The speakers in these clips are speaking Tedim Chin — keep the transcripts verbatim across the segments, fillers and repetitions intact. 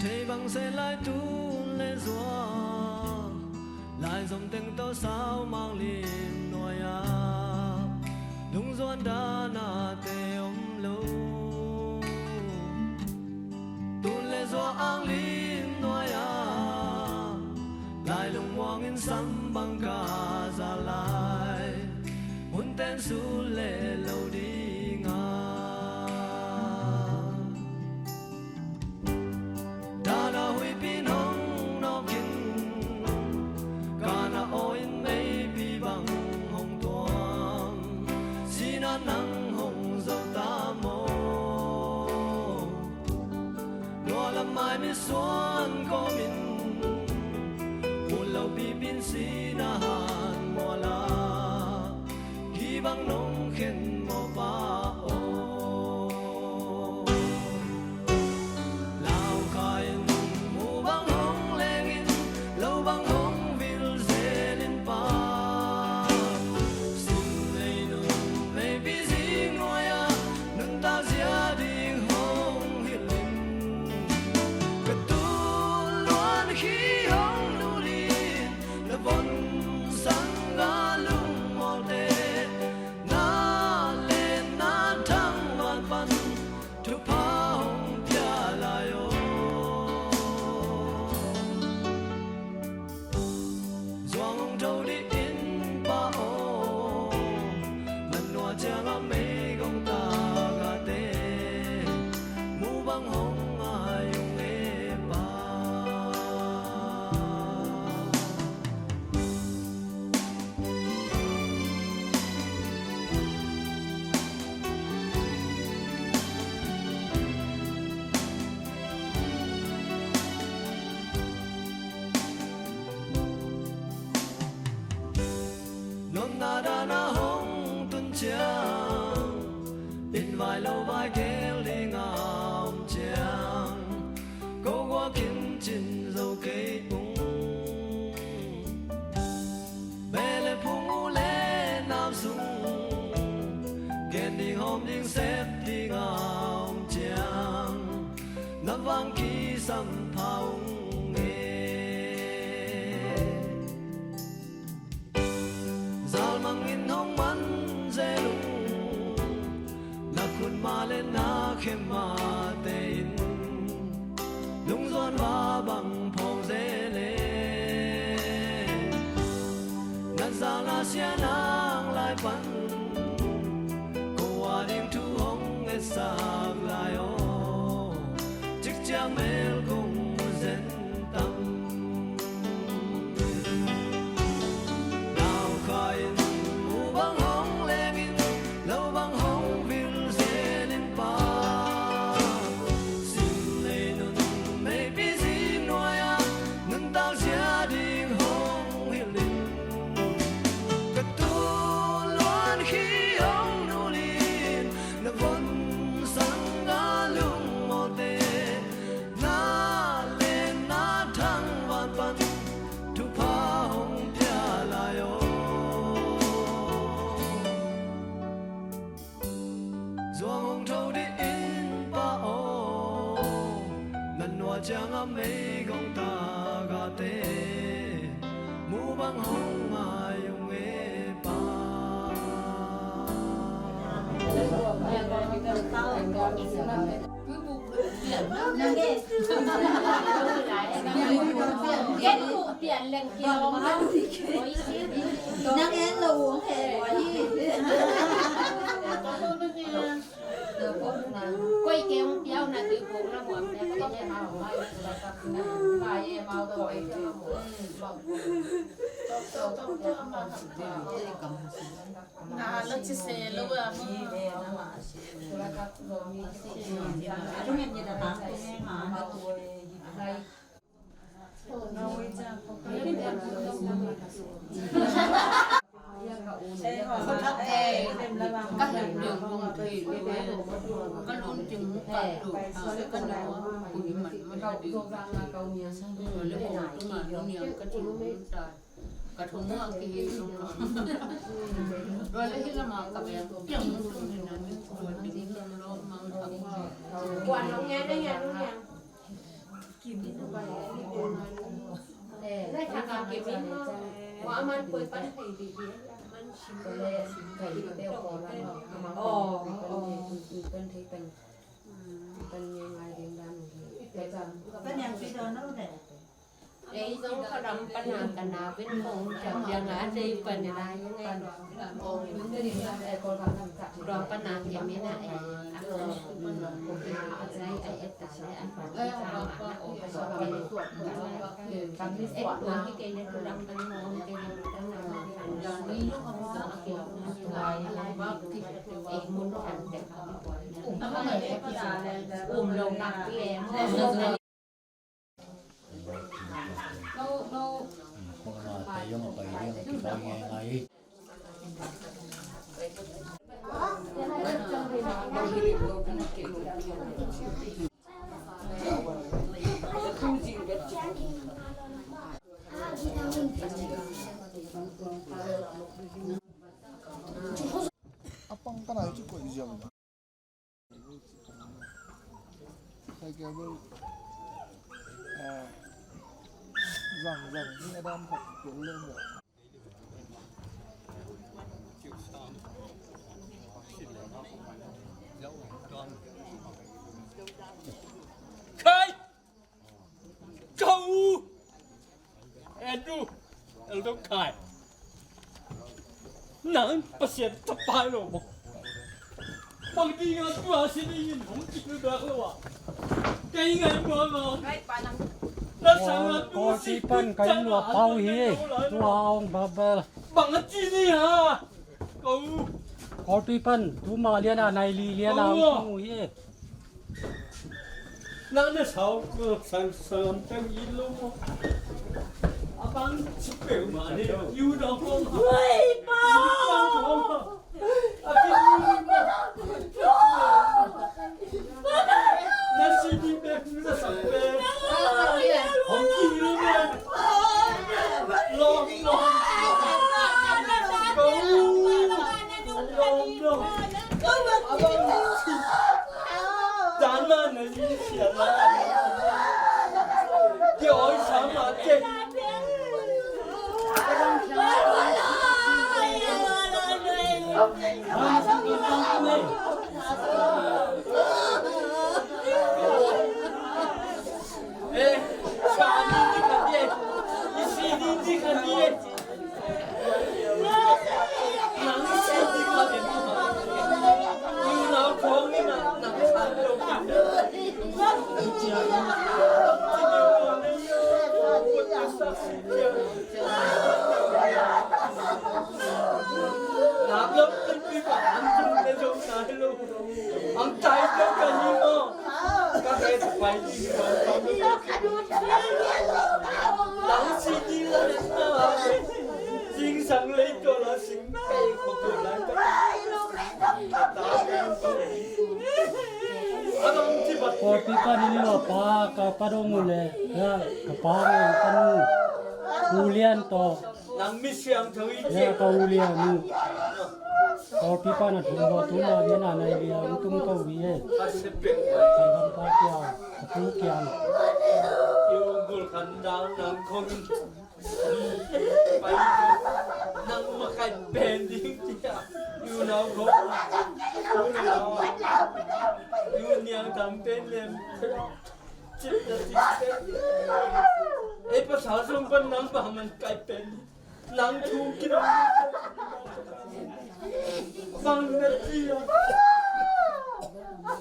Thei bang se lai tun le zua, lai zom teng tawh sau mang lim nuai-ah, lungzuan dana te om lo. Tun le zua ang lim nuai-ah, lai lungmuang in sam bang ka za lai, hun ten sul le lo ding a. Dana huipi in hong nawk in, Kana aw in meipi bang hong tuam, sina nang hong zo ta maw? Nualam mai misuan kawmin, mun lo pipi in sina han muala, hi bang nong khen maw pa aw? Lau kha in, mu bang hong leng in, lo bang hong vil zel in pa, sim lei nun meipi zing nuai-ah, nuntak zia ding hong hilh in. Ka tul luan khi hong nul in, na von sang a lungmawlte, na len na thang van pan, thupha hong pia lai aw. Zuang hong tho dih in pa aw, man nua ciang a meigong tagahte, mu bang hong ngai ung e pa. Nopna dana hong tun ciang, inn vai lo vai gel dinga om ciang, ko guak in cin zo kei ung. Beh le phung, u le nau sung, gen ding hawm ding sep dinga om ciang, na vang kisam pha ung e. Zalmang in hong man zel ung, na khutma le na khempate in, lungzuan va bang phawng zel e. Na zalna sia nang lai pan, ko a ding thu hong etsak lai aw, cikciang mel kong mu zen tam. Lau kha in, mu bang hong leng in, lo bang hong vil zel in pa, sim lei nun meipi zing nuai-ah, nuntak zia ding hong hilh in. Ka tul luan khi hong nul in, na von sang a lungmawlte, na len na thang van pan, thupha hong pia lai aw. Zuang hong tho dih in pa aw, na nua ciang a meigong tagahte, mu bang hong ngai ung e pa. Nang en lo ung he. Koi keng piau na tui kong na muam ne. Na lo ci se lo a. Ka hih deuh hong thei lo, ka lun cing mu ka deuh, ka neu a, ku hi man man ka deuh. Le hong tung a nu niang ka cing mu ta. Ka thong a ki hi tung lo. Rua le hi lama ka beng kiang mu tung hi na ni, rua ding lo mang ka. Kuan hong ngen, ngen, ngen. Kim in a bai a i ko ngai lo. Eh, Kim in a bai a i ko ngai lo. Wa man koi pan thei di di. Man sim ko le sim thei di te ko la no. Oh, oh. Pan thei pan. Pan ngai ngai ding dan di. Pan yang si do no de. Ei zong ka ram pana ka na ven kong tia bia nga dei pan ni lai ngai. Tua pana kia mi na ei. A zai ei et ta le a pan ni ta ma. Kam ni et tua hi kei le tu ram pan mo hi kei le tu ram na ma. Ei mun kan te. Um lo nak le mo. A pang ka nai cu koih ziau. Kai keu bel, eh, zang zang ni a dan khat keu leng bel. Kai! Kau! Andrew, Elder Kai. Nang Pasian tapa hi lo maw? Bang ding a tua si ding in hong kipia bek lo a. Kei ngai mua lo. Na sang a tu si pan kai lua pau hi. Tua ong babel. Bang a ci ni ha. Ko. Kawlpi pan tu ma lian a nai li lian a ong hi. Nang na sau, sang, sang tang i lo mo. Abang sipeu ma ni, yu dong lo ma. Hui, pa! A pi yu ma. Na si di pe, na sang pe. Hong ki lo ma. Lo, lo. Lo, lo. Abang. Dan ma na zi sian la. Ki oi sa ma te. Eh, sa ni ni ka te. I si ni ni ka te. Ang tayo ka nimo. Ka kay sa pwede. Lang si Dila na. Sing sang lei to la sing pei ko to la. Abang ti ba. Kawlpi pan in lo pa ka pa dong le. Ya ka pa ngai ka nu. Ulian to. Nang mi siang tho i. Ya ka ulian nu. Kawlpi pan a thum lo tu ma lian a nai lian tung to wi e. A se pe. Ka lam pa kia, ka pu kia. Yu gul kan dang nang kong. Pai. Nang ma kai pen ding tia. Yu nau kong. Yu niang tam pen lem. Cip na cip pen. Ei pasal sung pan nang pa man kai pen. Nang thu kidong. Bang na ci a.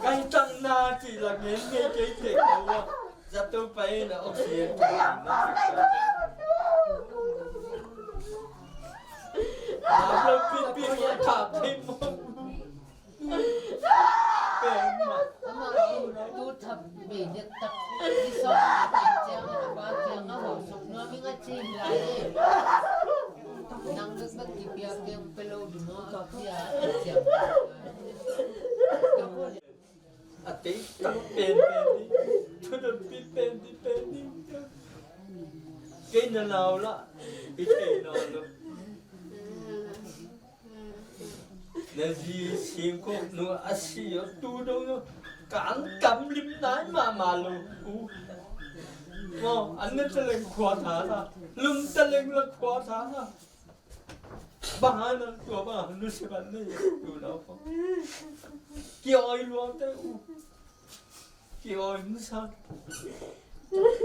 Kai tang na ci la ngen ngen kei te ko a. Zato pai na oxygen. Lam lo pi pi ya ta pi mo. Amah tu tham bei dek tak. Ni sawm a kiang ciang a pa kiang a hawh suk nuam ing a ci lai e. Nang bek bek kipiak keng pe lo ding aw ka pia a ciang. A tei tak pen pen ni. Thudon pi pen ni pen ni. Kei na nau la. I thei nawn lo. Na zi singkop nu a si aw tu dong aw. Ka ang kam lim nai mahmah lo. U. Maw, an ne taleng khua tha sa. Lum taleng la khua tha sa. Bang hang nang tua bang hang nusia ban ne. Unau khong. Ki-awi lua te u. Ki-awi nusia.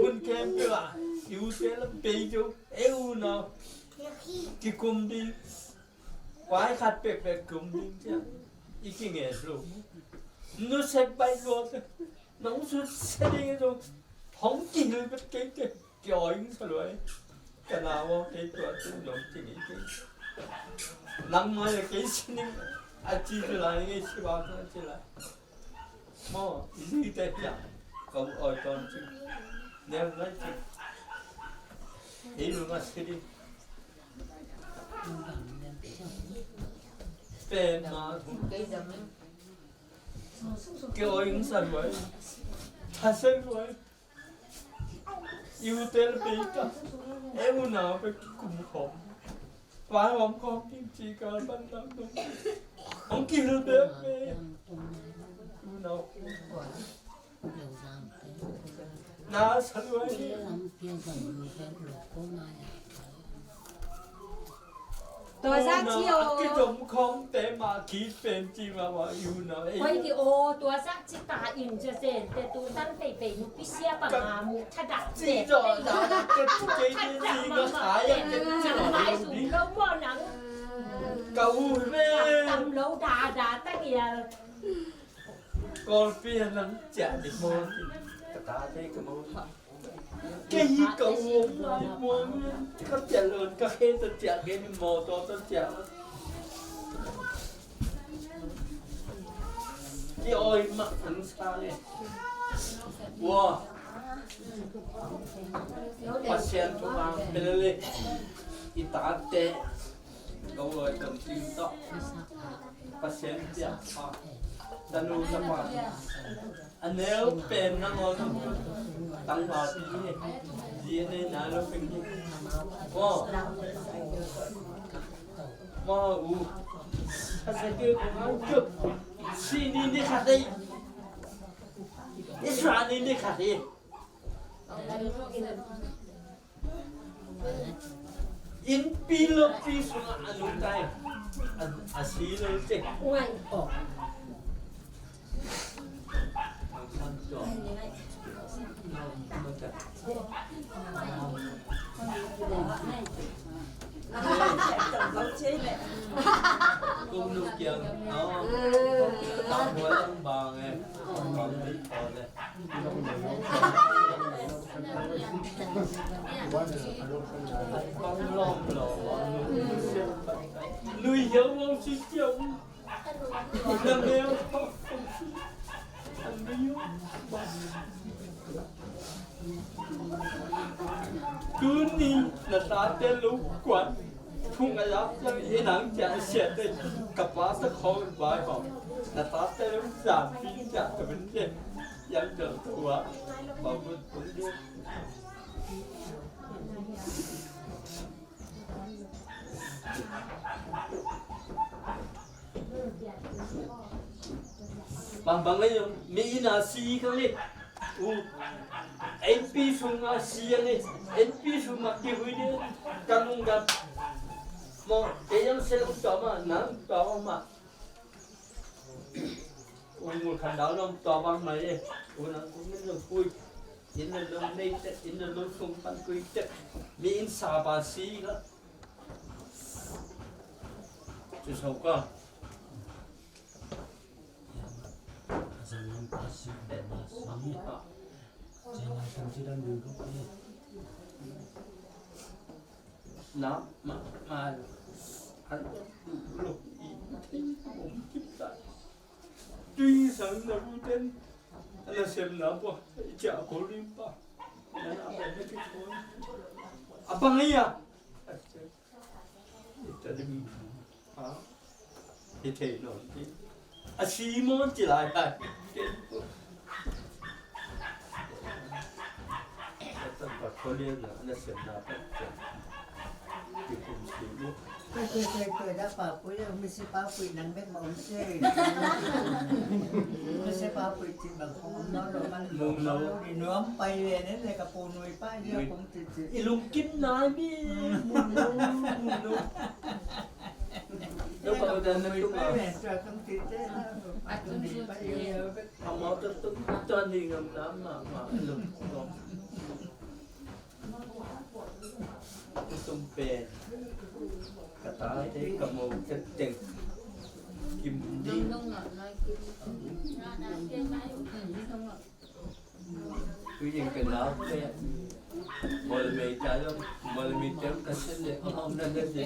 Mun khempeuh ah i ute lam pei zo. E unau. Kikum ding. Vai khat pekpek kum ding ciang i kingen lo. Nusia bai lua te. Nang susia ding i zong hong kihil bet kei te. Ki-awi nusia lua e. Ka na aw kei tua tu zong ci ngei kei. Nang mai a kei sining a ci tu lai ngei si ba ka ci lai. Maw, i zi te pia. Ka awi ton ci. Neu lai ci. Ei lu ma si ding. Pen ma. Ki-awi nusia lua e. Tha sia lua e. I ute le pei ta. E unau pek kikum khawm. Vai hawm khawm ding ci ka ban lam dong. Hong kihil bek bek. Unau. Na sa lua hi. Tua zah ci aw. Kizom khawm te mah ki pen ci mah mah i unau. Oi, ki aw, tua zah ci ta in cia zen te tu tan peipei nu pisia pa nga mu thadak ci te. Ci zaw zah na ke ci ke ci ci nga khai a ke ci zaw. Lai sum lo maw nang. Ka u hi ve. Tam lo da da ta ngial. Kawlpi a nang ciah ding maw? Ka tate ka maw? Kei hi ka u maw? Ka ciah lo ka khe ta ciah kei ni maw? Taw ta ciah. Ki-awi mah an sa nge. Ua. Pasian thu a pelele. I tate. Ka u awi tam ting tawh. Pasian piak pa. Tanu tapa. A neu pen nangawn tangvalpi hi. Zi a nei nai lo peng hi. Maw. Maw u. A sa kei kong hang kei. Si ni ni khat hi. Israel ni ni khat hi. Innpi lopi sungah a nungta in a, a si lo cek. Kong nuk kiang, no? Kong buai ang bang eh. Kong bang eh. Lui hiau mau si kiau. Tuni na tate lo kuan. Thung a yak ciang i nang ciah a siate ka pa sa khawng vai hawm. Na tate lo zan pi ciah ka ben te. Yang ciang tua. Ba mun tung de. Bangbang lei zong mi inn a si kha lei. U, innpi sung a si a lei. Innpi sung a kihui ding ka lungdam. Maw, kei zong sia lungdam a, nang dam a. U Ngul Khan Dau zong tua bang mai e. U nang kong min zong pui. Inn a lo nei tek, inn a lo sung pan kui tek. Mi inn sa pa si kha. Ci so ka. Na, ma, ma, an, lo, i, i, om, kim, ta. Tui sang na bu ten, na sem na bu, i cia ko lim pa. Na, na, na, na, ki ko. Apa ngai ya? Ita dim. Ha? Hi thei nawn ti. A si maw ci lai lai. Tan pat khua lian na, na siam na pat ciang. Koi, koi, koi, koi, da pa pui, misi pa pui nang bek ma om se. Misi pa pui cin bang kong om nawn lo man. Om nawn lo. Di nuam pai ve ne, ne ka pu nui pa, ia kong cin cin. I lungkim nai mi, mun lo, mun lo. Lo pa dan na tu ma. Amau tu tu tu ni ngam na ma ma lo. Tung pen ka tate ka mo ka teng kim ding. Tui ding ka nau pen bol mei ta lo, bol mei ta ka sen le ka hong na na de.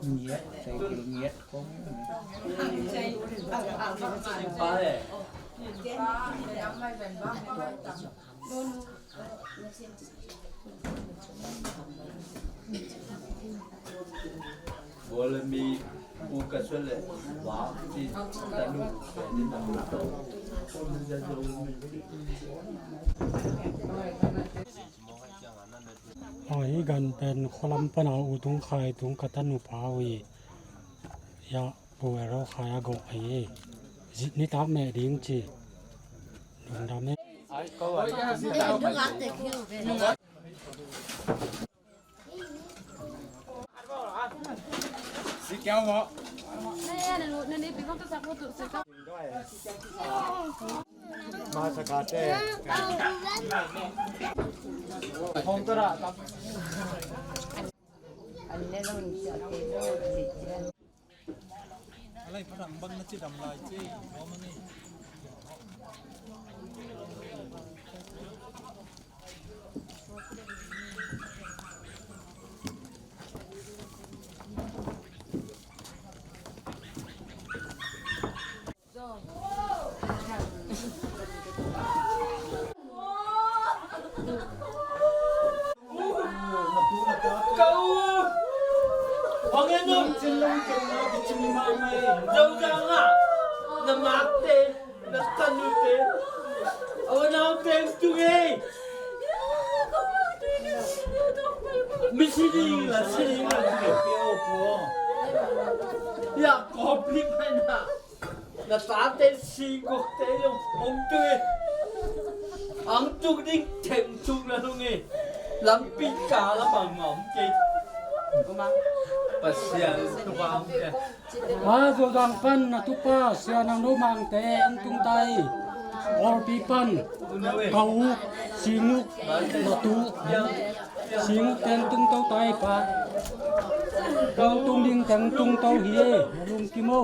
Ngiat, sai kul ngiat kong. Bol mi u ka sole wa ti tanu. Ahi gan pen khualam pana u tung khai tung ka tanu pau hi. Ya pu ero khai a gok ahi. Zit ni tak meh ding ci. Lungdam e. Si kiau mo. Masakate. Hong tara tak. Alai parang bang na ci dam lai ci. Ka u, hong en un. Zozang ah na makte, na tanute, a u naute tung ei. Mi sining la sining la. Ya kawp lik mai na. Na tate singkokte zong hong tung hi. Ang tung ding theng tung na hong hi. Lampi ka la bang ma om kei. Pasian thupha hong pia. A Zozang pan na tupa Sia Nang No Mangte hong tung tai. Awlpi pan ka u Singuk na tu Singuk teng tung to tai pa. Kong tung ding teng tung to hi e. Na lungkim o.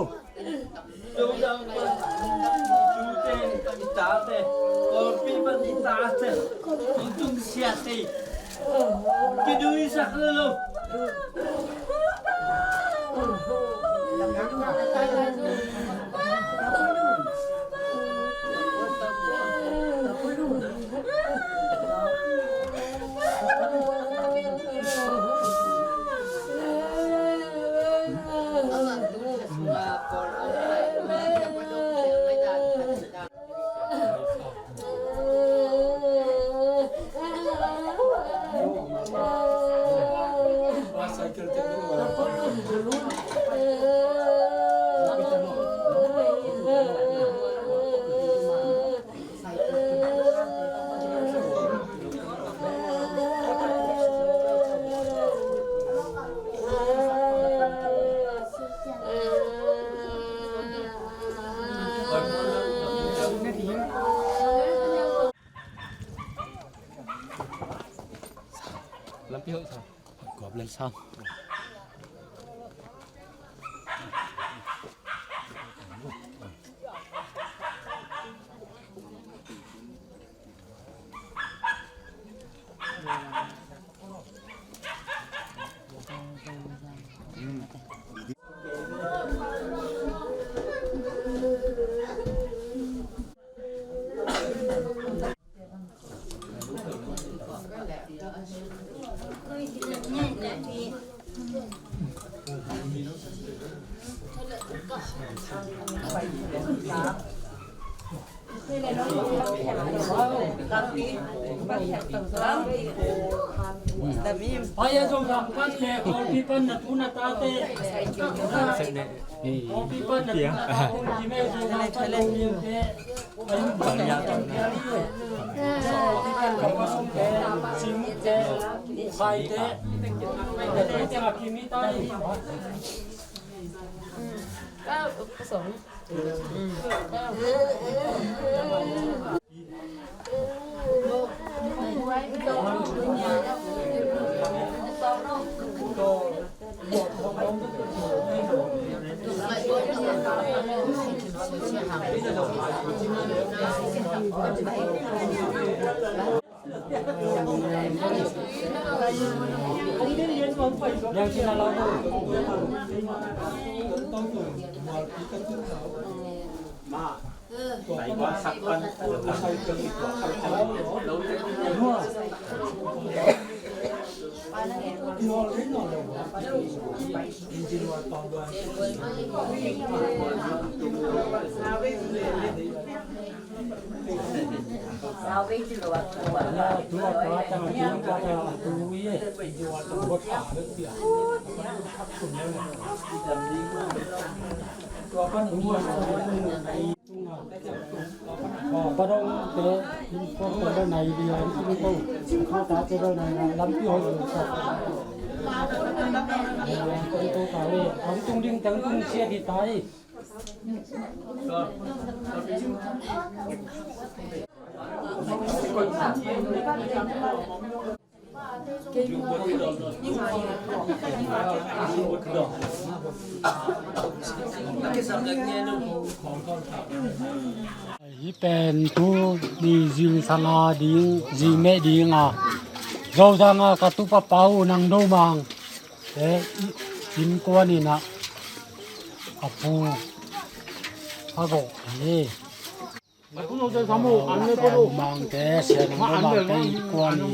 Lampi hau sa. Gop lel sam. Ai, a zong lam pan le, Kawlpi pan na tu na tate. Kawlpi pan na tu na tate, kime zong lam pan le, kime te. Ai, lam pan le, kime te. Kawlpi pan na tu na tate, kime zong lam pan le, kime te. Kawlpi pan na tu na tate, kime zong lam pan le, kime te. Padong te in ko ko nai dia in ko ko ta te nai lampi ho ko ko ta le ang tung ding tang tung sia di tai. Hih pen tu ni zing sanga ding zing meh ding a Zozang a ka tupa pau nang do mang te innkuan in a a pu a gawh hi. Mangte, Sia Nang Lo Mangte innkuan i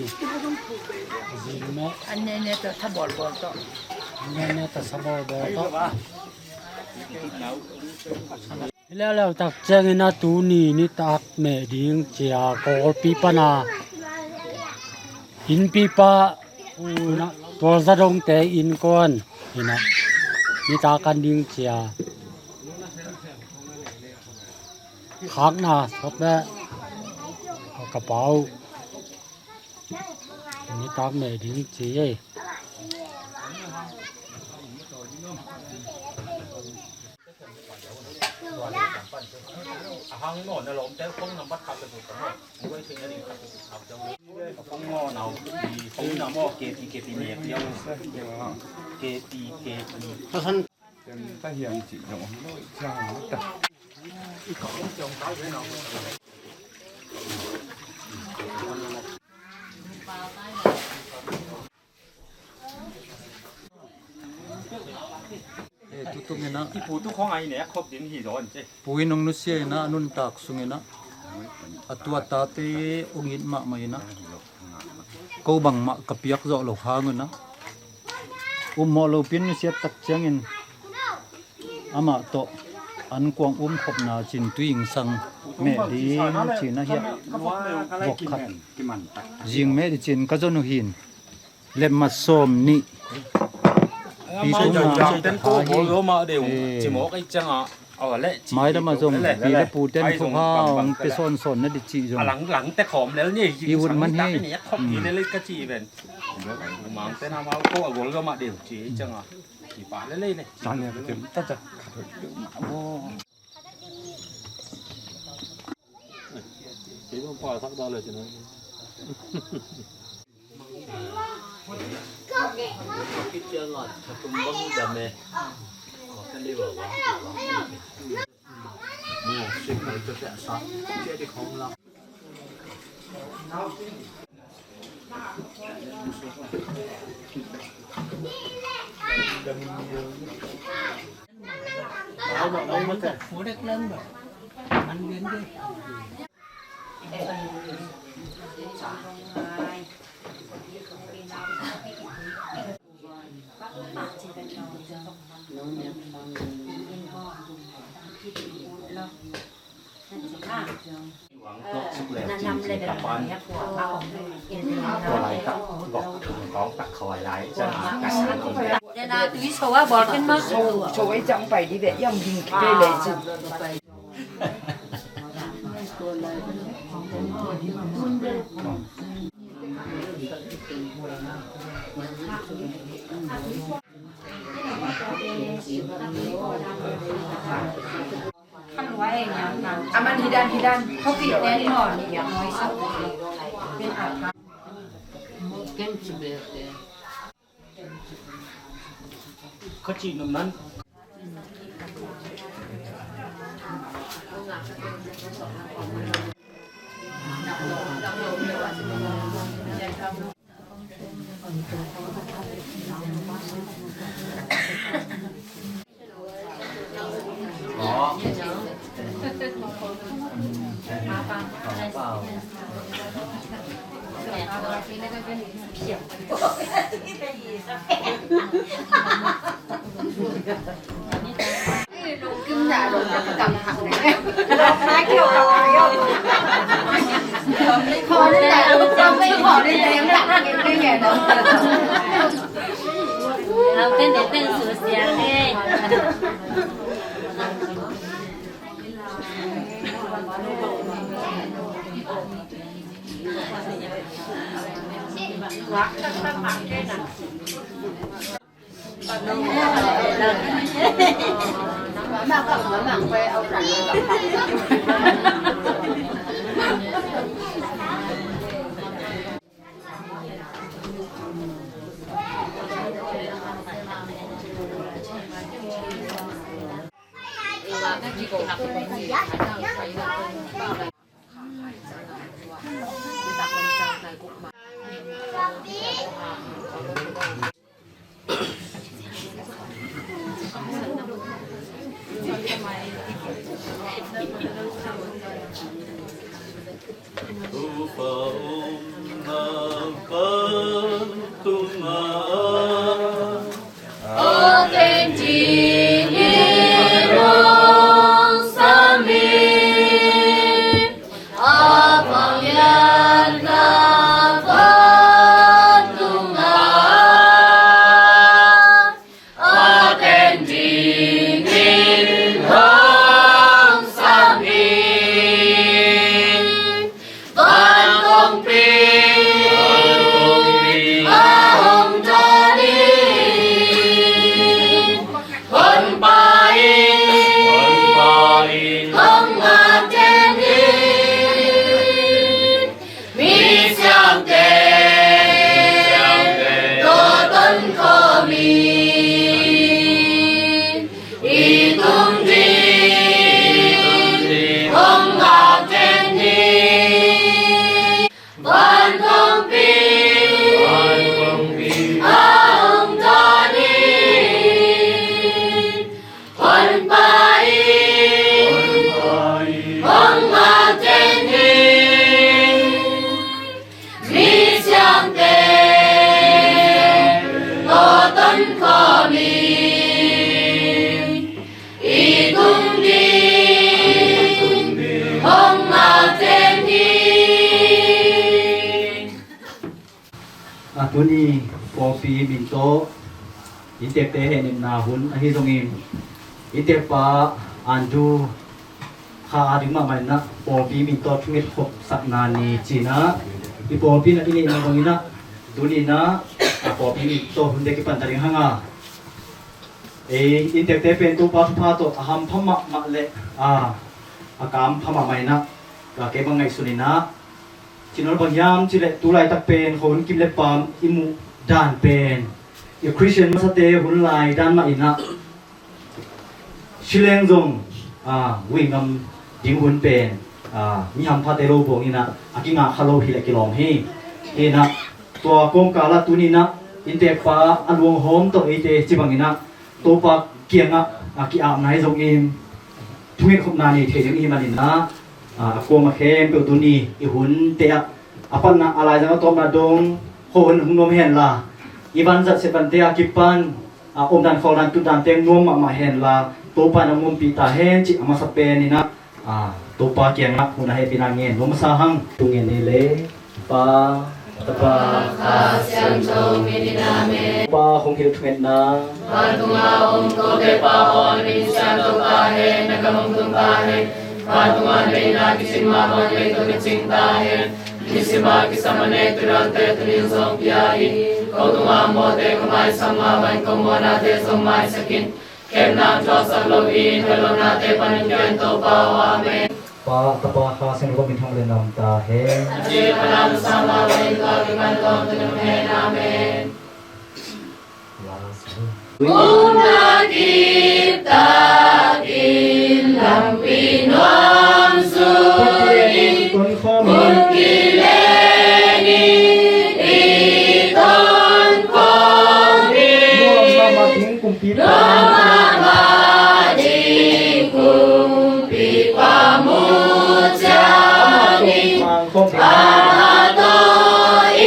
zing meh. An ne ne ta sa bawl bawl tawh. An ne ne ta sa bawl bawl tawh. Hi leuleu tak ciangin a tuni nitak meh ding cia Kawlpi pana innpipa tua Za Dongte innkuan hi na nitak an ding cia. Khakna sawt le ka pau nitak meh ding ci ei. Eh, tutung ina. Kipu tu khong ai ne khop ding hi zon che. Pu in ong nusia ina, a nuntak sung ina. A tua tate ong it mahmah ina. Ko bangmah ka piak zawh lo hang ina. Um mawh lo pin nusiat tak ciangin amah tawh an kuang um khopna cin tui ingsang meh ding cin a hiah vok khat zing meh ding cin ka zon uh hin. Lemmat sawm nih. Pi tung na ten ko bol lo ma deu. Cimawk ei cianga. Maidam a zong pi le pu ten thupha hong pia sawnsawn na di cih zong i ut man hi. Tua laitak gok thum kawng tak khawi lai ciang ka sang om. Dena tui so a bawl khin ma. So, so ei ciang pai dih ve, yang ding kei lei ci. A man hi dan, hi dan. Khawpih ten nawn. Ka cih nop nan. A tuni pawlpi min tawh inntekte hehnemna hun ahi zongin, inntekpa Andu kha a ding mahmah in ah pawlpi min tawh thunget khopsakna ni ci-in ah i pawlpi in ah i neihna zongin ah tuni in ah a pawlpi min tawh hunte kipan ta ding hang a, ei inntekte pen Topa thupha tawh a hampha mahmah le a, a kampha mahmah in ah, tua kei bang ngaihsun in ah, cih nawn lo bang hiam cih leh tu laitak pen khuahun kim le paam i muh dan pen i Khristian masate hun lai dan mah in ah, si leng zong, a, vui ngam ding hun pen, a, mi hamphate lo buang in ah a kingah kha lo hi leh kilawm hi. Hi in ah tua kawmkal ah tuni in ah inntekpa a luanghawm tawh eite ci bang in ah Topa kiangah a ki-apna hi zongin thunget khopna nei thei ding i hih manin ah, a, a kuamah khempeuh tuni i hunte ah a patna a laizang a tawpna dong khuahun hong nuam hen la, i vanzat setvante'n a kipan, a, omdan khawldan tutdan teng nuam mahmah hen la, Topa in hong ompih ta hen cih a masa pen in ah, a, Topa kiangah hun a hehpihna ngen nuam masa hang. Thungen ni le Pa, Tapa, Kha Siangtho min in, amen. Topa hong hilh thungetna. Vantung a om ko Topa aw, na min siangtho ta hen, na gam hong tung ta hen. Vantung a na deihna kicing mah bang leitung ah kicing ta hen. Nisim a kisam manek thudante tuni-in zong pia in. Ko tungah mawhte ka maisak mah bangin ko mawhnate zong maisak in. Khemna hong thuaksak loin, ka lohnate panin piang Topa aw, amen. Pa, Tapa, Kha Siangtho min thang le nam ta hen. A cil panin a sang mah bangin tua kipan tawntung hen, amen. Upna kiptakin lampi nuam zui in, hun kilen in i ton khawm in. Nuam mahmah ding kumpipa, nuam mahmah ding kumpipa mu ciangin, amah tawh i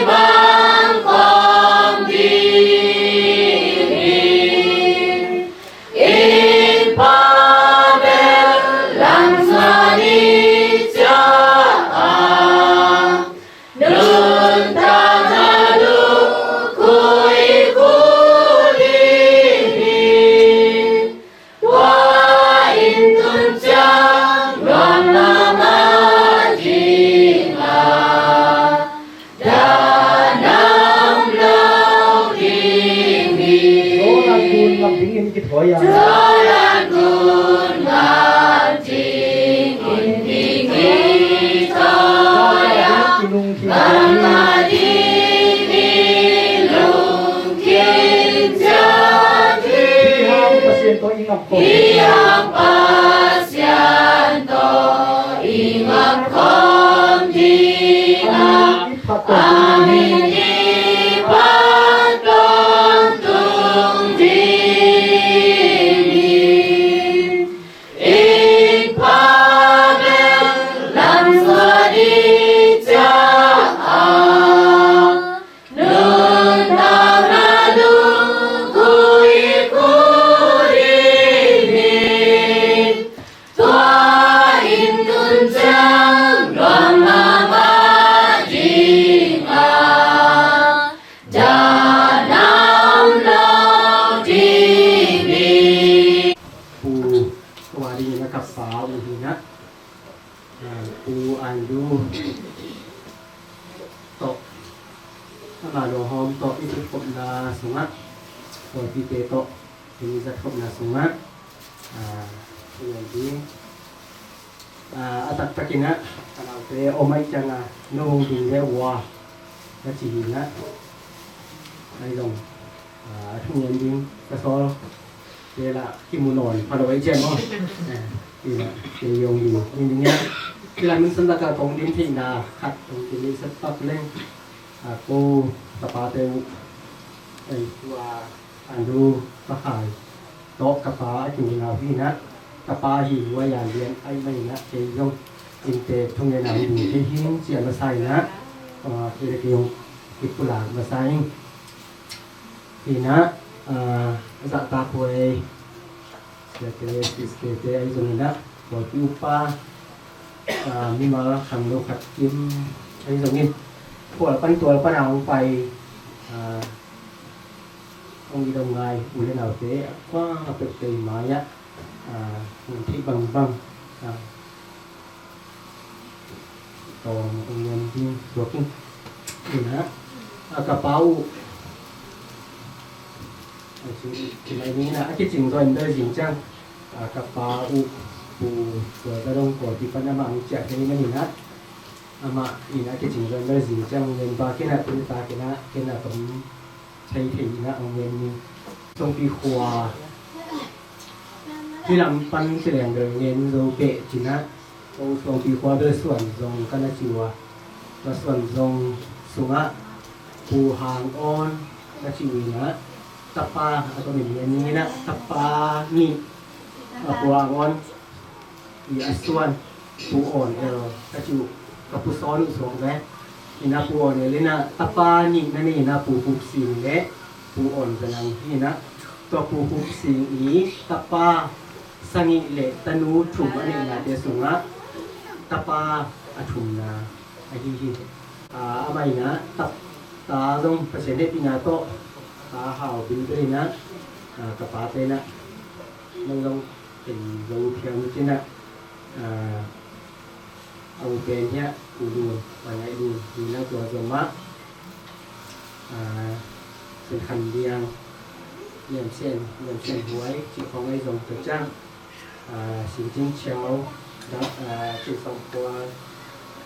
bang khawm ding hi. Inn pha bel lam suan i ciah a, nuntakna lungkhuikhu ding hi. Tua inn tun ciang nuam mahmah ding a, dan a om lo ding hi. Zoland Gun ngap dingin kithawi a, Zoland Gun ngap dingin kithawi a, mahmah dingin lungkim ciat hi. Hih hang Pasian tawh i ngap khawm, hih hang Pasian tawh i ngap khawm ding a, a mit i phat tawntung ding hi. Inn pha bel lam suan i ciah a, nuntakna lungkhuikhu ding hi. Tua inn tun ciang nuam mahmah ding a, dan a om lo ding hi. Pu, tua dingin a ka pa uh hi na. Ah, Pu Andu tawh, ama lawhawm tawh i tutkhopna sungah, pawlpite tawh i zatkhopna sungah, ah, i ngai ding. Ah, a taktakin ah, ka naute om ahih ciangin no hong ding ve ua, ka ci hi na. Ahi zong, ah, a thungen ding ka sawl te lah kimu nawn pha lo ahih ciang maw. Eh, ina, kei hong ding, ding, ding, ina. Hih lai mun sung lakah kong ding theihna khat kong kineihsak pak leng. Ah, ko ka pate uh, eh, tua Andu Pa Khai tawh ka pa a kimu nau hi na. Ka pa hi, hua yan lian ahih manin ah kei zong innte thungetna hong ding kei hi ing ci a masa in ah, ah, kei le kei hong kipulak masa ing. Hi na, ah, zahtak huai siate, siste te ahi zongin ah, pawlpi upa, ah, mimal khangno khat kim ahi zongin, khual pan tual pan a hong pai, ah, hong i dong ngai u le naute a kua a peuhpeuh mai-ah, ah, hong theih bangbang, ah, tawm hong ngen ding suak in. Ina, a ka pa uh, a ci, ci mai ni ina, a kicing zaw in bel zing ciang, a ka pa uh, Pu Tua Za Dong Kawlpi pan amah hong ciah thei manin ah, amah in a kicing zaw in bel zing ciang ngen bak in ah, tu tak in ah, ken a tom thei thei in ah hong ngen ni. Suangpi khua hih lam pan ci leng bel ngen zo beh ci-in ah, ko Suangpi khua bel Suan Zong ka na ci uh a, tua Suan Zong sungah Pu Hang Awn ka ci uh in ah, tapa a tomin ngen ni in ah, tapa nih, a, Pu Hang Awn i a suan Pu Awn El ka ci uh, ka pu sawn uh suak ve. Ina Pu Awn El ina tapa nih na nei ina Pu Khup Sing le Pu Awn Za Nang hi ina, tua Pu Khup Sing i tapa Sagih le tanu thum a neihnate sungah tapa a thumna ahi hi. A, amah in ah ta, ta zong Pasian hehpihna tawh ta hau bilbel in ah, a, ka pate in ah nang zong kei zo phial maw ci-in ah, a, a u pen hiah U Lun, Pai Ngaih Lun hi in ah, tua zong mah, a, Sen Khan Liang, Niam Sian, Niam Sian Huai cih khawng ahi zong, tua ciang, a, Sin Cin Ciau, da, a, Cin Sawm Kua,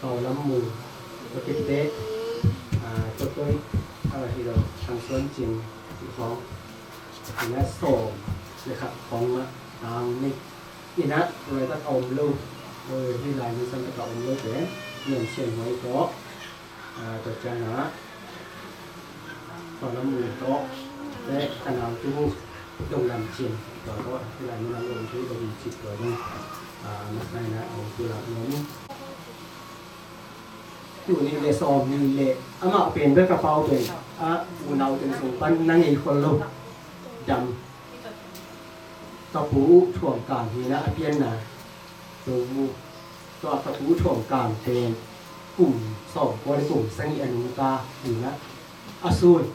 Pau Lam Mung, tua khit teh, a, Tua Toi, a, hi lo, Thang Suan Cin cih khawng, hi in ah sawm le khat khawng mah tang ni. Hi in ah, tu laitak a om lo, oi, hih lai mun sang tak a om lo pen, Niam Sian Huai tawh, a, tua ciang ah, Pau Lam Mung tawh, le ka nau tu Dong Lam Cin, tua tawh, hih lai mun a om tu, Dong Lam Cin tua dong, a, masa in ah a om tu lak nuam. Tul nih le sawm nih le, amah pen bek ka pau pen, a, unau teng sung pan na ngei khol lo. Dam. Ka pu Thuam Kam hi in ah a pianna. Tua mu. Tua ka pu Thuam Kam pen kum sawm kua le kum sagih a nungta hi in ah. A sun.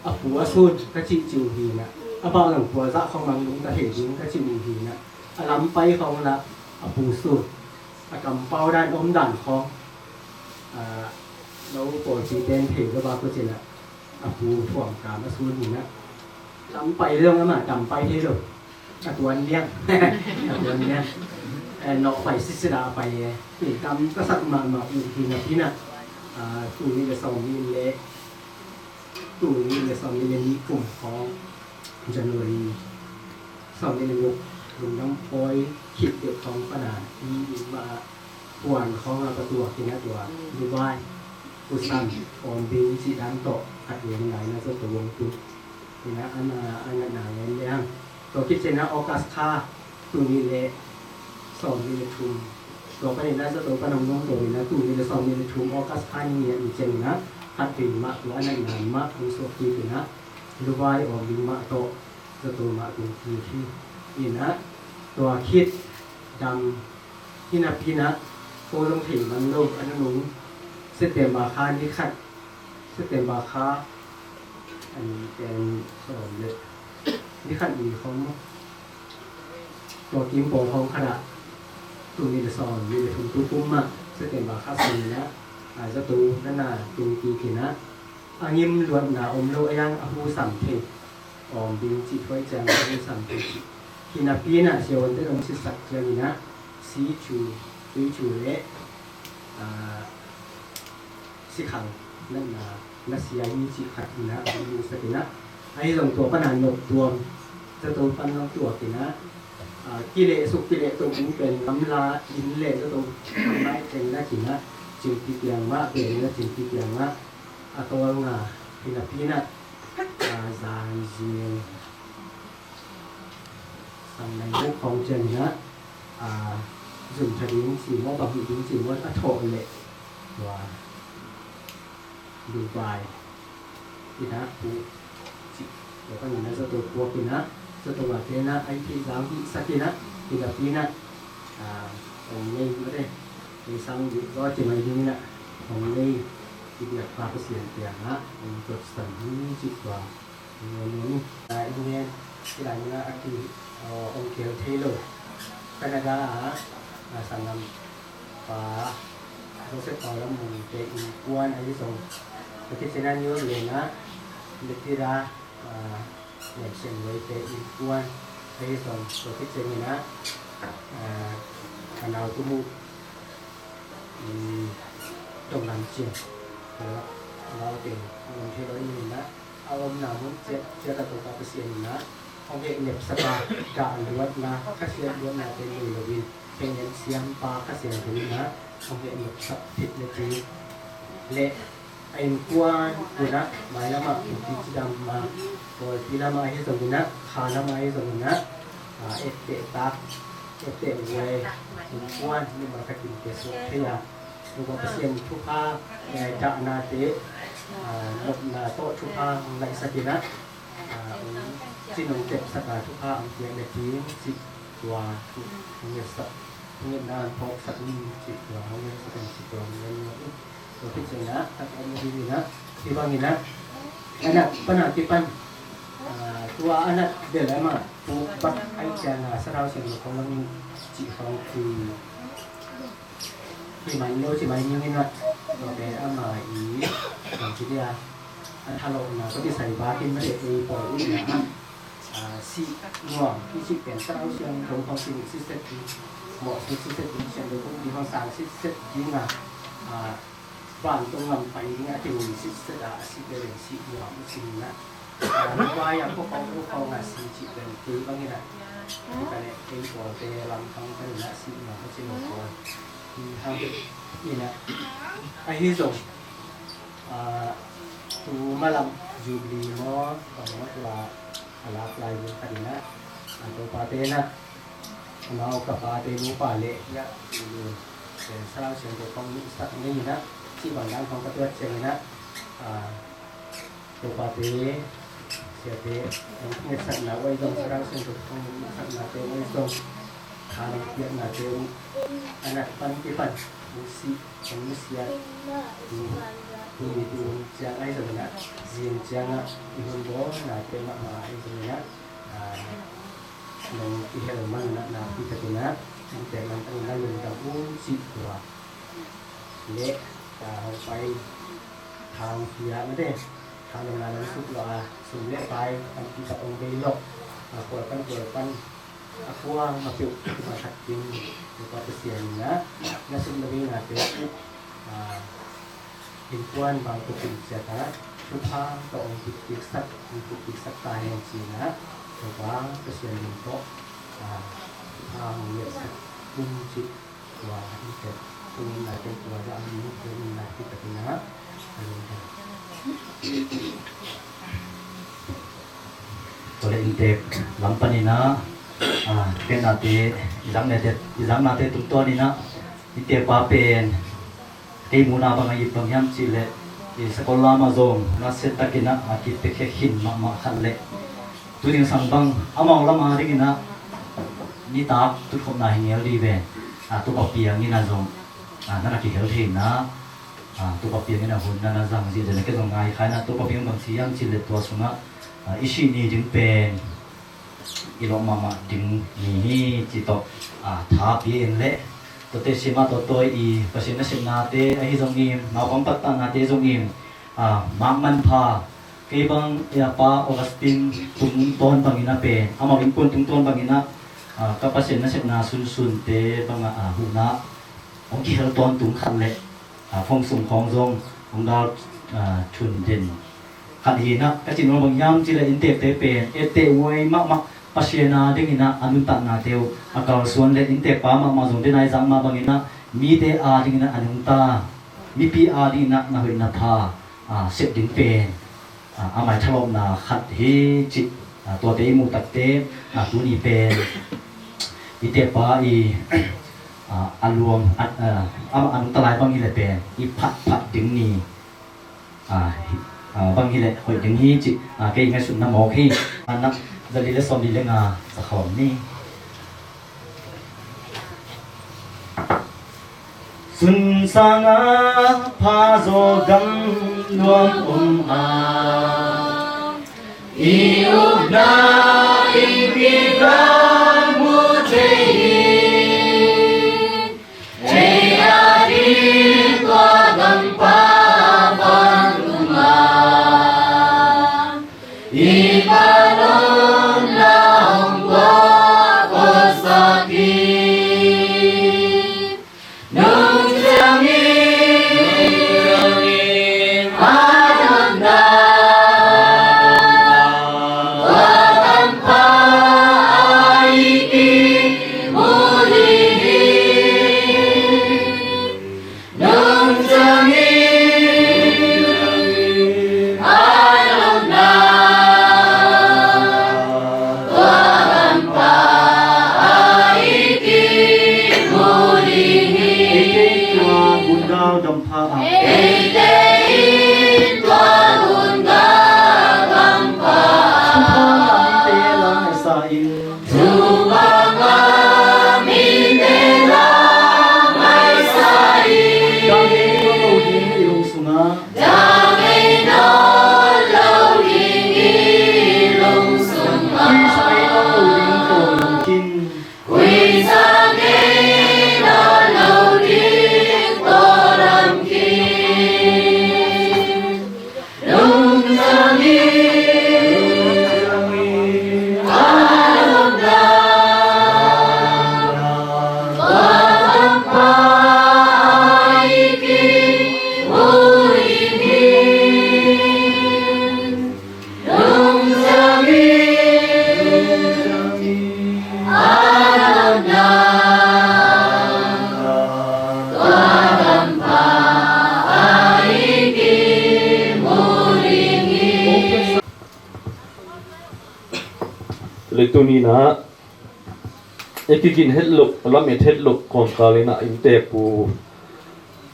A pu a sun ka cih cih uh hi in ah. A pau zong kua zah khawng mang nungta thei ding ka cih uh hi in ah. A lam pai khawng lah a pu sun. A kampau dan om dan khawng, a, no pawlpi ten thei lo bak uh ci-in ah, a pu Thuam Kam a sun hi in ah. Lam pai lo, amah dam pai thei lo. A tuan liang. A tuan liang. Eh, nawh pai sisila pai e. Hi, dam ka sak mahmah uh hi napi in ah, a, tul nih le sawm nih le, tul nih le sawm nih le nih kum khawng, January sawm nih le guk, lungdam pawi khit deuh khawng pan a, i inn mah ah puan khawng a patuak in ah tua Dubai, Busan, Awmbing cih dan tawh khat vei nai na zato hong tun. Hi in ah, a na, a natna ngen le hang. Tua khit ciangin ah August kha, tul nih le sawm nih le thum, tua pan in ah zato pan hong nuam to in ah, tul nih le sawm nih le thum August kha ni ngiat ni ciangin ah khat vei mah tua a natna mah hong suak kik in ah, Dubai, Awmbing mah tawh zato mah tung kik hi. Hi in ah, tua khit dam hi napi in ah, ko zong thei man lo, a nunung September kha ni khat, September kha, a ni pen sawm le ni khat ni khawng maw, tua kim pawl khawng khat ah, tul nih le sawm nih le thum tu kum mah September kha sung in ah, a, zato natna tung kik in ah, a ngim luatna om lo, a yang a hu sam thei, Awmbing cih thuai ciang a hu sam thei cih. Hi napi in ah siavuante zong sitsak ciangin ah, si cu, tui cu le, a, sikhang natna na sia hi cih khat in ah hong musak in ah, ahi zong tua pan a nop tuam zato pan zong tuak in ah, a, kilehsuk kilehto ding pen gamla inn le zato gamla inn teng na ci-in ah, cingpi piang mah, bel in ah cingpi piang mah, a tawlnga hi napi in ah, a, zan zing sang nai buk khawng ciangin ah, a, zun tha ding ci maw, bang hih ding ci maw, a thawh leh tua Dubai in ah pu cih, tua pan in ah zato puak in ah, zato a te in ah a i theih zang hih sak in ah, hi napi in ah, a, hong nei mate, hong sang dih zaw ci mai ding in ah, hong nei, i biakpa Pasian kiangah hong totsan hi cih tua. Amen. A, amen. Hih lai mun ah a ki, a, hong kihel thei lo Canada ah, a, sanggampa Joseph Pau Lam Mung te innkuan ahi zong, tua khit ciangin ah New Zealand ah Methodist, a, Nelson Wai te innkuan ahi zong, tua khit ciangin ah, a, a nau tum uh, um, Dong Lam Cin, a, a nau teng, a nau teng lo in ah, a omna mun ciat ciat ah Topa Pasian in ah hong heh nepsak a, dah luatna, khasiat luatnate nei loin, heh nem siampa Kha Siangtho in ah hong heh nepsak thei na ci. Le a innkuan un ah mailam ah kumpi cidam a, pawlpi lam ah ahi zongin ah, kha lam ah ahi zongin ah, a, etteh tak, etteh vuai, innkuan mimal khat in kiasuak thei a, Topa Pasian thupha, eh, dahnate, ah, nopna tawh thupha hong laihsak in ah, ah, hong cin hong tepsak a, thupha hong piak le ding cih Tua hong ngetsak, hong ngetna hong phawksak ni cih tua hong ngetsak in cih tua hong ngetsak ni. Tua khit ciangin ah tak om hi in ah, hih bangin ah a nat pan a kipan, ah, tua a nat bel amah puk bak ahih ciangin ah Sathau Siangtho khawng lang cih khawng hi. Hi man lo ci mai ning in ah, tua pen ama i, bang ci dia, a thalawhna tawh kisai bakin mate ei pawl in ah, ah, sih nuam i cih pen Sathau Siangtho khawng sih sitset ding, mawh sih sitset ding, Siangtho khawng ding khawng sang sitset ding ah, ah, vantung gam pai ding a tingin sitset ah, a sih leh sih nuam i cih in ah, ah, vai a khuapau lo khawng a sih cih pen kei bangin ah, hi ka leh kei pawlte lam khawng panin ah sih nuam a ci lo khawng hi hang in ah, ahi zong, ah, tu malam Jubilee maw, bang maw tua a lak lai ding khat in ah, ah, Topate in ah, amau ka pate nupa leh ya, eh, Sathau Siangtho khawng ngetsak ngei in ah, cih bang dan khawng ka tuat ciangin ah, ah, Topate, siate, nong ngetsakna uh ahi zong, Sathau Siangtho khawng nong ngetsaknate uh ahi zong, tha nong piaknate uh, a nat pan kipan hong sih, hong nusiat, tu, tuni tu hun ciang ahi zongin ah, zing ciangah i hun bawlnate mahmah ahi zongin ah, ah, nong kihel man in ah, nakpi takin ah inntek lamdang in ah lungdam un cih tua leh, ah, hong pai, tha hong pia mate, tha nong na nong suk lo a, sum leh pai tampi tak hong bei lo, ah, kual pan kual pan, a kuamah peuh, kuamah khat ding, Topa Pasian in ah na sum na beinate uh, ah, innkuan bang tawh pumciat ah thupha tawh hong pukpiksak, hong pukpiksak ta hen ci in ah, Topa Pasian min tawh, ah, thupha hong ngetsak un cih tua inntek, tua inntek, tua zah hong ngetsak un, nakpi takin ah, a lungdam. Tua leh inntek lam panin ah, ah, kei nate, i zaknate, i zaknate tungtawn in ah, inntek pa pen kei muhna bang a it bang hiam cih leh, i sakol lam ah zong nasia takin ah, a kipia khin mahmah khat leh, tu zingsang bang amau lam a dingin ah nitak tutkhopna hi ngel ding ve. Ah, Topa piang in ah zong, ah, na na kihel thei in ah, ah, Topa piang in ah hun na na zang zih zen a, kei zong ngai kha in ah, Topa piang bang ci hiam cih leh tua sungah, ah, i sih ni ding pen i lawh mahmah ding ni hi ci tawh, ah, tha pia in leh, tuate sim ah tua tua i Pasian nasepnate ahi zongin, naupang pattannate zongin, ah, mak manpha, kei bang, eh, Pa Augustine tungtawn bangin ah pen, amau innkuan tungtawn bangin ah, ah, ka Pasian nasepna sunsunte bangah, ah, huhna hong kihel tawntung khat leh, ah, phone sung khawng zong hong dal, ah, thun den khat hi in ah, ka cih nuam bang hiam cih leh inntekte pen etteh huai mahmah, Pasian a dingin ah a nuntaknate uh a kalsuan leh inntek pa mahmah zong den a i zak mah bangin ah mite a dingin ah a nungta, mipi a dingin ah na hoih na pha, ah, sep ding pen, ah, a maithalawpna khat hi cih, ah, tuate i muh takte, ah, tuni pen i tekpa i, ah, a luang, ah, ah, amah a nungta lai bang hi leh pen i phatphat ding ni, ah, hi, ah, bang hi leh hoih ding hi cih, ah, kei ngaihsutna mawk hi. Ah, nak zali le sawmli le nga sa khawm ni. Sun sangah phazaw gam nuam om a, i upna in kibang mu thei hi. Ei a ding tua gampa pan um a, i palawmna hong guak khuasak hi. Nung ciangin a nunna tua gampa a i kimu ding hi. Nung ciangin a nunna tua gampa a i kimu ding hi. Eite in tua gundau gampa ah, eite in tua gundau gampa ah, thupha ngah mite la ngaihsa in, thupha ngah Tuni-in ah i kigin het loh, lam et het loh kawmkal in ah innteek pu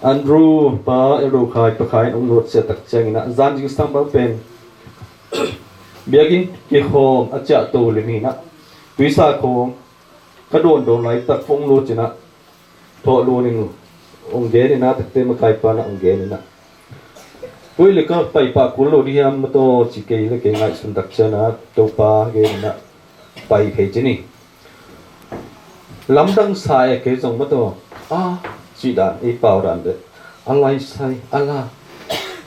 Andrew pa Edo Khai, Pa Khai in hong nutsiat tak ciangin ah zan zingsang bang pen biakinn kikhawm a ciahto lim hi-in ah tuisa khawng ka dawndawn laitak phone lut in ah thawh lun in hong gen in ah, takte makaipa in ah hong gen in ah, tua leh ka paipah kul lo ding hiam maw taw ci, kei leh kei ngaihsun tak ciangin ah Topa gen in ah pai phei ci ni. Lamdang sa e, kei zong maw taw, a, cih dan, ei pau dan leh a lai sai a la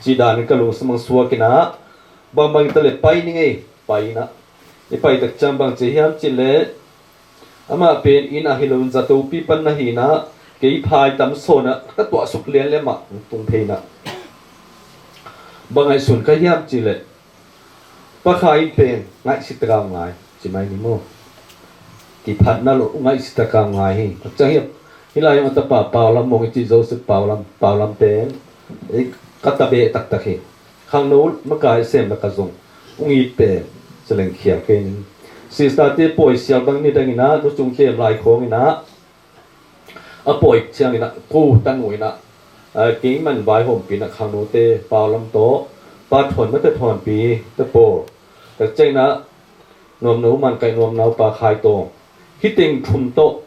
cih dan in ka lungsim hong suak in ah, bangbang hi ta leh pai ning ei, pai in ah, i pai tak ciang bang ci hiam cih leh, amah pen inn ah hi lo in zato pi pan na hi-in ah, kei phai tam sawn ah ka tuah suk lian leh amah hong tung phei in ah, bang ngaihsun ka hiam cih leh, Pa Khai in pen ngaihsut tak a hong ngai ci mai ni maw. Kiphatna lo, ngaihsut tak a hong ngai hi. Ciang hi, hih lai-ah a tapa Pau Lam, mong i cih Joseph Pau Lam, Pau Lam pen ei ka ta beh taktak hi. Khangno makai sem lak ah zong hong it pen ci leng khial kei ning. Sister-te pawi sial bang nidang in ah, nu Cung Tem lai khawng in ah a pawi ciangin ah, ko tanu in ah, a, kei man vaihawmpi in ah khangnote Pau Lam tawh, Pa Thawn mate Thawnpi te pawl, tak ciangin ah Nuamno Mankaih, Nuamno Pa Khai Tawng, hih teng thum tawh,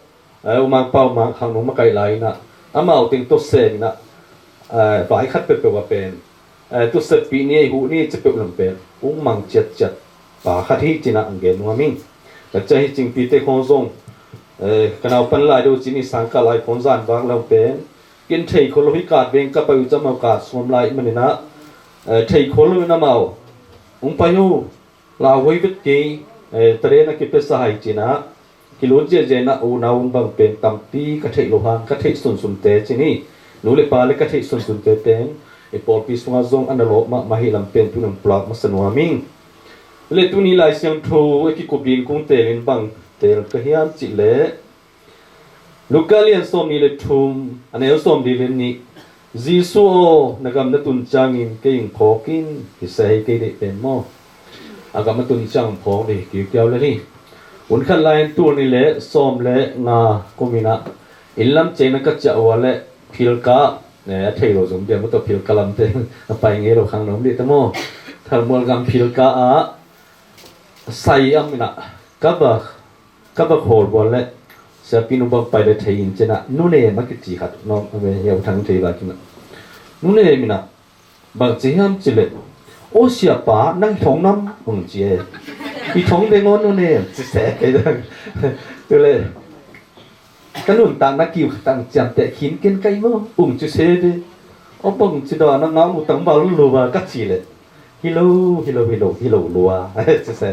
a, U Mang Pau Mang khangno makaih lai in ah, amau teng tawh sem in ah, a, vai khat peuhpeuh ah pen, a, tu seppih ni, ei huh ni ci peuh lam pen hong mang ciatciat pa khat hi ci-in ah hong gen nuam ing. Ka ciah hi, Cingpite khawng zong, a, ka naupan lai deuh ci ni, sangkah lai khawng zan vak lo pen ken thei khol lo hi, Katveng ka pai uh ciang amau ka sawm lai man in ah, a, thei khol lo in amau hong pai uh, lauhuai vet kei, eh, taren a kipia sa hai ci-in ah, kilut ziahziah in ah, unau un bang pen tampi ka theih loh hang, ka theih sunsunte ci ni, nu le pa le ka theih sunsunte pen i pawlpi sungah zong a na lawp mahmah hi lam pen tuni hong pulak masa nuam ing. Le tuni Lai Siangtho a kikup ding kong teel in bang teel ka hiam cih leh, Luka lian sawmnih le thum, a neu sawmli le nih. Jesu aw, na gam na tun ciangin kei hong phawk in, hi se hi, kei deih pen maw. A gam a tun ciang hong phawk ding hi kiukiau lel hi. Hun khat lai-in tul nih le sawm le nga kum in ah inn lam ciang in ah ka ciah uh a leh Philka, eh, a thei lo zong bia maw taw, Philka lamte a pai ngei lo, khangno om dih ta maw. Thalmual gam Philka ah sai am in ah ka va ka va khawl bual leh, siapi nu bang pai leh thei in ci-in ah, Nu Nem a kici khat, nong, a ve, Hiau Thang thei va kin ah, Nu Nem in ah, bang ci hiam cih leh, "Aw siapa, nang i thong nam?" hong ci e. "I thong deng aw Nu Nem," ci se kei dang. Tu leh, "Ka nuntakna kiu khat ang ciamteh khin ken kai maw?" hong ci se ve. "Aw bang ci dan a ngau mu tang bal lu va," ka ci leh, "Hi lo, hi lo, hi lo, hi lo lua," ci se.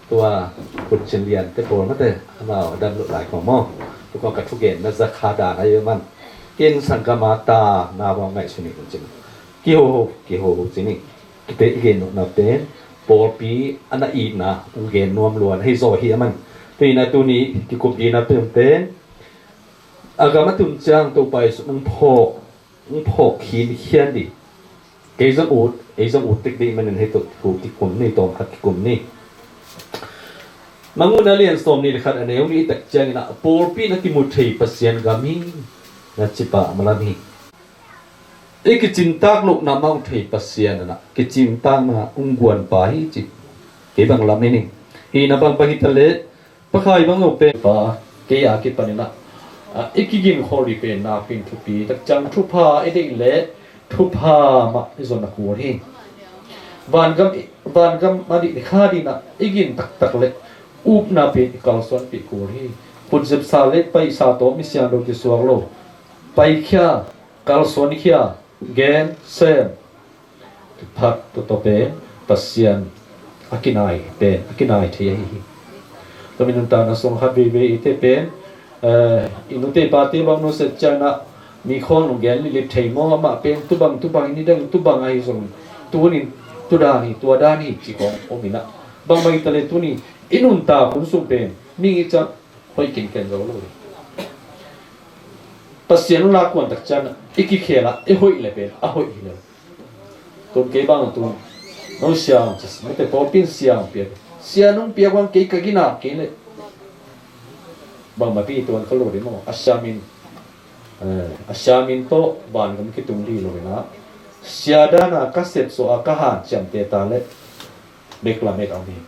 Tua Hun Cin Lian te pawl mate, amau a dam lo lai khawng maw. Tua khawng ka thugenna za kha dan a hi man. Ken sanggam a ta na bang ngaihsun hi Hun Cin. Kiho ho, kiho ho ci ni. Kite i gen nopna pen pawlpi a na itna hong gen nuam lua na hi zaw hi a man. Tua hi-in ah tuni kikup ding a pen pen, a gam a tun ciang Topa Jesu hong phawk, hong phawk khin khian ding. Kei zong ut, ei zong ut tek ding manin hei tawh thu kikum ni, tawm khat kikum ni. Mangmuhna lian sawmnih le khat, a neu nih tak ciangin ah, pawlpi na kimu thei Pasian gam hi, na ci pah malam hi. I kicingtak lohna mah hong thei Pasian in ah, kicingtakna hong guan pa hi ci. Kei bang lam hi ning. Hi na bang bang hi ta leh, Pa Khai bang lo pen pa, kei a kipan in ah, a, i kigin khol ding pen nakpi in thupi tak ciang thupha i deih leh thupha mah i zon a kul hi. Vangam, vangam a dih ni kha ding ah i gin taktak leh upna pen i kalsuanpih kul hi. Putzep sa leh paisa tawh mi siangtho kisuak lo. Paikhia, kalsuankhia, gen, sem, phat tawh pen Pasian a kinai pen, a kinai thei ahi hi. Tua mi nuntakna sung khat veivei i te pen, eh, i nute pate bang nusia ciangin ah mi khawng nong gen lilip thei maw, amah pen tubang, tubang i ni dang, tubang ahi zong tunin tudan hi, tua dan hi ci khawng om in ah. Bangbang hi ta leh tuni i nuntak hun sung pen mi i ciang hoih kinken zo lo hi. Pasian lak kuan tak ciang i kikhel ah i hoih leh pen a hoih hi lo. Tun kei bang tun no siang ci, mite pawlpi in siang piak, Sia nong piak bang kei ka gina kei le bangmah pi tuan ka lo ding maw? A siamin, eh, a siamin tawh vangam kitung dih lo inah, sia dana ka sep suah a ka hanciam teta le bek lamet a om hi.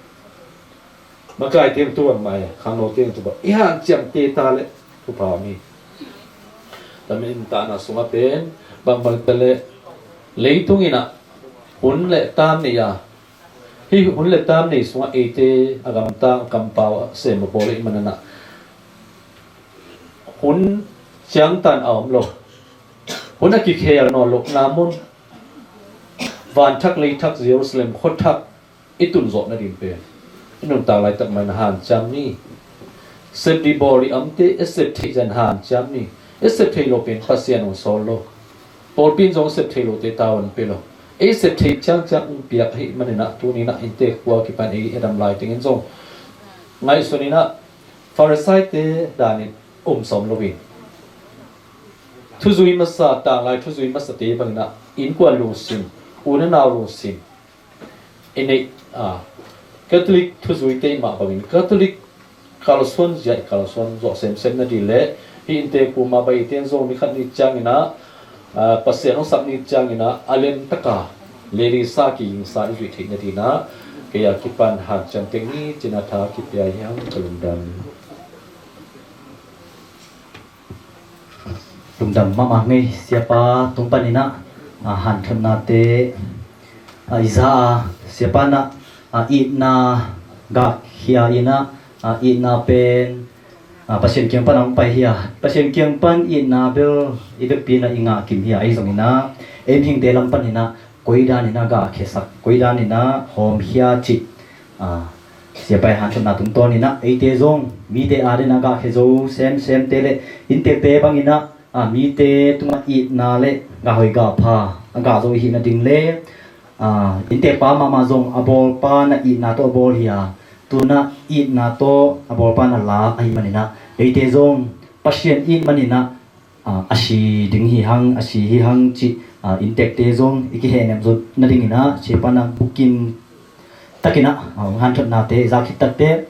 Makai tiang tu bangmah e, khangno tiang tu bang i hanciam teta le thupha om hi. Tamin tahna sungah pen bangbang tale leitung inah hun le tam nei a, hi hun le tam nei sungah eite a gamtang a kampau a sem a bawl i mananah hun ciangtan a om lo. Hun a kikhel nawn lohna mun, vanthak leithak Jerusalem khuathak i tunzawh nading pen i nuntak laitak mah in hanciam ni. Sep dih bawl dih amte i sep theih zan hanciam ni. I sep theih lo pen Pasian hong sawl lo. Pawlpi in zong sep theih lote tavuan pe lo. Ei sep theih ciangciang hong piak ahi maninah tuninah inntek khua kipan ei i dam lai tengin zong ngaihsun inah Farisaite danin um sawm loin thuzui masa, tanglai thuzui masate banginah innkuan lungsim, u le nau lungsim i neih a, Catholic thuzuite i mah bangin Catholic kalsuan zia i kalsuan zawh semsem nadih le hih inntek puma bai i ten zong ni khat ni cianginah, a, Pasian hong sap ni cianginah a len taka lelisa kigingsa i zuih theih nadinah kei a kipan hanciam teng ni cina tha kipia hiam ka lungdam. Lungdam mahmah ngei siapa tung paninah, a, hanthotnate, a, i za a siapa inah, a, itna gahkhia inah, a, itna pen, a, Pasian kiang pan a hong pai hi a, Pasian kiang pan itna bel i vekpi inah i ngah kim hi a, ahi zonginah ei mihingte lam paninah koi daninah gahkhiasak, koi daninah hawmkhia cih, a, siapa i hanthotna tungtawninah eite zong mite a dinah gahkhia zo semsemte le inntekte banginah, a, mite tungah itna le gahhoi gahpha a gah zo i hih nading le, a, inntekpa mahmah zong a bawlpa na itna tawh a bawl hi a, tunah itna tawh a bawlpa na lak ahi maninah eite zong Pasian it maninah, a, a si ding hi hang, a si hi hang cih, a, inntekte zong i kihehnem zo nadinginah siapa inah bukim takinah, a, hong hanthotnate i za khit takte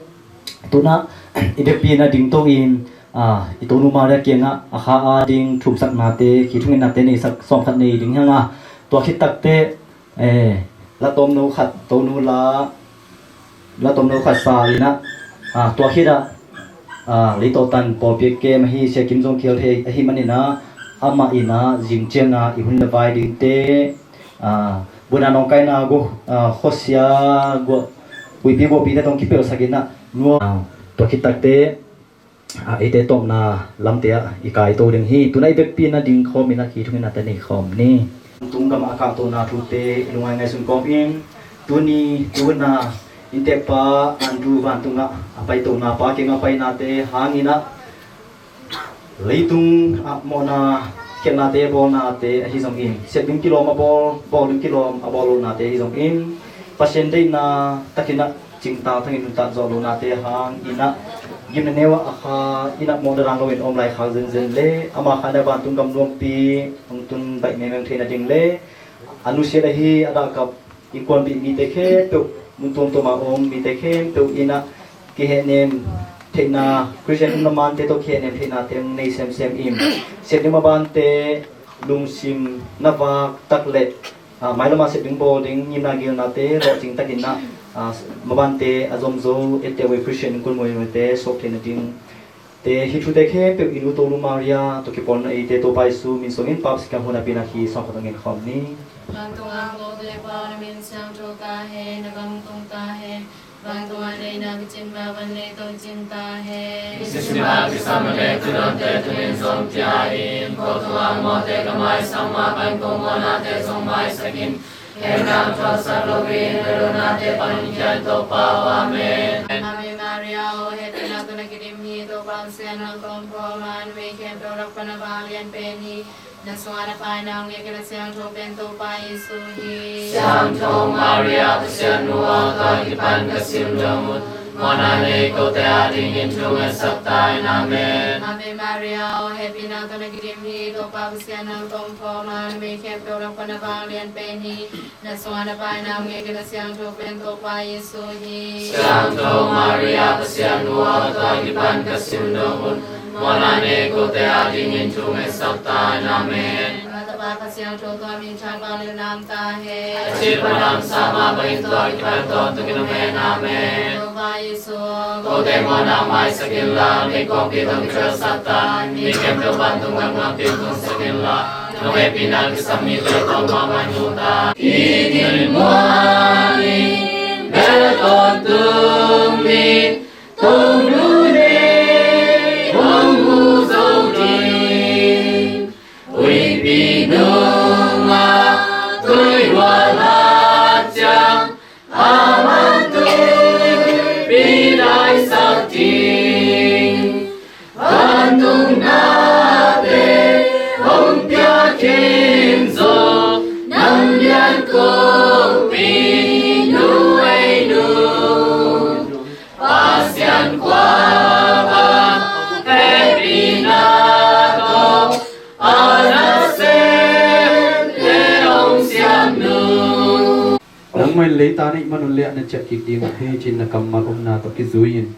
tunah i vekpi inah dingto in, a, i Tonu Maria kiangah a kha a ding thumsaknate, khi thungetnate neisak sawmkhat nei ding hi hang a, tua khit takte, eh, la tomno khat, Tonu la, la tomno khat sa inah, a, tua khitah, a, Leitawtan pawlpi a kem ahi Sia Kim Zong Khial thei ahi maninah amah inah zing cianga i hun le vai dingte, a, buna nawngkaina gu, a, khuasia guah, huipi guahpite tawng kipelsak inah nuam, a, tua khit takte, a, eite tawpna lamte ah i kaito ding hi. Tunah i vekpi inah ding khawm inah khi thungetnate nei khawm ni. Vantung gam a kahtohna thute i lungngai ngaihsun kawmin tuni tuna inntekpa Andrew vantungah a paitohna, Pa kiangah painate hanginah leitung ah mawhna khialhnate, bawlnate ahi zongin, sep ding kilawm a bawl, bawl ding kilawm a bawl lohnate ahi zongin, Pasian deihna takinah cingtang thangin nuntak zawh lohnate hanginah gimna neu ah a kha inah mawhna dan loin om lai khak zenzen le ama kha inah vantung gam nuampi hong tun baih mengmeng theih nading le a nusiat ahi a dahkap innkuanpih mite khempeuh, mun tuamtuam a om mite khempeuh inah kihehnem theihna, Khristian um lamante tawh kihehnem theihna teng nei semsem in, sep ding mabante lungsim na vak tak le, a, mailam a sep ding bawl ding ngimna gilnate lawhcing takinah, a, mabante a zomzo etteh uh ei Khristian innkuan muaimuaite suak theih nading te, hih thute khempeuh i nu Tonu Maria tawh kipawlna eite Topa Jesu min sungin pap sikhang hun a pina khi sawngkhat hong en khawm ni. Vantung a om kote Pa, na min siangtho ta hen, na gam tung ta hen. Vantung a deihna kicin bang bang leitungah cin ta hen. Sisima kisam a le tuidawnte tungin zong pia in, ko tung a om mawhte ka maisak mah bang ko mawhnate zong maisak in. Hemna tawh sak loin na lunate pan in kian Topa aw. Amen. Ave Maria, aw hehpihna tawh na kidim hi, Topa Pasian nang kong pawlin mi khempeuh lak pan na val lian pen hi. Na sungah na paina hong ngekin a siangtho pen Topa Jesu hi. Siangtho Maria Pasian nu aw, tua kipan ka sim dong un. Mawhna nei kote adingin thungetsak ta in. Amen. Ave Maria, aw hehpihna tawh na kidim hi, Topa Pasian nang tawh om khawm a, numei khempeuh lak pan na vanglian pen hi. Na sungah na Pa in a om ngei, kei na siangtho pen Topa Jesu hi. Siangtho Maria Pasian nu aw, tua kipan ka simdong un. Mawhna nei kote adingin thungetsak ta in. Amen. Tapa Kha Siangtho tua min thang vanglian na om ta hen. A cih pan a om sa mah bangin tua kipan tawntung in om hen. Amen. Topa Jesu, kote mawhna maisak inla, meikuangpi tawh kitelsak ta in. Mi khempeuh vantung gam ngam ding tungsak inla, nong hehpihna kisam mite tawh mawhna mu ta in. I din muang in bel tawntung ni, Tonu nei hong mu zo ding. Huihpi nungah tuihual hat ciang, amah tuipi daisak ding. Vantung nate hong pia khin zo, nang lian kongpi nu ei nu. Pasian khua bang hehpihna tawh a nasemte hong siam nung. Nangmah in leitang na hih manun le a na ciah kik ding hi, ci-in na kammal omna tawh kizui-in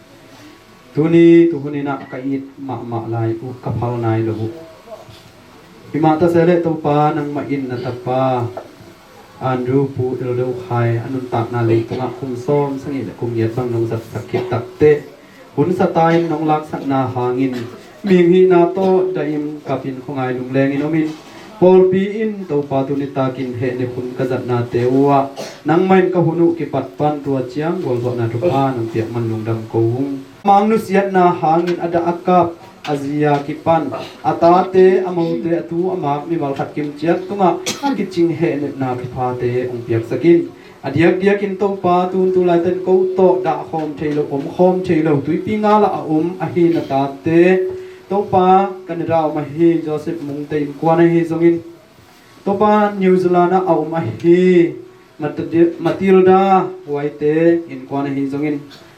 tuni tuhun in ah ka it mahmah lai uh, ka phal nai lo uh. Himah ta se leh Topa, nangmah in na tapa Andrew, Pu Eldo Khai a nuntakna leitungah kum sawm sagih le kum giat bang nong zatsak khit takteh, hun sa ta in nong laksakna hangin mihing hihna tawh daim kapin khuangai lunglengin omin, pawlpi in Topa tuni takin hehnep hun ka zatnate uhah nangmah in ka hun uh kipat pan tua ciang gualzawhna thupha nong piak man lungdam ko ung. Mang nusiatna hangin a dah a kap a zi a kipan a tate, a mote, a tu a mak mimal khat kimciat tungah a kicing hehnepna thuphate hong piaksak in. A diakdiakin Topa, tun tu laitakin ko tawh dah khawm thei lo, om khawm thei lo, tuipi ngal ah a om ahi na tate, Topa, Canada a om ahi Joseph Mungte innkuan ahi zongin, Topa, New Zealand ah a om ahi Matadi-, Matilda Huaite innkuan ahi zongin,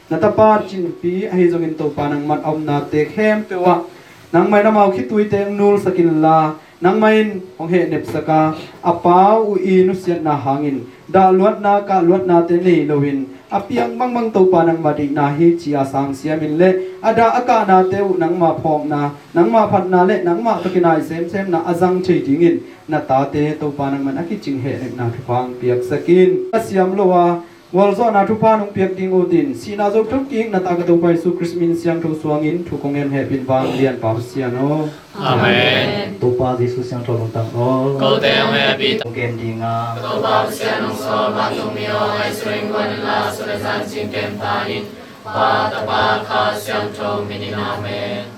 na tapa Cinpi ahi zongin, Topa, nangmah a omnate khempeuh ah nangmah in amau khituite hong nulsak inla, nangmah in hong hehnepsak a, a pau uh i nusiatna hangin dahluatna kahluatnate nei loin, a piang bangbang Topa nangmah deihna hi ci-a sangsiamin le a dah a kahnate uh nangmah phawkna, nangmah phatna le nangmah tawh kinai semsemna a zang thei dingin na tate Topa nangmah in a kicing hehnepna thupha hong piaksak in. A siam lo a gualzawhna thupha nong piak ding utin, sihna zo thuk kik na ta ka Topa Jesu Khrist min siangtho suangin thu kong ngen, hehpih in vanglianpa Pasian aw. Amen. Topa Jesu siangtho lungtang aw. Kote hong hehpih ta. Kong gen ding a. Topa Pasian hong sawl vantung mi aw, ngaihsun in kuan inla, sun le zan cingkem ta in. Pa, Tapa, Kha Siangtho min in. Amen.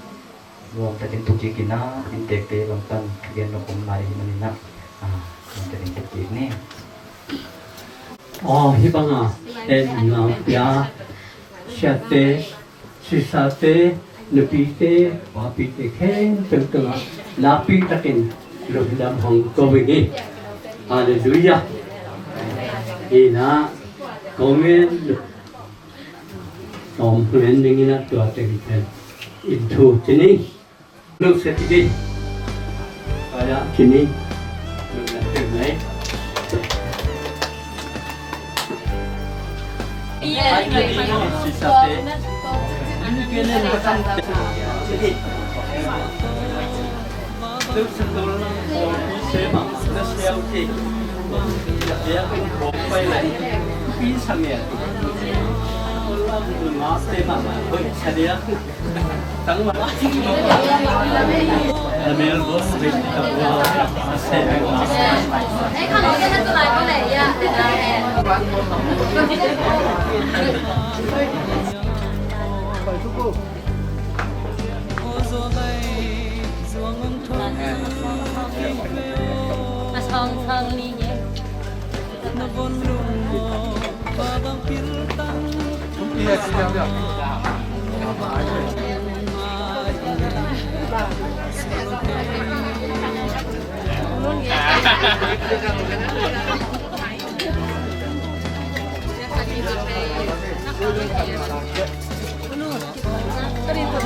Nuamtakin thukkik in ah, inntekte lampan thugen nong om lai ahih manin ah, ah, nuamtakin thukkik ni. Aw, hih banga en nau pia, siate, sisate, nupite, papite khempeuh tungah nakpi takin lungdam hong ko ing. Halleluiah. Ina, kong en, tawm hong en dingin ah tua teng pen in thu ci ni. Lo seti dei. Kaya kini. Lo na teng nai.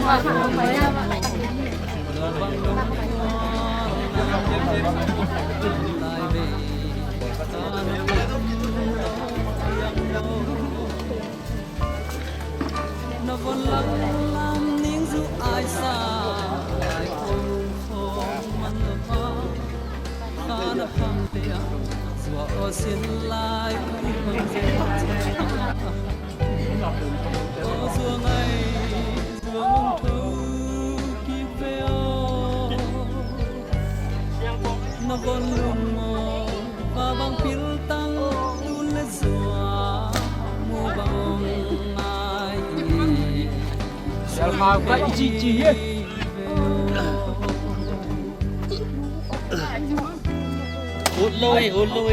Ut lo e, ut lo e.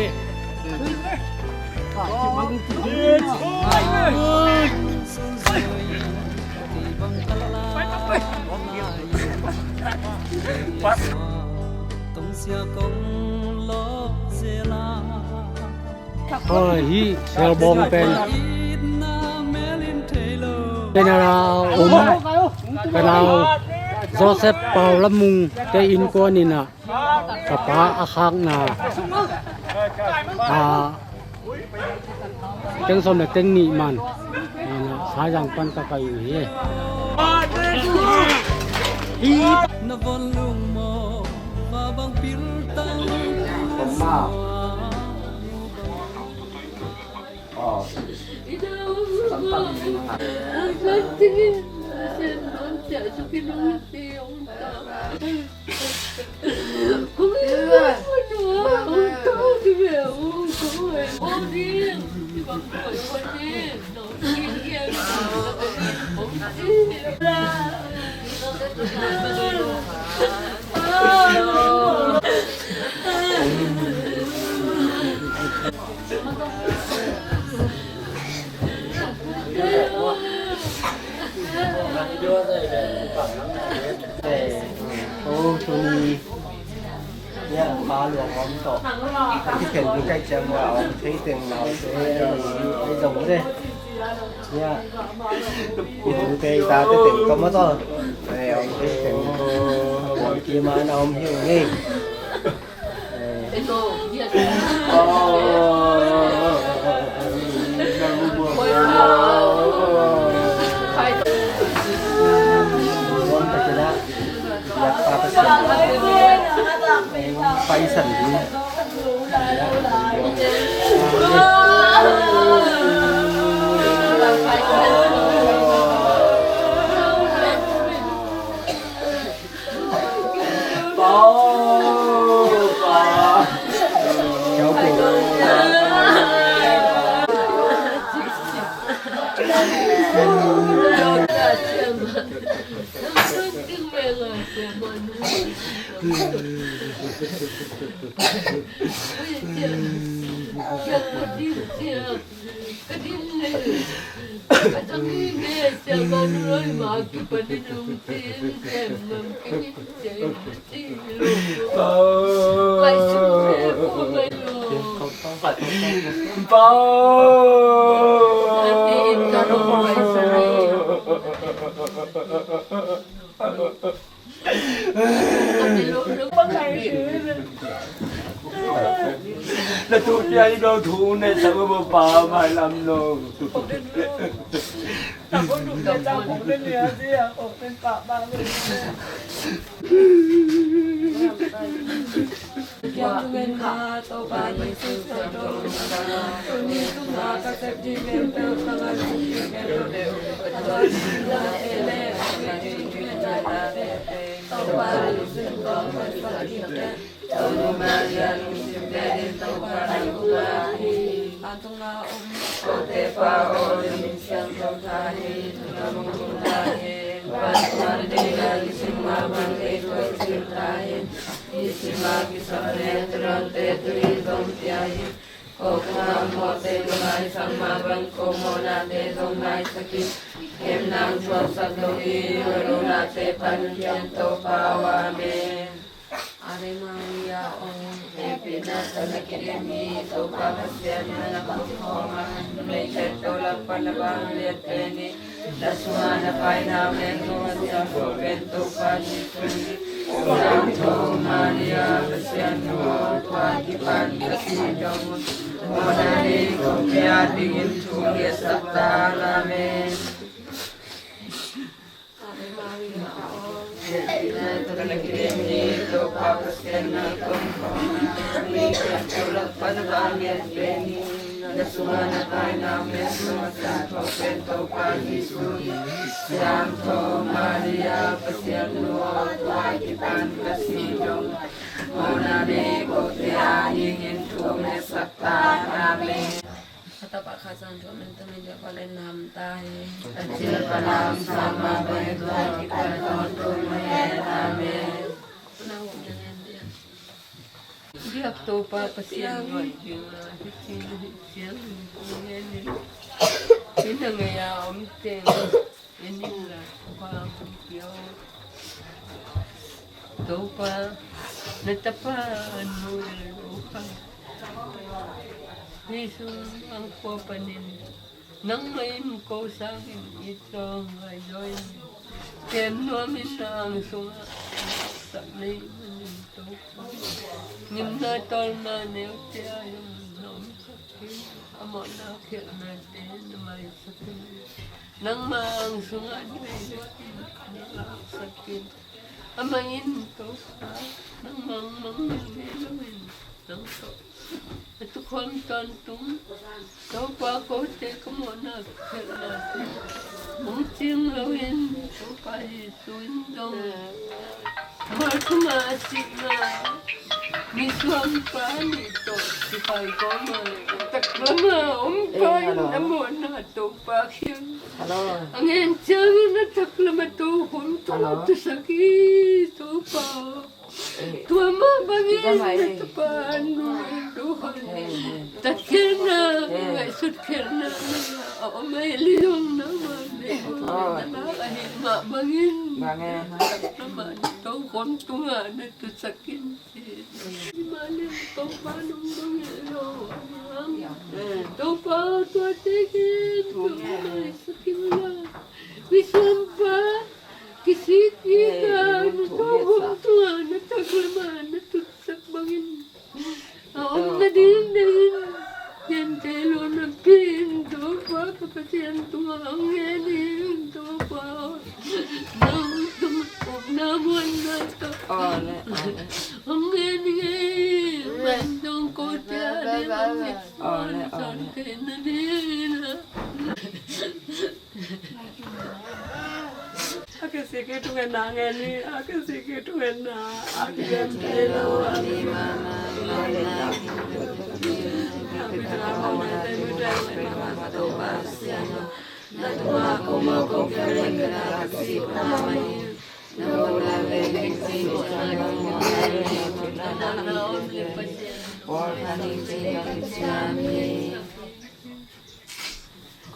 Hoi, hih Selbawng pen Canada a om, ka nau Joseph Pau Lam Mung te innkuan in ah, ka pa a khakna, a, teng sawm le teng nih man, Saizang pan ka kai uh hi. Oh, Tony. Ya, pa luang om tawh. Ki khen du kai ciang wa om thei teng lau se. Ai dong de. Ya. Ki du te ta te teng to ma to. Ai om thei teng. Om ki ma na om hiu ni. Na tu nia i lo thu ne sa bo pa mai lam lo. Ave Maria, aw hehpihna tawh na kidim hi, Topa Pasian na na phat khawm a, numei khempeuh lak pan na vangliat pen hi. Na sungah na paina Mary Mawhna siangtho pen Topa Jesu hi. Siangtho Maria, Pasian nu aw, tua kipan ka sih dong un, mawhna ding kote adingin thungetsak ta in. Amen. Ave Maria, aw hehpihna tawh na kidim hi, Topa Pasian na na phat khawm a, numei khempeuh lak pan na vangliat pen hi. Na sungah na paina Mary Mawhna siangtho pen Topa Jesu hi. Siangtho Maria, Pasian nu aw, tua kipan ka sih dong un, mawhna ding kote adingin thungetsak ta in. Amen. Kha tapa kha siangtho min tawh min tawh palen na ham ta hen. Ka cil palam sama bai tua kipan tawntung mah hen. Amen. Na hum na ngen dia. Biak Topa Pasian luan ding a, hi cing hi ciang hi ngen hi. Hi na ngai a om teng. En in la, Topa hong pia aw. Topa, na tapa nu el lo kha. Hih sung ang khua panin nangmah in ko sangin it zaw ngai zaw in, kem nuamin na ang sungah sak nei manin Topa, ngimna tawlna neute a zong na omsak in, a mawhna khialhnate na maisak in. Nangmah ang sungah na ei sak in, na laksak in. Amah in Topa, nangmah mang mang ngei lo in, nang tawh a tukhawm tawntung Topa, kote ka mawhna khialhnate hong cing lo in, Topa Jesu in zong mual thuma a sihna misuang pa nih tawh sipai kawma taklam a om pa in a mawhna Topa kiang a ngen ciangin a taklam a tokhom tung a tusak hi Topa. Tua mah bangin na tapa nu el lo kha, tatkhialhna, ngaihsutkhialhna a om a, hi lei zong nangmah na lak ahih mah bangin na taklam a tokhom tungah na tusak in. Mah leh Topa nong dong hi lo a hiam? Topa aw, tuate khempeuh na maisak in la, misuang pa kisik kik a, na tokhom tungah na taklam a na tutsak bangin a om nading dingin gentehlohna pia in Topa, ka Pasian tungah hong ngen ing Topa. Nang tung upna muanna tawh hong ngen ing ei. Nang kote ading hong ngen, hong ngen sawn kei nading in a. A kisik i thungetna ngen ni, a kisik i thungetna, a kisik i thungetna.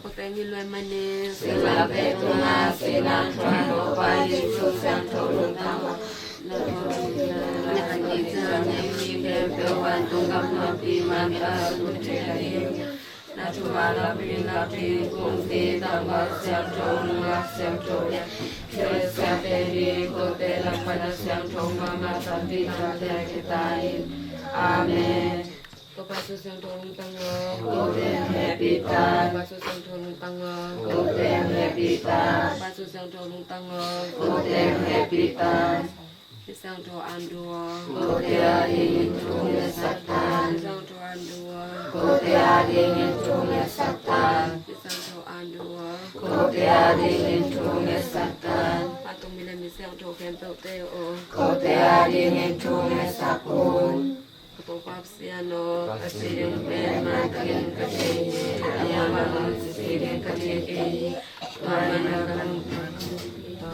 Ko teng i luai mane. Singlamteh tungah singlamteh tungah Topa Jesu siangtho lungtang aw. Na tungah mi khempeuh vantung gam nuampi manta sun thei ding. Na thuman lampi lampi kumpi tangval siangtho nungak siangtho le thil siangtho ding kote lam pana siangtho mahmah tampi tampi a kita in. Amen. Topa Jesu siangtho lungtang aw. Kote hehpih ta in. Topa Jesu siangtho lungtang aw. Kote hehpih ta in. Topa Jesu siangtho lungtang aw. Kote hehpih ta in. Siangtho Andrew aw. Kote adingin thungetsak ta in. Siangtho Andrew aw. Kote adingin thungetsak ta in. Siangtho Andrew aw. Kote adingin thungetsak ta in. A tungmi le mi siangtho khempeuhte aw. Kote adingin thungetsak un. Ka Topa Pasian aw, ka sih ding pen mantakin ka thei hi, ahi zongin ka sih ding ka thei kei hi. Tua manin na ka lungtang,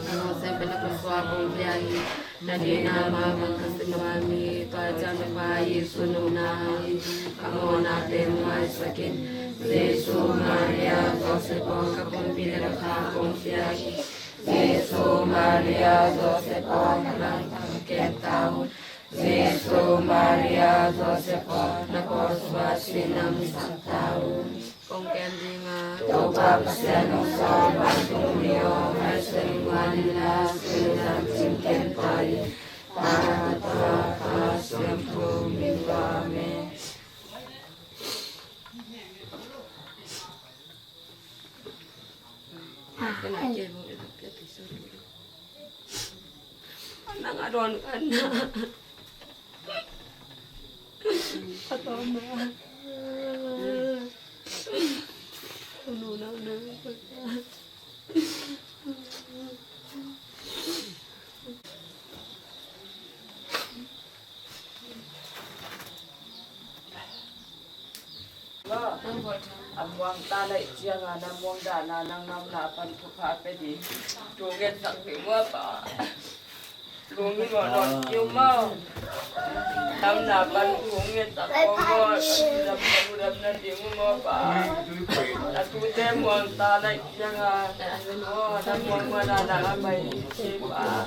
na lungsim pen na pusuak kong pia hi. Na deihna mah bang ka si nuam hi. Tua ciang na Pa Jesu nunna hangin ka mawhnate hong maisak in. Jesu, Maria, Joseph aw, ka pumpi le ka kha kong pia hi. Jesu, Maria, Joseph aw, na langpang kem ta un. Jesu, Maria, Joseph aw, na cross sungah sin hong sak ta un. Kong kem ding a, Topa Pasian hong sawl vantung mi aw, ngaihsun guan in la, singzan cingken tawi, Pa, Tapa, Kha Siangtho min tawh. Amen. Nang a don kan na. Ka tawm na. Unu na na. A muang ta laih ciangin a muang dan a nang na omna pan thupha pia ding thu ngetsak ding maw Pa. Lungdam maw, lungdam maw. Na omna pan thu ngetsak ko maw, lungdam, lungdam na ding maw Pa. Na thute muang ta laih ciangin a na muang maw, na na a pai ding Pa.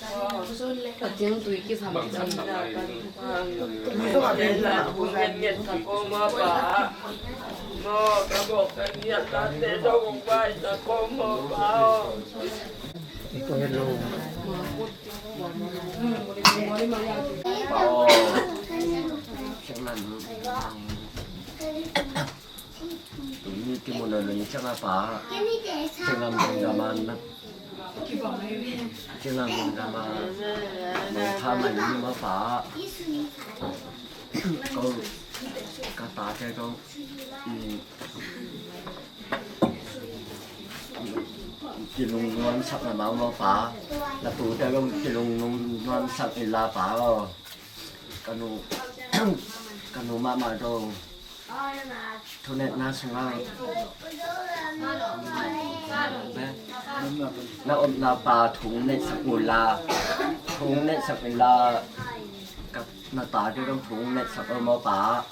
A ciang tui kisam kisam. Tuni kimu nawn lo ni ciang a Pa, Cinglam Cinglam a na, Cinglam Cinglam a Mangpha man ni maw Pa. Ko ka tate ko, mm, kilungnuamsak na maw Pa. Na tute ko kilungnuamsak in la Pa aw. Ka nu, ka nu mahmah dong. Thungetna sungah na omna pa thung netsak unla, thung netsak unla, ka na tate dong thung netsak un maw Pa.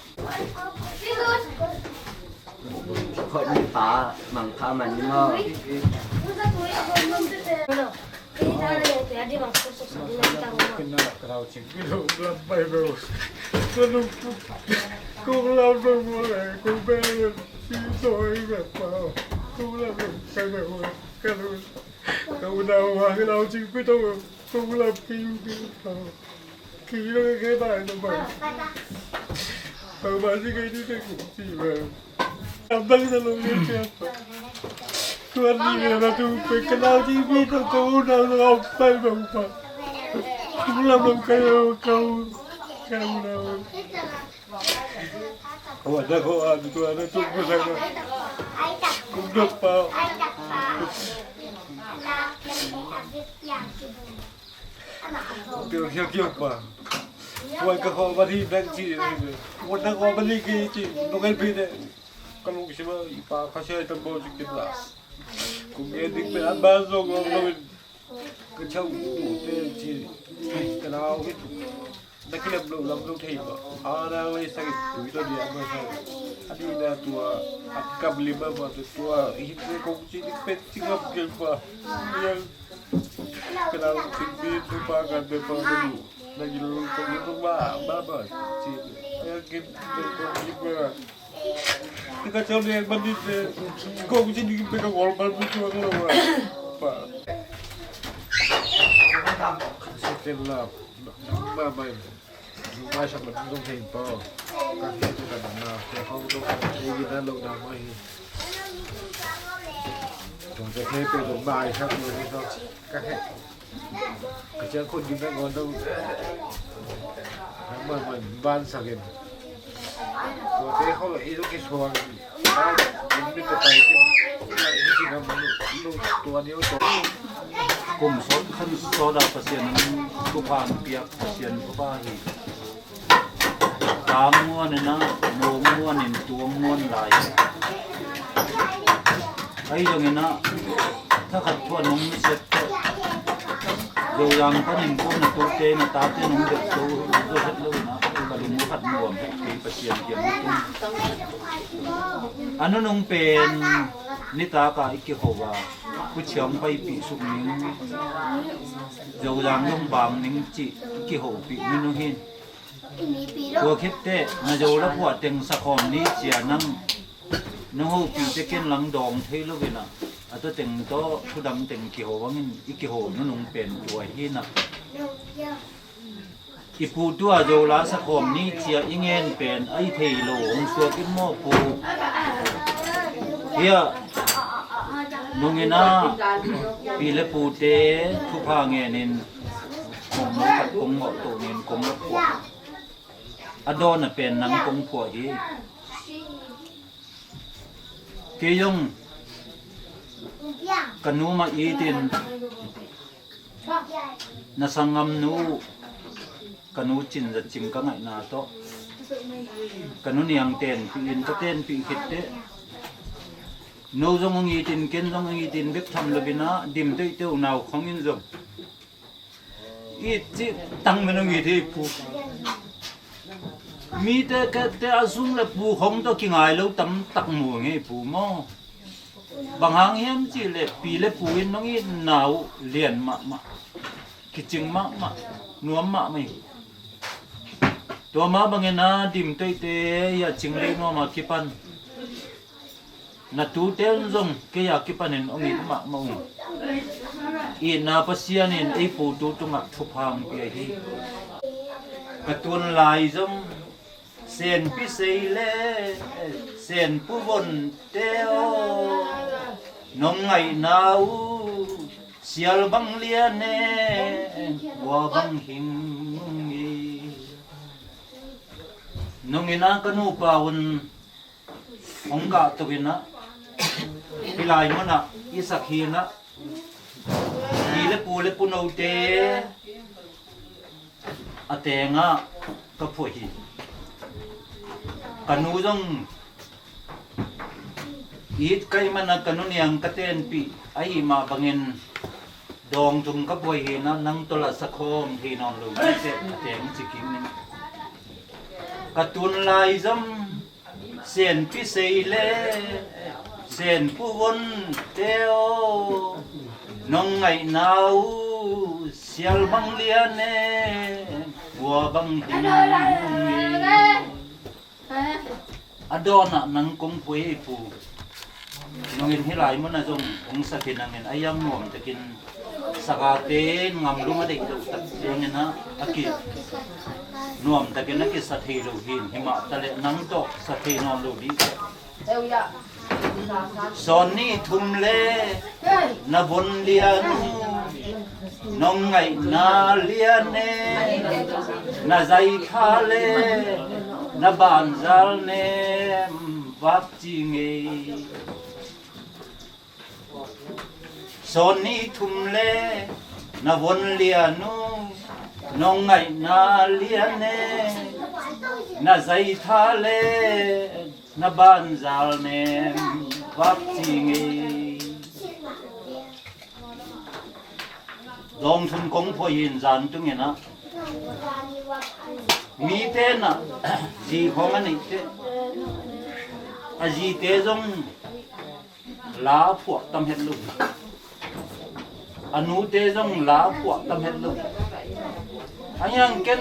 Khut ni Pa, mangpha man ni maw. Ka unau hang lau cing pui tong, kong lam ki u ki u tong. Ki lo ke bai lo bai. Tong bai si ke ni ke ku si bai. Abang sa lo ke ke. Tuan ni ke na tu pe ke lau cing pui tong, kong unau lo bai bai bai. Kong lam lo ke lo kau. Kau unau. Tua na ko a, tua na tung ko sa ko. Kum dok pa. Kiu kiu kiu pa. Tua ka ko ba di dang ci. Tua na ko ba di ki ci. Nong en pi de. Ka lung si ma i pa ka sia i tam bo ci ki la. Kum en dik pe an ba zong long long. Ka chau u te ci, ka nau hi. Na kilem lo lam lo thei ba. A nang lei sa ki tui to dia ma sa. A di na tua, a kam lim ma ma tua, hi te kong ci ni pet ci ngam kem ba. Yang ka nau ci ni tu pa ka te pa ka du. Na ki lo kong ni ba ba ba ci. Yang kem te kong ni ba. Tika chau ne ban dit ne. Ko ku chin dik pe ka gol ban bu chuang lo wa. Pa. Second love. Ma mai. Ma sa ban dong thei pa. Ka he tu ka na. Ka hau dong ka he na lo na mai. Dong ka he pe dong mai sa tu ni sa. Ka he. Ka ciang khun gim na ngawn dong. Nang man man ban sak in. Tua te khawng i zong kisuang. Ban gim mit ka tai kin. Nang i ci ngam lu tua ni tua. Kum sawt khan sawt a Pasian in thupha piak Pasian thupha hi. Tam muan in ah, mawng muan in, tuam muan lai. Ahi zongin ah, thakhat thu a nong sep teh. Zolang panin ko na tote, na tate nong dep to, zo het lo in ah, ka lung khat nuam het kei Pasian kiang na tung. A nunung pen nitak a i kiho a. Pu Chiang paipih suk ning, Zozang zong bang ning cih i kihopih min uh hin. Tua khit teh na Zo la phuah teng sakhawm ni cia nang nong hopih teh ken lang dawng thei lo in ah, a tua teng tawh thudam teng kiho bangin i kiho nunung pen tua hi in ah. I pu tua Zo la sakhawm ni cia i ngen pen a i thei lo hong suak in maw pu? Hiah nungin ah pi le pute thupha ngenin mawngmawng khat kong ngawh to nin kong la phuah. A dawn a pen nang kong phuah hi. Kei zong ka nu mah itin na sanggamnu, ka nu Cin Za Cing ka ngaihna tawh ka nu Niang tenpih in ka tenpih khit teh, no zong hong itin ken zong hong itin bek tham lo in ah Dim Teitei uh nau khong in zong it cih tang men hong it hi pu. Mite kate a sum le pu khong tawh kingai lo tamtak mu ngei pu maw? Bang hang hiam cih leh pi le pu in nong itna uh lian mahmah, kicing mahmah, nuam mahmah hi. Tua mah bangin ah Dim Teitei a Cing Lei nuam a kipan na tute in zong kei a kipanin hong it mahmah uh. Itna Pasian in ei pu tu tungah thupha hong pia hi. Ka tun lai zong Senpi Sei le Senpu Vonte aw, nong ngaihna uh sial bang lian e, hua bang hing hi. Nungin ah ka nupa un hong kah tuk in ah, hih lai munah i sak hi in ah, pi le pu le pu note a tengah ka phuah hi. Ka nu zong it ka hih manah ka nu Niang ka tenpih ahih mah bangin dawng thum ka buai hi in ah, nang tawh la sakhawm thei nawn lo ding teh a teng ci kik ning. Ka tun lai zong Senpi Sei le Senpu Vonte aw, nong ngaihna uh sial bang lian e, hua bang hing hi. A dawnah nang kong phuah hi pu. Nungin hih lai munah zong hong sak hi nangin a hiam nuam takin sakate in ngamlung a deih loh tak ciangin ah a ki nuam takin a kisa thei lo hi in, himah taleh nang tawh sa thei nawn lo dih. Sawn nih thum le na von lian uh, nong ngaihna lian e, na zaitha le na banzal nem vak ci ngei. Sawn nih thum le na von lian uh, nong ngaihna lian e, na zaitha le na banzal nem vak ci ngei. Dawng thum kong phuah hi in zan tungin ah, mite in ah zi khawng a neih teh, a zite zong la phuah tam het lo. A nute zong la phuah tam het lo. A hiang ken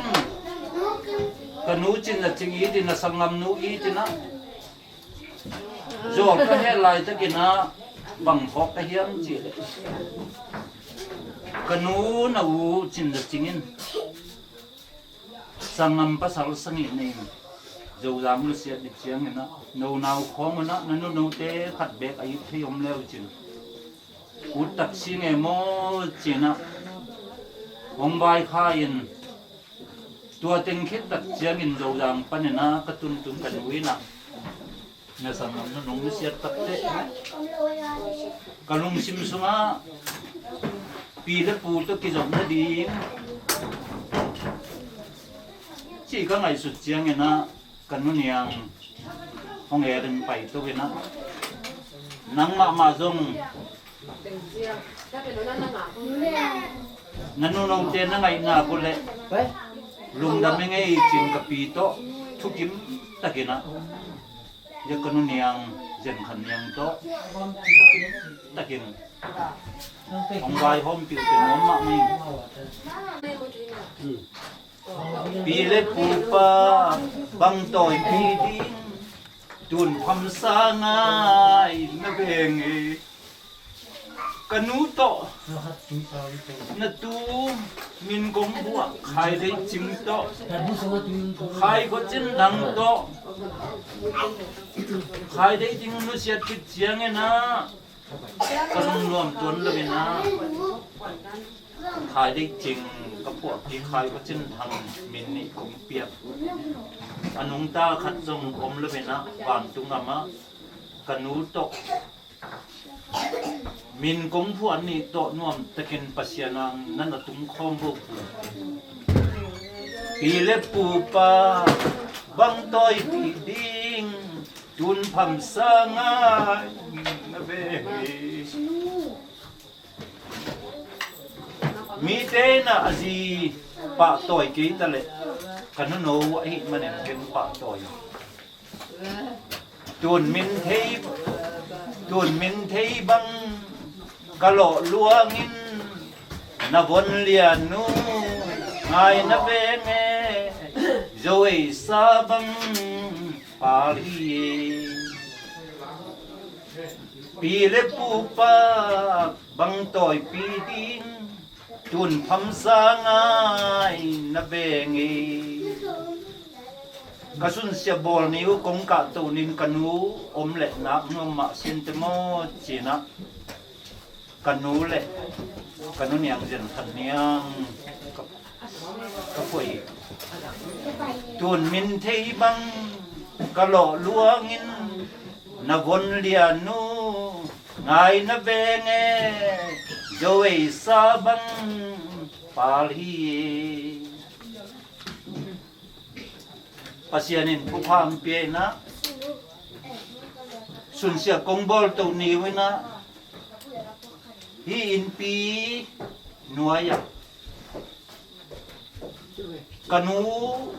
ka nu Cin Za Cing it in, a sanggamnu it in ah, zawl ka heh laitakin ah bang phawk ka hiam cih leh, ka nu na u Cin Za Cing in sanggam pasal sagih nei in, Zozang nusiat ding ciangin ah, no nau khawng un ah na nu note khat beek a it thei om le uh cin, ut tak si ngei maw cin ah hong vaikhak in, tua teng khit tak ciangin Zozang panin ah ka tuntun ka nu in ah, na sanggamnu nong nusiat tak teh, ka lungsim sungah pi le pu tawh kizopna ding cih ka ngaihsut ciangin ah, ka nu Niang hong et in pai to in ah, nang mahmah zong na nu note na ngaihna uh leh lungdam hi ing ei cin ka pi tawh thukim takin ah, ya ka nu Niang Zen Khan Niang tawh takin hong vaihawm piuhte nuam mahmah ing. Pi le pupa bang tawipi ding, tun phamsa ngai na veng e. Ka nu tawh na tu Min Kong Phuah, Khai Deih Cing tawh, Khai Khuacin Thang tawh, Khai Deih Cing nusiat khit ciangin ah ka lungnuam tuan lo in ah, Khai Deih Cing ka phuahpi, Khai Khuacin Thang min nih kong piak. A nungta khat zong om lo in ah, vantung gam ah ka nu tawh Min Kong Phuah nih tawh nuamtakin Pasian ah na na tungkhawm bupun. Pi le pupa bang tawipi ding, tun phamsa ngai na veng e. Mite in ah a zi pahtawi kei ta leh, ka nuno ahih manin keng pahtawi. Tun min thei, tun min thei bang ka lawh luangin, na von lian nu ngai na veng e. Zo ei sa bang pal hi e. Pi le pupa bang tawipi ding, tun phamsa ngai na veng e. Ka sunsia bawl ni uh kong kahtoh nin, ka nu om leh nak nuam mah sinte maw ci-in ah, ka nu le ka nu niang Zen Khan Niang ka, ka phuah hi. Tun min thei bang ka lawh luangin, na von lian nu ngai na veng e. Zo ei sa bang pal hi e. Pasian in thupha hong pia in ah, sunsia kong bawltoh ni uh in ah, hih innpi nuai ah ka nu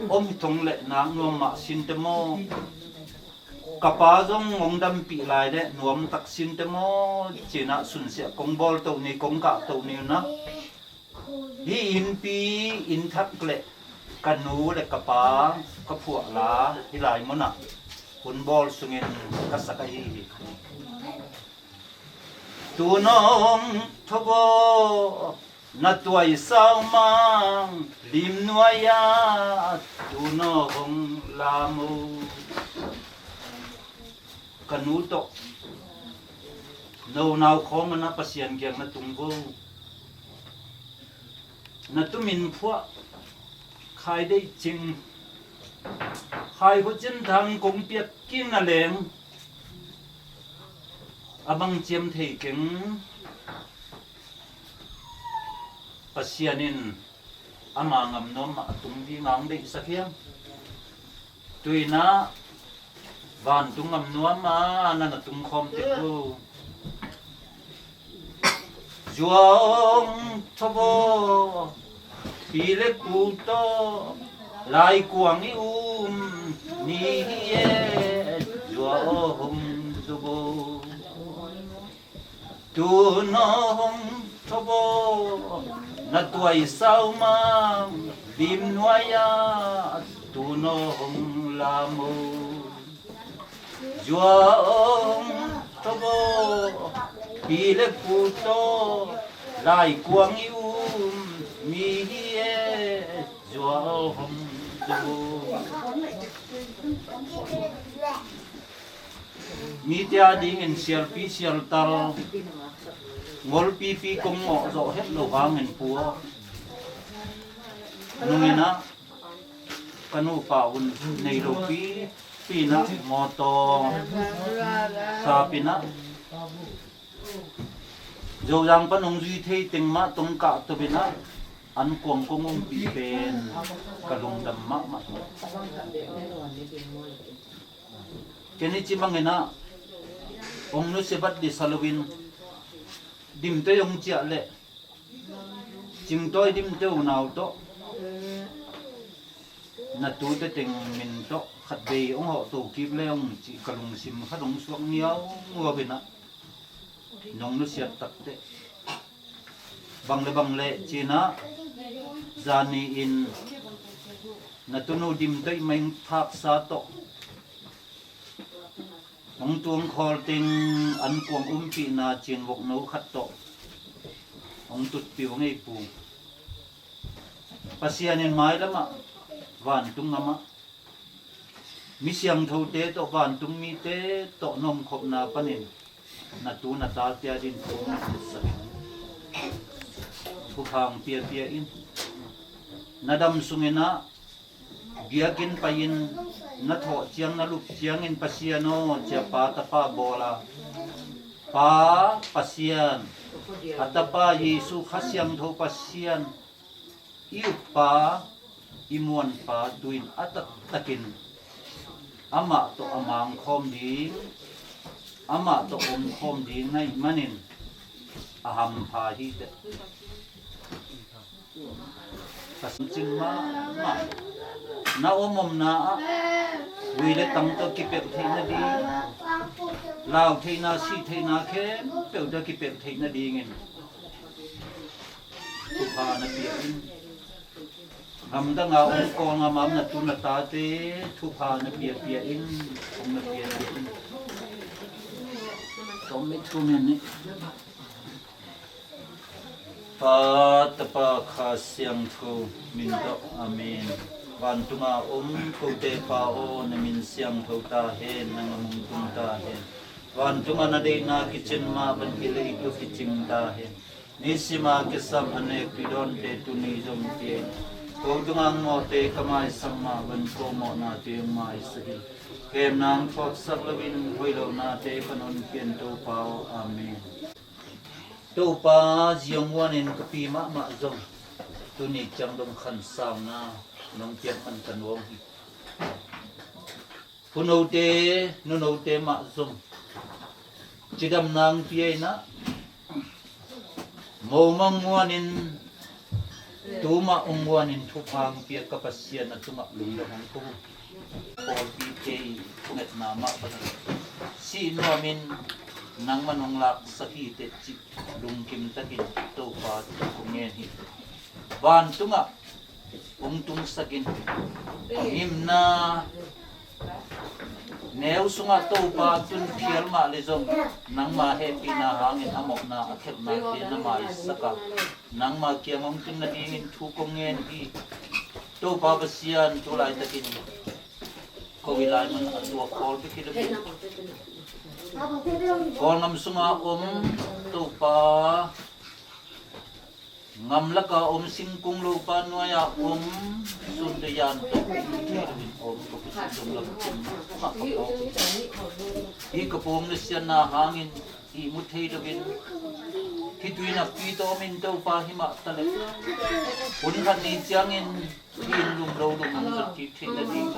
om hi thong leh nak nuam mah sinte maw, ka pa zong hong dampih lai leh nuam tak sinte maw ci-in ah, sunsia kong bawltoh ni, kong kahtoh ni uh in ah, hih innpi inn thak le ka nu le ka pa ka phuah la, hih lai munah hun bawl sungin ka sak ahi hi. Tu nawng thabaw na tuai sau mang lim nuai-ah, tu nawng lam o. Ka nu tawh no nau khawng a na Pasian kiang na tung vo. Na tu Min Phuah, Khai Deih Cing, Khai Khuacin Thang kong piak kik na leng, a bang ciam thei keng. Pasian in ama ngam nuam mah a tung ding a hong deihsak hiam? Tu-in ah vantung ngam nuam a na na tungkhawm tek uh. Zuau hong thabaw, pi le pu tawh lai kuang i um ni hi e. Zuau hong zubaw. Tu nawng thabaw na tuai sau mang lim nuai-ah, tu nawng lam o. Zuau hong thabaw, pi le pu tawh lai kuang i um ni hi e. Zuau hong zubaw. Mite a dingin sialpi sialtal, ngolpipi kong ngawh zawh het loh hangin pu aw. Nungin ah ka nupa un nei lopi pi-in ah mawtaw sap in ah, Zozang pan hong zui thei teng mah tawh kah to-in ah, an kuang kong ompih pen ka lungdam mahmah hi. Ken i ci bangin ah, hong nusia bat dih sa loin, dimtoi hong ciah leh, Cingtawi Dimtei unau tawh Na tute teng min tawh khat vei hong hawh to kip le hong cih ka lungsim khat hong suak niauhniau in ah, nong nusiat takteh bang le bang leh ci-in ah, zani in na tunu Dim Toih Maing Thaksa tawh hong tuang khawl teng an kuang umpihna Cin vokno khat tawh hong tutpih uh ngei pu. Pasian in mailamah, vantung gamah, mi siangthote tawh, vantung mite tawh na omkhopna panin na tu na tate adingin thu hong ngetsak in, thupha hong piapia in. Na dam sungin ah biakinn pai-in na thawh ciang, na lup ciangin, Pasian aw, ci-a Pa Tapa bawl a, Pa Pasian, a Tapa Jesu Kha Siangtho Pasian, i Ukpa, i Muanpa, tu-in a taktakin amah tawh a mangkhawm ding, amah tawh omkhawm ding na hih manin a hampha hi teh. Ka simcing mahmah. Na om omna ah vui le tang tawh kipelh theih nading, lau theihna, sih theihna khempeuh tawh kipelh theih nadingin thupha na pia in. Gamdang a om, Kawlgam a om na tu na tate thupha na piapia in, hong na piapia in. Tawm mi thu men ni. Pa, Tapa, Kha Siangtho min tawh. Amen. Vantunga om kote Pa aw, na min siangtho ta hen, nang na hong tung ta hen. Vantunga na deihna kicin mah bangin leitung ah kicing ta hen. Nisima kisam a nek pih dawnte tuni zong pia in. Ko tungah mawhte ka maisak mah bangin ko mawhnate hong maisak in. Kemna hong thuaksak loin hoih lohnate pan hong pia in, Topa aw. Amen. Topa, zi hong guanin ka pi mahmah zong tuni ciang dong khansauna nong piak man ka nuam hi. Phunote, nunote mah zong cidamna hong pia in ah, momang guanin, tu mah hong guanin thupha hong pia ka Pasian, a tungah lungdam hong ko. Pawlpi kei thungetna mah bangin sih nuamin nangman hong laksak hi teh cih lungkim takin Topa thu kong ngen hi. Vantungah hong tungsak in. Ngimna neu sungah Topa tun phial mah leh zong, nangma hehpihna hangin a mawhna a khelhnate na maisak a, nangma kiang hong tun nadingin thu kong ngen hi. Topa Pasian, tu laitakin Covid lai man a tuak Kawl bek hi lo in, Kawlgam sunga om Topa, gamlaka om, singkung lopa nuai-a om, sunte yan tawh thei loin om, ka pusin dong lam kim mah ka pawng hi. Hih ka pawng nusiatna hangin ihmu thei loin, khitui nakpi tawh om in Topa, himah taleh hun khat ni ciangin Inn lum lo lum hong zat kik theih nading,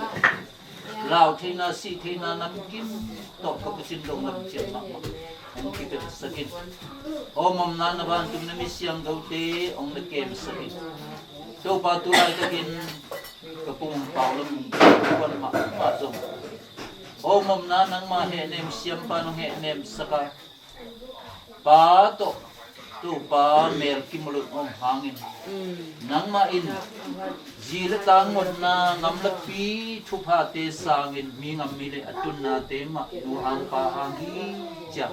lau theihna, sih theihna namkim tawh ka pusin dong lam ciat mahmah hong kipelhsak in. Om omna na vantung na mi siangthote hong na kemsak in. Topa, tu laitakin ka pum Pau lam hong kuan mahmah zong, om omna nangma hehnem siampa nong hehnemsak a, Pa tawh Topa mel kimu lo om hangin, nangmah in zi le tang ngotna, gamlapi thuphate sangin, mi gam mi leh a tunnate mah nu hang pa hang hi ci-a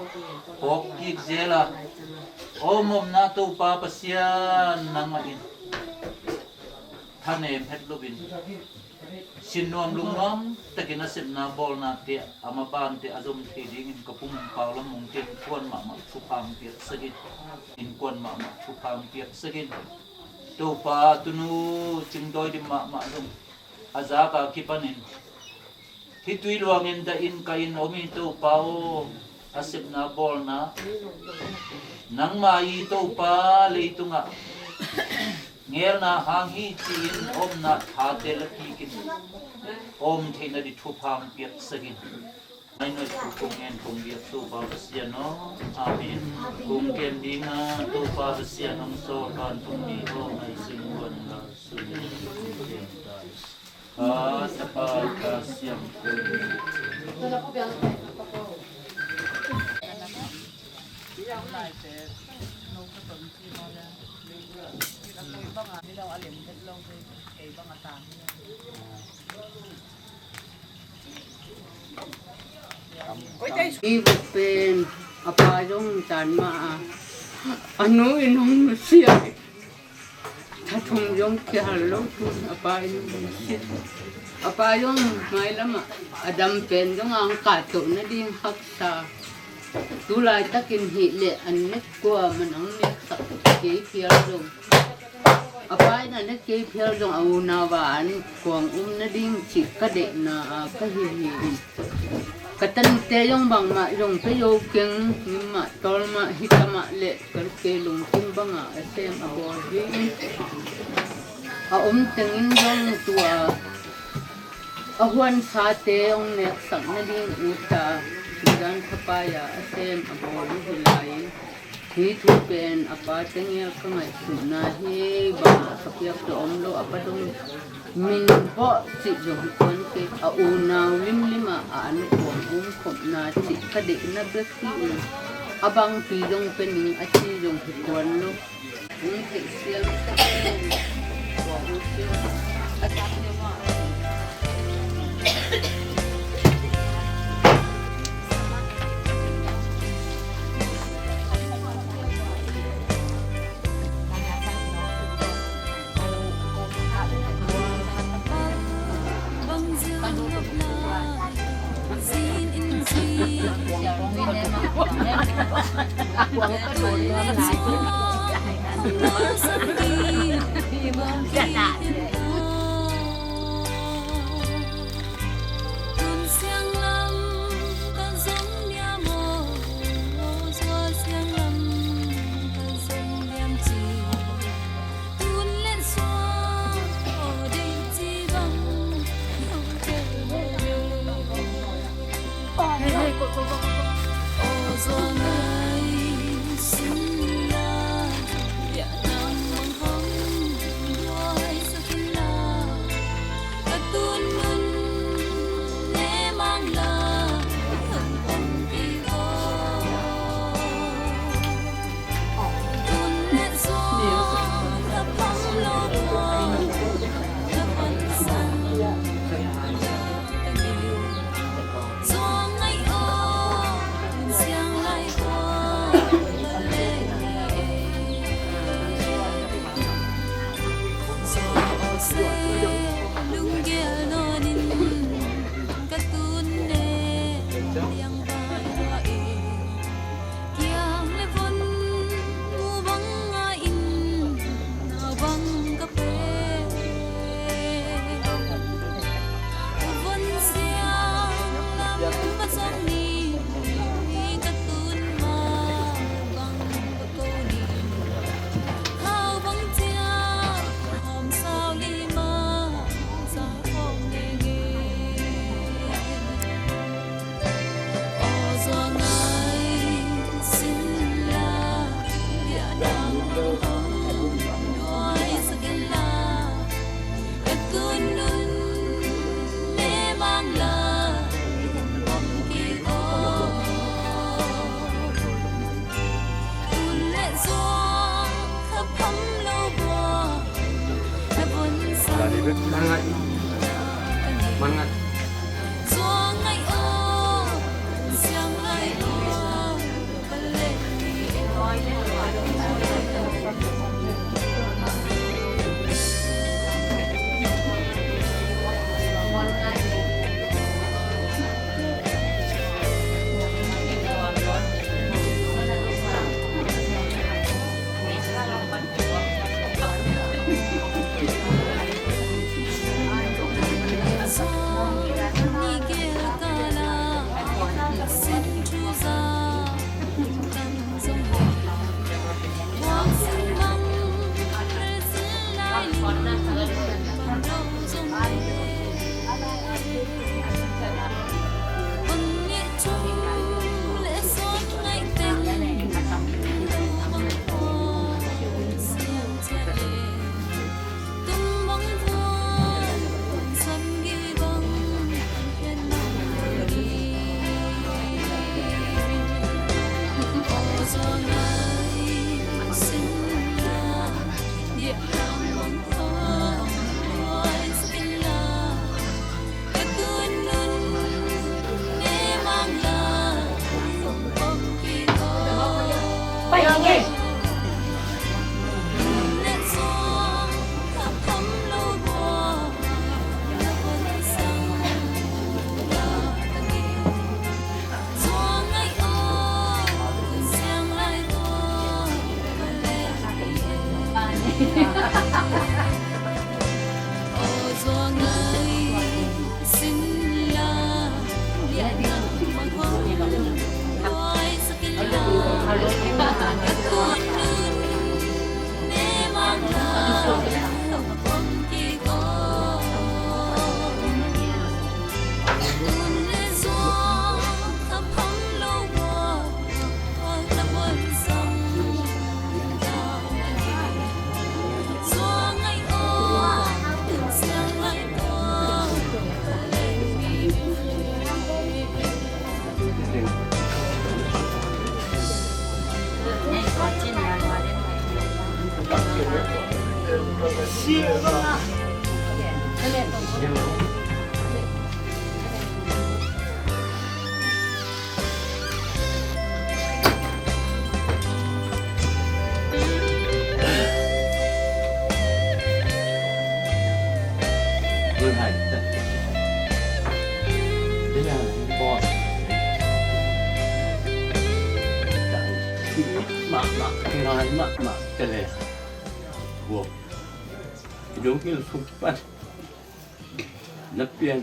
phawk kik zel a, om omna Topa Pasian, nangmah in thanem het loin, sinnuam lungnuam takin a sepna bawlnate, a mabante a zom thei dingin ka pum Pau lam hong ten kuan mahmah thupha hong piaksak in. In kuan mahmah thupha hong piaksak in. Topa, tunu Cing Dawi Dim mahmah zong a zak a kipanin, khitui luangin dah in ka in om hi Topa aw, a sepna bawlna nangma hi Topa, leitungah ngelna hang hi ci-in omna thate la kikin om theihna ding thupha hong piaksak in. Nai nuai thu kong ngen kong biak Topa Pasian aw. Amen. Kong kem ding a, Topa Pasian hong sawl, vantung mi aw, ngai sing wan la sung kong kem ta. Kha, Tapa, Kha Siangtho. I vuk pen a pa zong tan mah a, a nu in hong nusia. Tha thum zong kihal lo tu a pa in hong nusia. A pa zong mailam ah a dam pen zong a hong kahtoh nading haksa. Tu laitakin hih leh an nek kua man hong neksak kei phial zong, a pa in a nek kei phial zong a unau a an kuang um nading cih ka deihna a ka hi hi in. Ka tanute zong bangmah zong pia zo keng, nimah tawlmah hita mah leh ka kei lungsim banga a sem a bawl hi in. A om tengin zong tua a huansate hong neksak nading uta, Sudan khapai-a a sem a bawl uh hi lai-in, hih thu pen a pa tengel ka ngaihsutna hi. Bangah ka piak tawh om lo, a pa dong min bawh cih zong hi tuan kei. A unau limlim ah a an kuang um khopna cih ka deihna bek hi in, a bangpi zong pia ning a ci zong hi tuan lo. Mahmah, ngai mahmah tele. Buak i dong hil suk pan. Na pian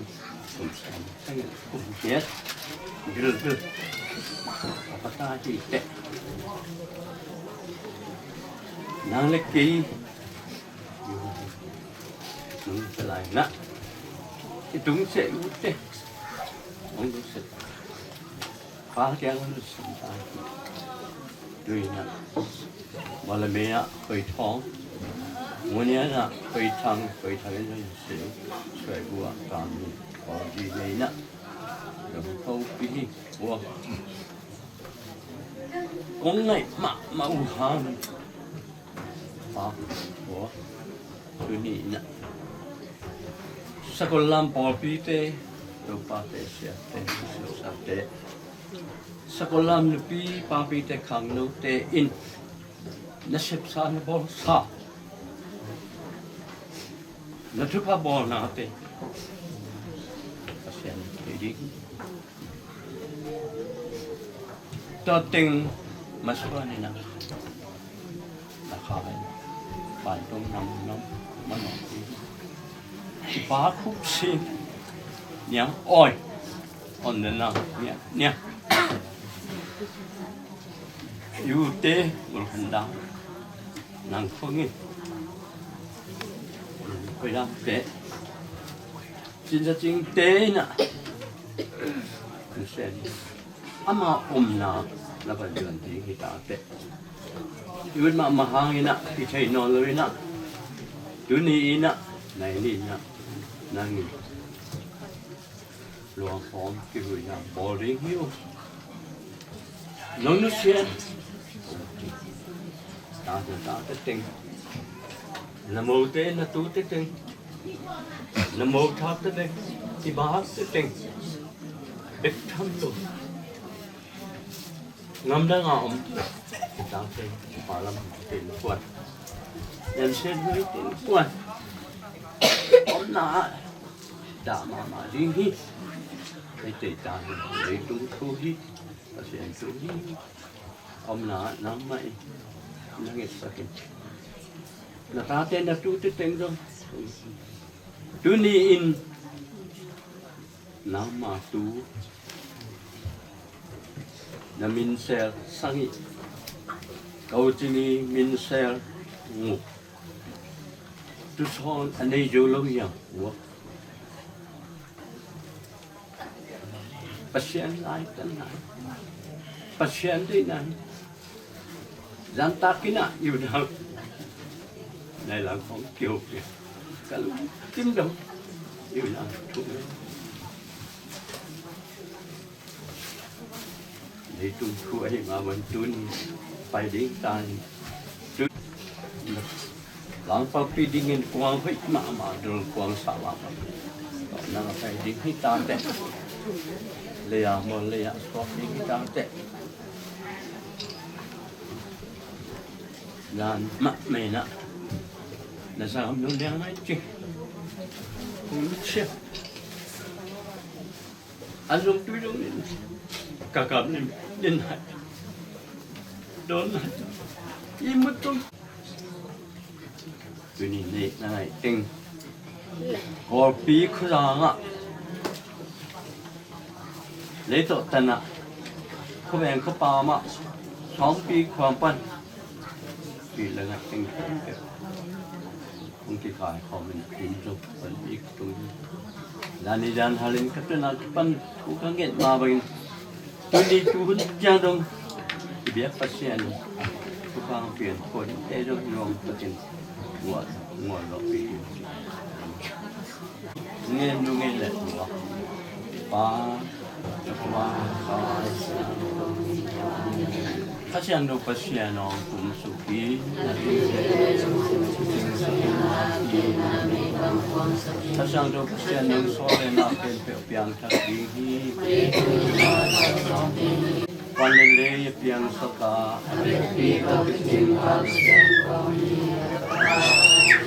kum san tangin kum hiat gilgil a pata hi teh. Nang le kei nung te lai na i tung se u te. Ong tung se pa kiang ong tung se ta. Tui na Malay ah Koi Thong, Ngunian ah Koi Thang, Koi Thang in Sing, Suai Bua, Kami, Kong Ji Nei na, Dong Kau Pi, Bua. Kong ngai mahmah uh hang. Pa, Bua, tuni na. Sakol lam pawlpite, Topa te, sia te, sia te. Sakol lam nupi, papi te, khangno te in. Na sepsa, na bawlsa, na thupha bawlnate Pasian thei ding. Tua teng masuan ina na kha bai pai tong nam nam manok i pa khup si niang oi on na na niang niang. Ute, Ngulkhandang, Nangkhong in, Koidam te, Cin Za Cing te ina, Hussein, ama omna na va duan ding hi ta te. I ut mahmah hang ina, i thei nawn lo ina, tuni ina, nai ni ina, nang in luang hawm kihuina bawl ding hi uh. Nong nusiat tate, tate teng, na mote, na tute teng, na mo thakte teng, i bahakte teng bek tham lo. Ngamdang a om tate, pa lam te kuan, yan sen hui te kuan, omna dah mahmah ding hi. Hei tei ta hi, leitung thu hi, Pasian thu hi. Omna nangmah in na ngetsak in, na tate na tute teng zong tuni in nangmah tu na minsel sang hi. Ko Cing i minsel nguk tusawn a nei zo lo hiam? Uak. Pasian laitan nai, Pasian deih nai. Zantak ina i ut hang nai lang khong kio kio ka lungkim dong i ut hang thu. Leitung thu ahi mah bang tuni pai ding ta hi. Tun langpangpi dingin kuang hoih mahmah dul kuang sah mahmah na pai ding hi ta teh. Lei a mawl lei a suak ding hi ta teh. Zan mah mena na zam nung liang nai cing. Kung sia. An zong tui zong nin ka kam nin nin hai don hai i mut zong. Tuni nei na ngai teng Kawlpi khuzangah leitawh tanah khawveng khawpamah sawmpi khuam pan pi le ngai teng teng teng. Hong kikai khawm in a kim zong pan bik tung hi. Zani zan halin ka tuna kipan thu ka nget ma bangin tuni tuhun ciang dong i biak Pasian in thupha hong pian khawm te zong nuam takin nguah nguah zawh pi hi. Ngen nu ngen le nuah. Pa, Pa, Pa. Kha Siangtho Pasian aw, kum suk hi. Kha Siangtho Pasian, nang sawlna khempeuh piangthak ding hi. Van le lei a piangsak a, a biakpi tawh kidim Pa Pasian kong hi.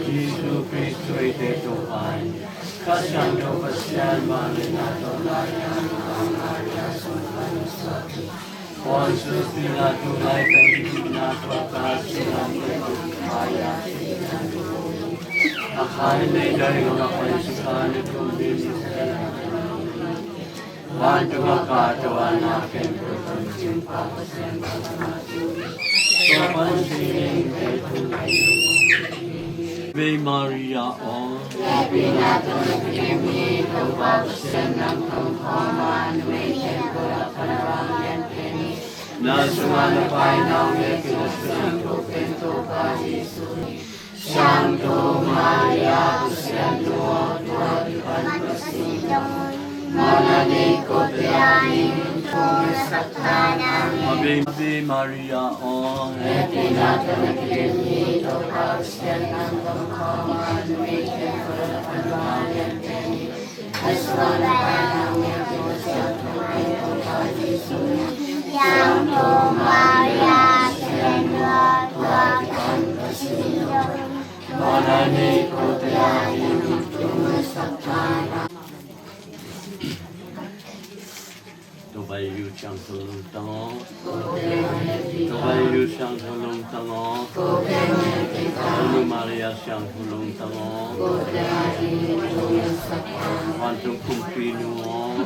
Jesu Khrist thu eite Topa in, Kha Siangtho Pasian vangliatna tawh lai-a, Maria sung pan suak hi. Pontius Pilat tu lai tang hihna tawh ka sila mei tu kaya sila tu. A khai lei dai gama pan sukha ni tu bin. Vantung a ka tua na ken tu tun sin pa Pasian. Topa in sinin te tu lai. Ave Maria aw. Na sungah na pai nau ne kina Siangtho pen Topa Jesu. Siangtho Maria Pasian tua tua kipan Pasian. Mona ni ko te ai tung sakana. Ave Maria aw. Tina tana kini Topa Pasian nang kong kong anu ite kona kona anu ite. Topa Jesu Siangtho Lungtang aw. Topa Jesu Siangtho Lungtang aw. Tonu Maria Siangtho Lungtang aw. Vantung Kumpinu aw.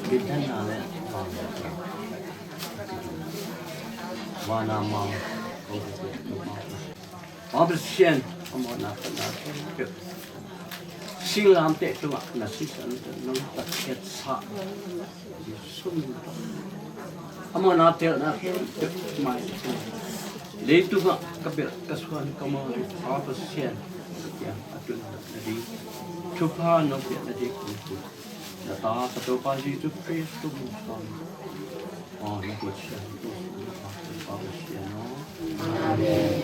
Bintana le vana mam. Pa Pasian, a mawhna khatna khempeuh singlamteh tungah na sisan nong tatkhiatsa sum a mawhna telna khempeuh mai leitungah ka belh ka suan ka mawh Pa Pasian, a tun na ding thupha nong piak na ding kong thum. Na ta ka Topa Jesu Khrist kum kong aw na kut sian tu na pa Topa Pasian aw. Amen.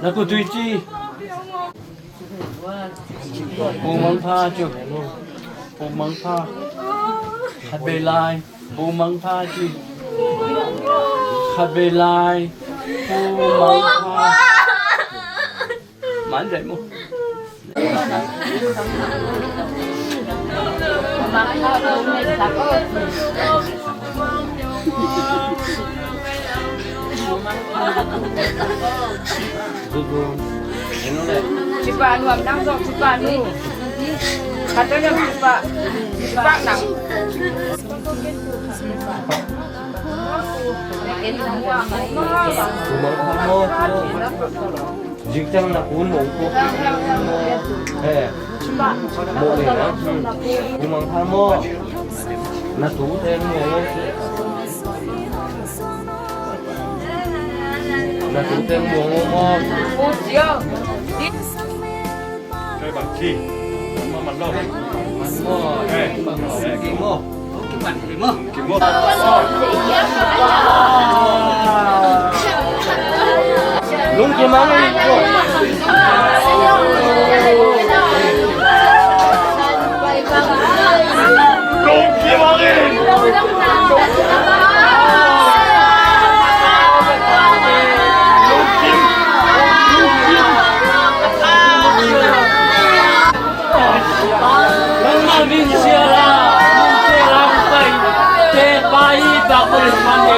Na kut tui ci. Pu Mang Pha cu. Pu Mang Pha. Khat vei lai. Pu Mang Pha ci. Khat vei lai. Pu Mang Pha. Man dai mu. Cupa nuam nang zong cupa nu. Khat nuam cupa. Cupa nang. Pu Mang Pha maw? Zingciang na kun mong ko. He. Mong le na. Pu Mang Pha maw? Na tu teng mong ko. Na tu teng mong ko maw? Kai bang ci. Ma man lo. Man maw. He. Bang ci maw. Lungkim ang in ko. Lungkim ang in. Lungkim. Lungkim. Nangmah min siala, min siala pai, te pai, bakul mande.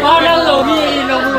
Padang lo mi, lo mi.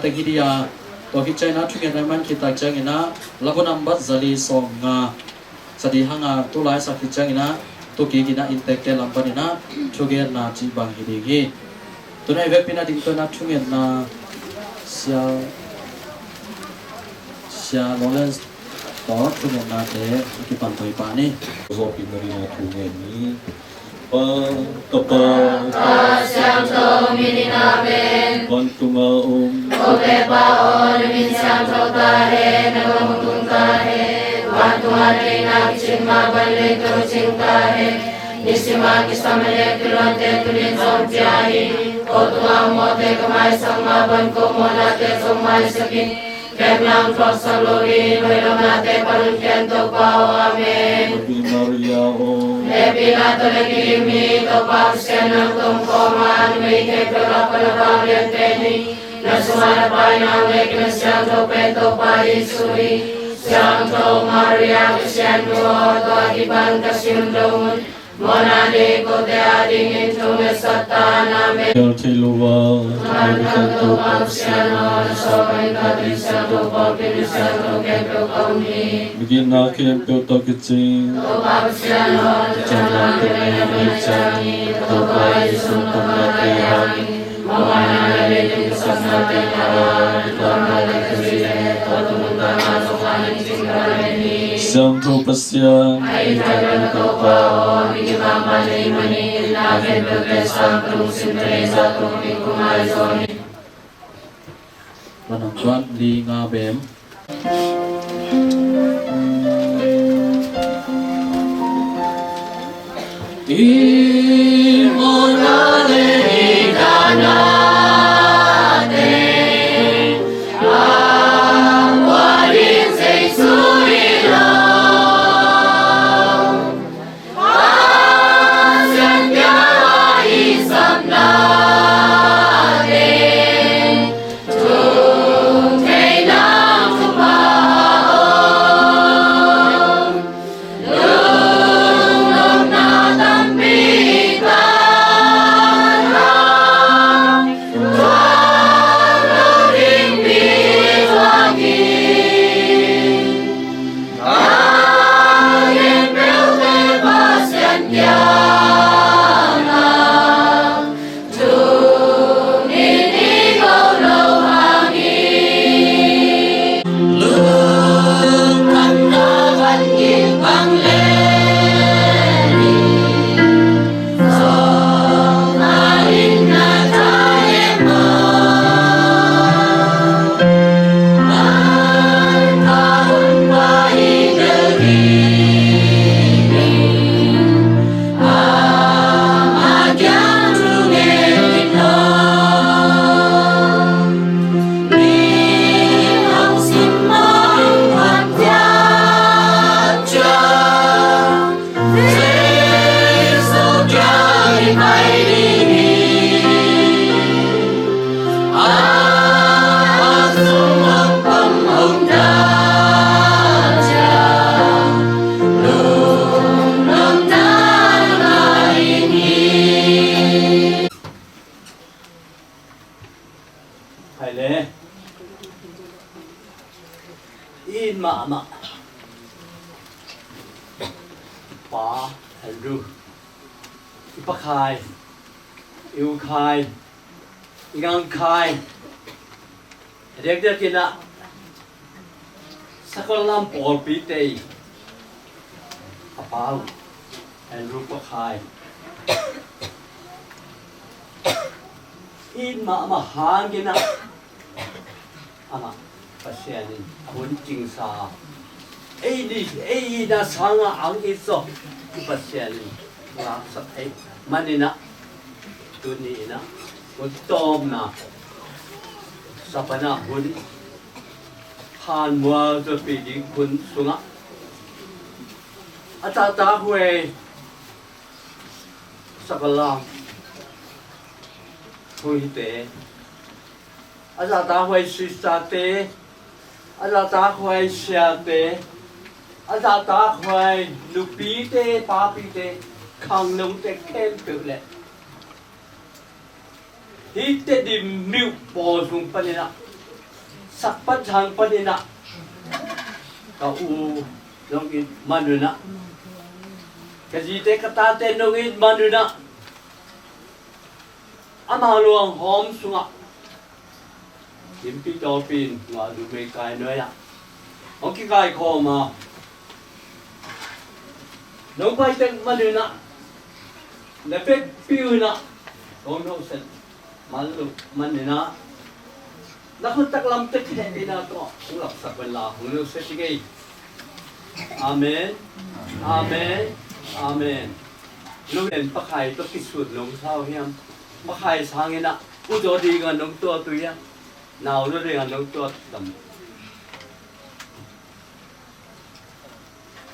Teng hi dih a, tua khit ciangin ah thungetna i man khit tak ciangin ah, labu nambat zali sawm nga, sadi hanga tulai sak khit ciangin ah, tua kik in ah inntekte lam panin ah thugenna cih bang hi ding hi. Tuna i vekpi in ah dingto in ah thungetna Sia, Sia Lawrence tawh thungetnate a kipan pah ni. Zawhpih nading a thungen ni. Pa, Tapa, Kha Siangtho min in, amen. Vantunga om. Ko Tepa aw, na min siangtho ta hen, na gam hong tung ta hen. Vantunga na deihna kicing mah bangin leitung ah cing ta hen. Nisim a kisam a nek kiluante tuni in zong pia in. Ko tungah mawhte ka maisak mah bangin ko mawhnate zong maisak in. Kemlang thuaksak loin hoih lo nate pan hong khia in, Topa aw. Amen. Ave Maria aw. Hehpihna tawh na kidim hi, Topa Pasian nang tungah kong phat a, numei khempeuh lak pan na vanglian pen hi. Na sungah na paina hong leh Kha Siangtho pen Topa Jesuh hi. Siangtho Maria Pasian nu aw, tua kipan ka si hun dong un mawhna nei kote adingin thu hong ngetsak ta in. Amen. Gel thei lo a, ngai biakna Topa Pasian aw, na sawltak in ka tui siangtho pawlpi in siangtho khempeuh ka um hi. Migitna khempeuh tawh kicing Topa Pasian aw, na ciamna teng leh na mei ciang hi. Topa Jesuh, na tawpnate hang in. Siangtho Pasian, Vanam tuan li nga bem. Hai le. I it mahmah Pa Andrew, i Pa Khai, i U Khai, i Ngang Khai, a diakdiak in ah Sakalam pawlpite i a Pa uh Andrew Pa Khai, i it mahmah hangin ah amah Pasian in a hun cingsa, ei ni, ei itna sangah ang it zawh Pasian in ngaksak ahih manin ah, tuni in ah hun tawpna sabana hun hanmual zuatpih ding hun sungah a zahtakhuai Sakalam huhite, a zahtakhuai sisterte, a zahtakhuai siate, a zahtakhuai nupite, papite, khangnote khempeuh le hih Tedim myo pawl sung panin ah Sak pan sang panin ah ka u nong it man un ah, ka zite ka tate nong it man un ah, ama luanghawm sungah Kimpi Tawpi in ngah lumei kai nuai ah hong kikaikhawm a, nong pai tek man un ah, na vekpi un ah kong nusiat man lo man un ah, na khut taklam tek heh in ah tawh hong lapsak ven la, hong nusiat hi ngei. Amen. Amen. Amen. Lo nen pakhai tawh kisut nong sau hiam? Pakhai sangin ah u zaw dingah nong tuat uh hiam? Nau zaw dingah nong tuat tam?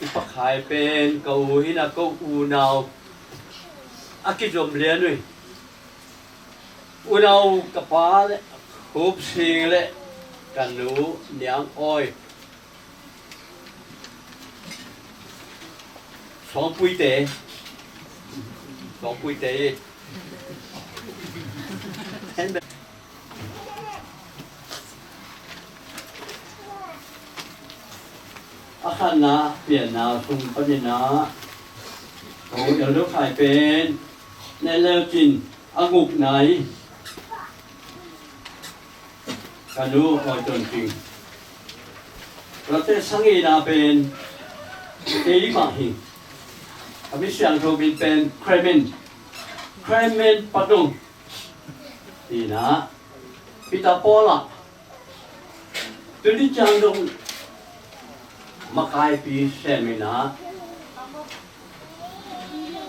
I pakhai pen ka u hi in ah, ka unau a kizom lian uh hi. Unau ka pa le Khup Sing le ka nu Niang Awi. Sawngpuite. Sawngpuite. A khatna pianna sung panin ah, ka u Elder Khai pen, na leu cin a gukna hi. Ka nu Awi Ton Cing. Ka tate sangihna pen keimah hi. Ka mi siangtho min pen Clement. Clement Patong. Hi in ah, Peter Paul ah tuni ciang dong makaipi sem in ah,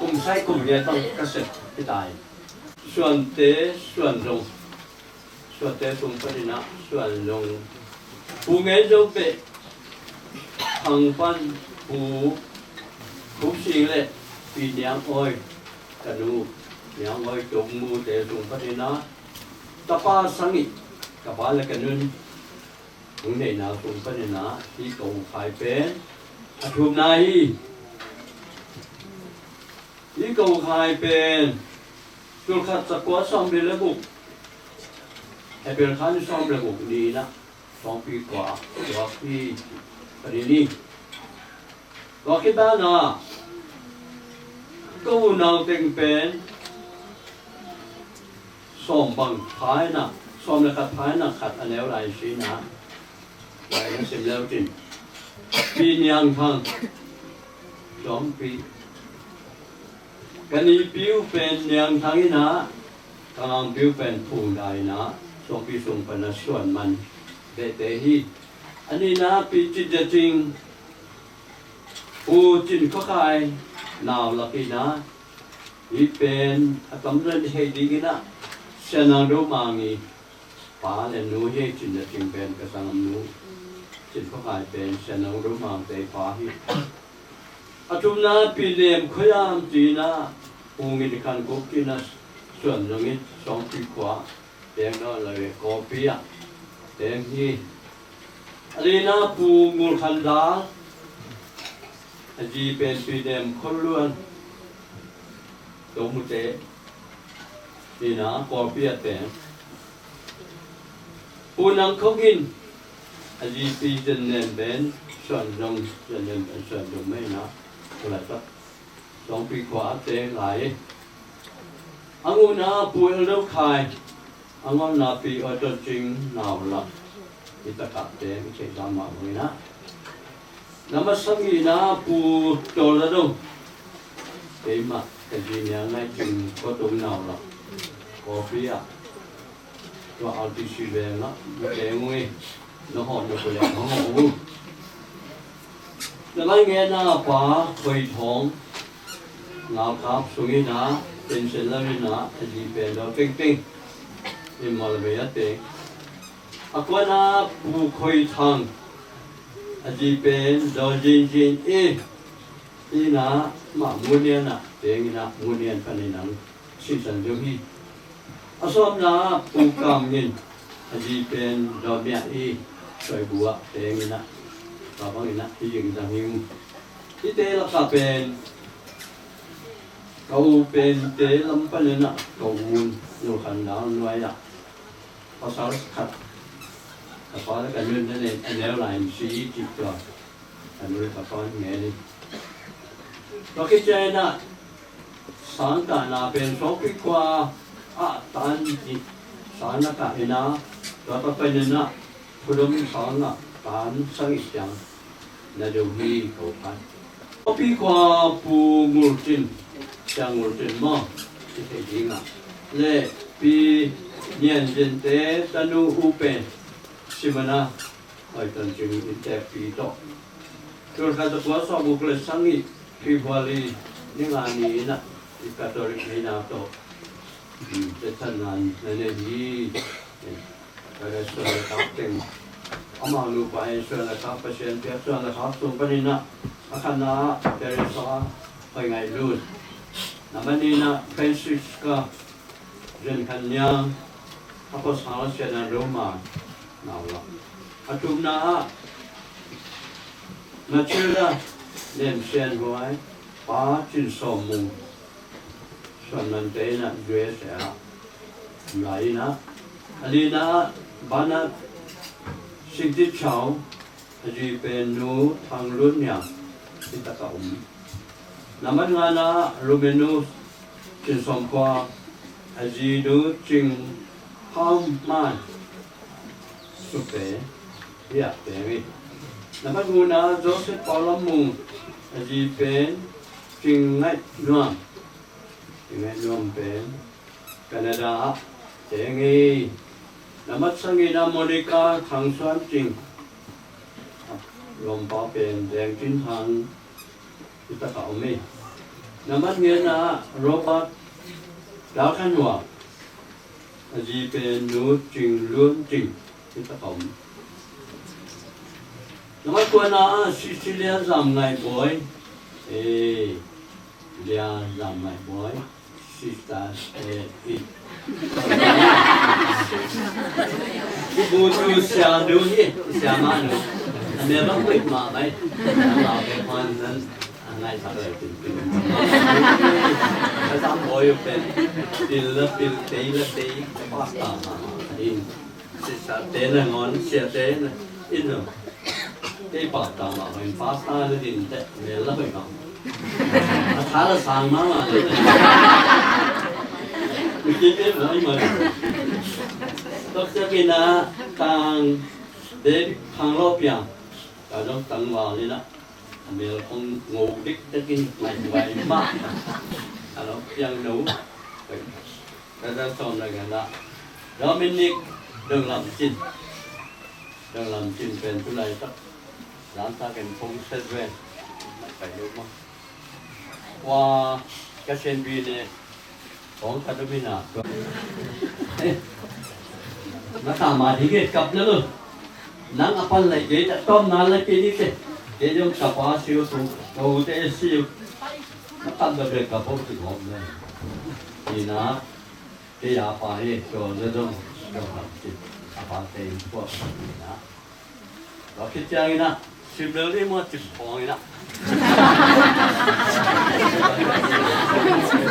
kum sai kum ngiat bang ka sep hi ta hi. Suante Suan Zong. Suante sung panin ah Suan Zong. Pu Ngen Zo Peh, Thang Pan, Pu Khup Sing le Pi Niang Awi, ka nu Niang Awi Tong Mute sung panin ah, tapa sangih, ka pa le ka nun hong neihna sung panin ah, hih ka u Khai pen a thumna hi. Hih ka u Khai pen tul khat za kua sawmli le guk, April kha ni sawm le guk ni in ah Suangpi khua ah suak hi. Ka ni ni. Tua khit banah ka unau teng pen sawm bang pha in ah, sawm le khat pha in ah khat a neu lai si in ah, lai na sim leu cin. Pi Niang Thang, Suangpi. Ka nipi uh pen Niang Thang in ah, ka ngangpi uh pen Phung Dai in ah, Suangpi sung pan a suan man behte hi. A nihna Pi Cin Za Cing, Pu Cin Khua Khai nau lak in ah, hih pen a tamzaw in hei ding in ah, Sia Nang Do Mang i pa le nu hi. Cin Za Cing pen ka sanggam nu, Cin Khua Khai pen Sia Nang Do Mang te i pa hi. A thumna Pi Nem Khua Yam ci in ah, Pu Ngin Khan Kuk ci in ah, Suan Zong in Suangpi khua teng nawn lo hi, Kawlpi ah teng hi. A lina Pu Ngul Khan Dal, a zi pen Pi Nem Khon Luan, Tong Mute in ah Kawlpi ah teng. Pu Nang Khong In, a zi Pi Zen Nem pen Suan Zong, Zen Nem pen Suan Zong mah in ah, Pu Lai Pak, Suangpi khua a teng lai. A nguna Pu Eldo Khai, a ngawtna Pi Awi Ton Cing nau lak, i takah teng i theih dan mah bangin ah. Na masa nihna Pu Tawl Za Dong, keimah ka zi Niang Ngai Cing Khua Tung nau lak, Kawlpi ah. Tua R T C veng ah na teng uh hi. Na hawh na koih ah na hawh uh. Na laingenna Pa Khoi Thawng, Ngalkap sung in ah, pension lo in ah, a zi pen Daw Tengteng, i Malvei a teng. A kuana Pu Khoi Thang, a zi pen Daw Zinzin i, in ah, mah Mu Nian ah teng in ah, Mu Nian panin ah sihsan zo hi. A sawmna Pu Kam Ngin, a zi pen Daw Miah i, Soi Bu ah teng in ah, tua bangin ah i zingzang hi. Hihte lakah pen ka u pente lam panin ah ka u Ngul Khan Dal nuai ah pasal khat Ka pa le ka nu in a neu lai in si cih tua ka nu le ka pa in ngen hi. Tua khit ciangin ah sangkahna pen Suangpi khua ah tan ding sang na kah in ah, tua tawh panin ah Phudom sang ah tan sagih ciang na do hi ko phat. Suangpi khua Pu Ngul Cin, Sia Ngul Cin maw, i thei ding ah, le Pi Nian Cin te tanu U Pen Simana, Hoi Ton Cing inntekpi tawh, tul khat za kua sawmguk le sagih February ni nga ni in ah i Catholic ngeina tawh tetsanna na nei hi. Ka le suan le khak teng, amau nupa in suan le khak, Pasian piak suan le khak sung panin ah, a khatna ah Teresa Hoi Ngaih Lun, na manina ah Francisca Zen Khan Niang, a pasal Sian a Roma nau la. A thumna ah Matilda Nen Sian Huai, Pa Cin Sawm Mung, Suan Mante in ah U S A ah om lai in ah. A lina ah Bana Singti Chau, a zi pen Nu Thang Lun Niang, hi tak a om. Na man ngana ah Romenu Cin Sawm Khua, a zi Nu Cing Hau Man, Supe, hi ah teng hi. Na man gukna ah Joseph Pau Lam Mung, a zi pen Cing Ngaih Nuam, Cing Ngaih Nuam pen Canada ah teng hi. Na man sagihna ah Monica Thang Suan Cing, lawmpa pen Deng Cin Thang, hi tak a om hi. Na man giatna ah Robert Dal Khan Huang, a zi pen Nu Cing Lun Cing, hi tak a om. Na man kuana ah Cecilia Zam Ngaih Bawi, eh, Lia Zam Ngaih Bawi, Sister, eh, i, i bu tu sia du hi, sia ma nu. A mel bang wei ma mai. A lau ke pan nan, a ngai sa le tin tin. A zam boi pen, pil la pil, tei la tei, pasta ma ma in. Sister te na ngon, sia te na in lo. Kei pasta ma ma in, pasta na din te, mel la wei ma. A tha la sang ma ma le. Mi ki te ma ma. Tok sa ki na tang de phang lo pia. Ka dong tang wa li na. A mel kong ngo dik dik in ngai ngai ma. A lo piang no. Ka dong sawm na ka na. Dominic Dong Lam Cin. Dong Lam Cin pen tu lai tak. Zan ta ken phong set ve. Kai lo ma. Wa ka sen bi ne. Hong ka dum hi na. Eh, na ta ma ding e, kap na lo. Nang a pan lai kei ta tom na lai kei ni te. Kei jong ka pa siu tu, ka u te siu. Na kap da be ka po tu hom na. Ni na, kei a pa hi, ko le dong, dong ha ti. A pa te in po ni na. Tua khit ciangin ah, sim lel dih maw, cip khawng in ah. Sim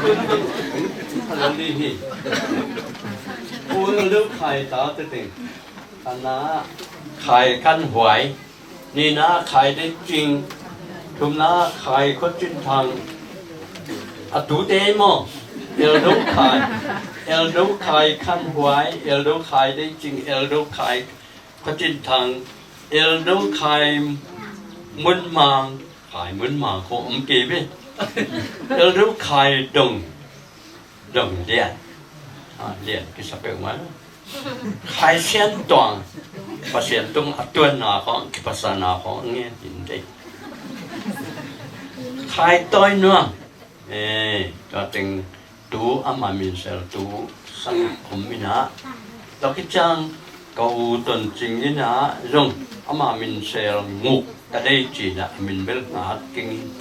lel dih hi. Pu Elder Khai ta te teng. Khatna ah Khai Khan Huai. Nihna ah Khai Dei Cing. Thumna ah Khai Khua Cin Thang. A tute maw. Elder Khai. Elder Khai Khan Huai. Elder Khai Dei Cing. Elder Khai Khua Cin Thang, Elder Khai Mun Mang, Khai Mun Mang khawng om kei ve. Elder Khai Dong, Dong Lian, ah, Lian kisa peuhmah. Khai Sian Tuang, Pasian tung a tuanna khawng, kipasana khawng ngen in dei. Khai Tawi Nuam, eh, tua teng tu ama minsel tu sang om in ah. Tua khit ciang ka u Ton Cing in ah zong ama minsel Nguk ka dei ci in ah a min bel ngat keng in.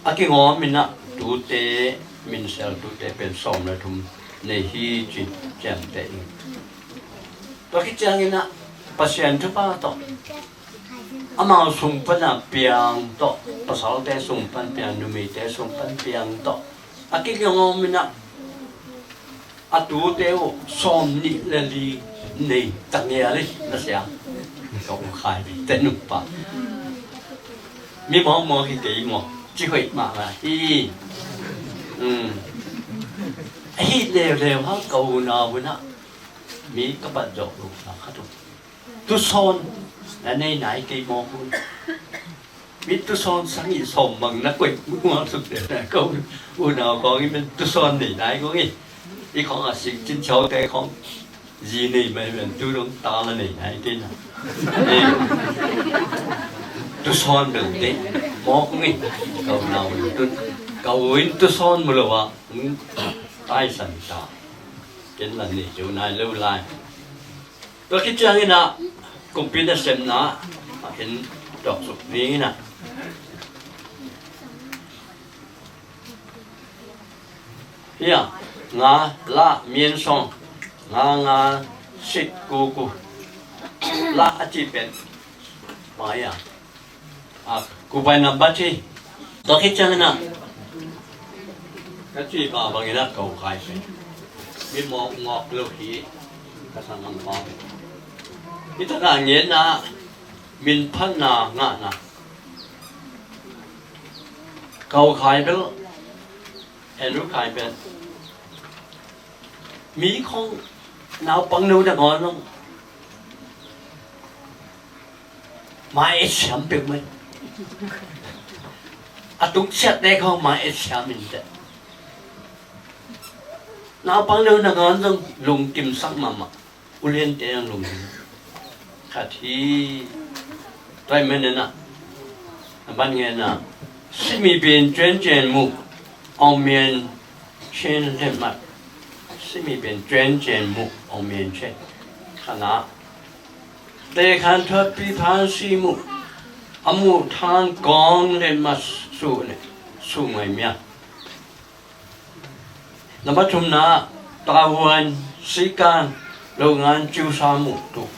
A kingawm in ah tute minsel tute pen sawm le thum nei hi ci ciamteh in. Tua khit ciangin ah Pasian thupha tawh amau sung pana piang tawh, pasalte sung pan piang, numeite sung pan piang tawh a kigawm in ah a tute uh sawm nih le li nei ta ngial hi, na sia. Kong khai te nupa. Mi mawkmawk hi kei maw, ci hoih mahmah hi. Ahi leuleu hang ka unau hunah mi ka bat zawh lo sa khat uh. Tusawn na nei nai kei mawk uh. Mi tusawn sang i sawm bang na koih mual suk te na ko unau kong i men tusawn nei nai kong i. I khong a sing cin chaute khong zi nei mai men tu dong ta la nei nai kei na. Tusawn bel te mawk kong i. Ka unau tun ka uin tusawn mu lo a taisan ta. Ken la nei cu nai lo lai. Tua khit ciangin ah kumpi nasemna ah khin tuaksuk dingin ah hia nga la miensong nga nga sit kuku la a ci pen mai a a kubai nambat hi. Tua khit ciangin ah ka ci pa bangin ah ka ukai pen mi mawkmawk lo hi. Ka sang ang pa hi. Hi takah ngenna min phatna ngahna ka ukai bel en ukai bel mi khong naupang no na ngawn long mai et siam peuh mai. A tung siat te khong mai et siam in te naupang no na ngawn long lungkim sak mahmah. Uliante ang lungkim khat hi. Tua i menena a ban ngena simi bin cuan cen mu ong mian cen lemmat. Simi bin cuan cen mu ong mian cen khana te khan thuat pi phan si mu a mu than kong lemmat su ne su ngai mia. Nambat thumna tahuan sikan longan ciusa muh tuk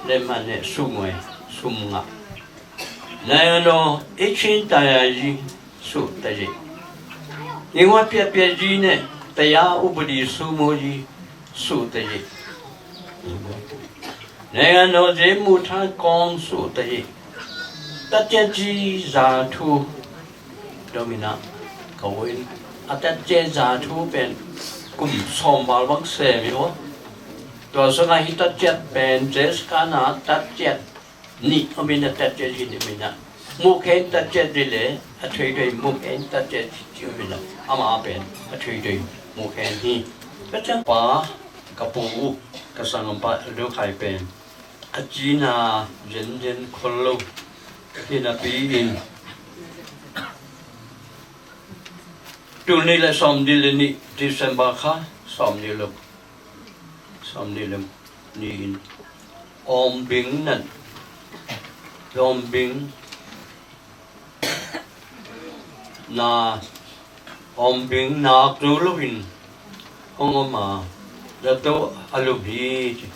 le mane sumwe sumnga. Nayano ichin tayayi su tayi. Ningwa pia pia yi ne taya ubudi sumo yi su tayi. Nayano ze mu than kong su tayi. Tatya ji za thu. Domina ka uin a tatciat za thu pen kum sawm val bang sem hi aw. Tua sungah hi tatciat pen Jessica na tatciat nih omin a tatciat hi nih omin a mukhen tatciat hi le a thuithui mukhen tatciat hi ci omin a ama pen a thuithui mukhen hi. Ka ciang pa ka pu uh ka sangam pa a dukhai pen a cina zenzen khol lo ka kinapi in tul nih le sawm nih le nih December kha sawm nih lo sawm nih lo ni in awmbing nan awmbing na awmbing nak zo loin hong om a zato a lum hi ci.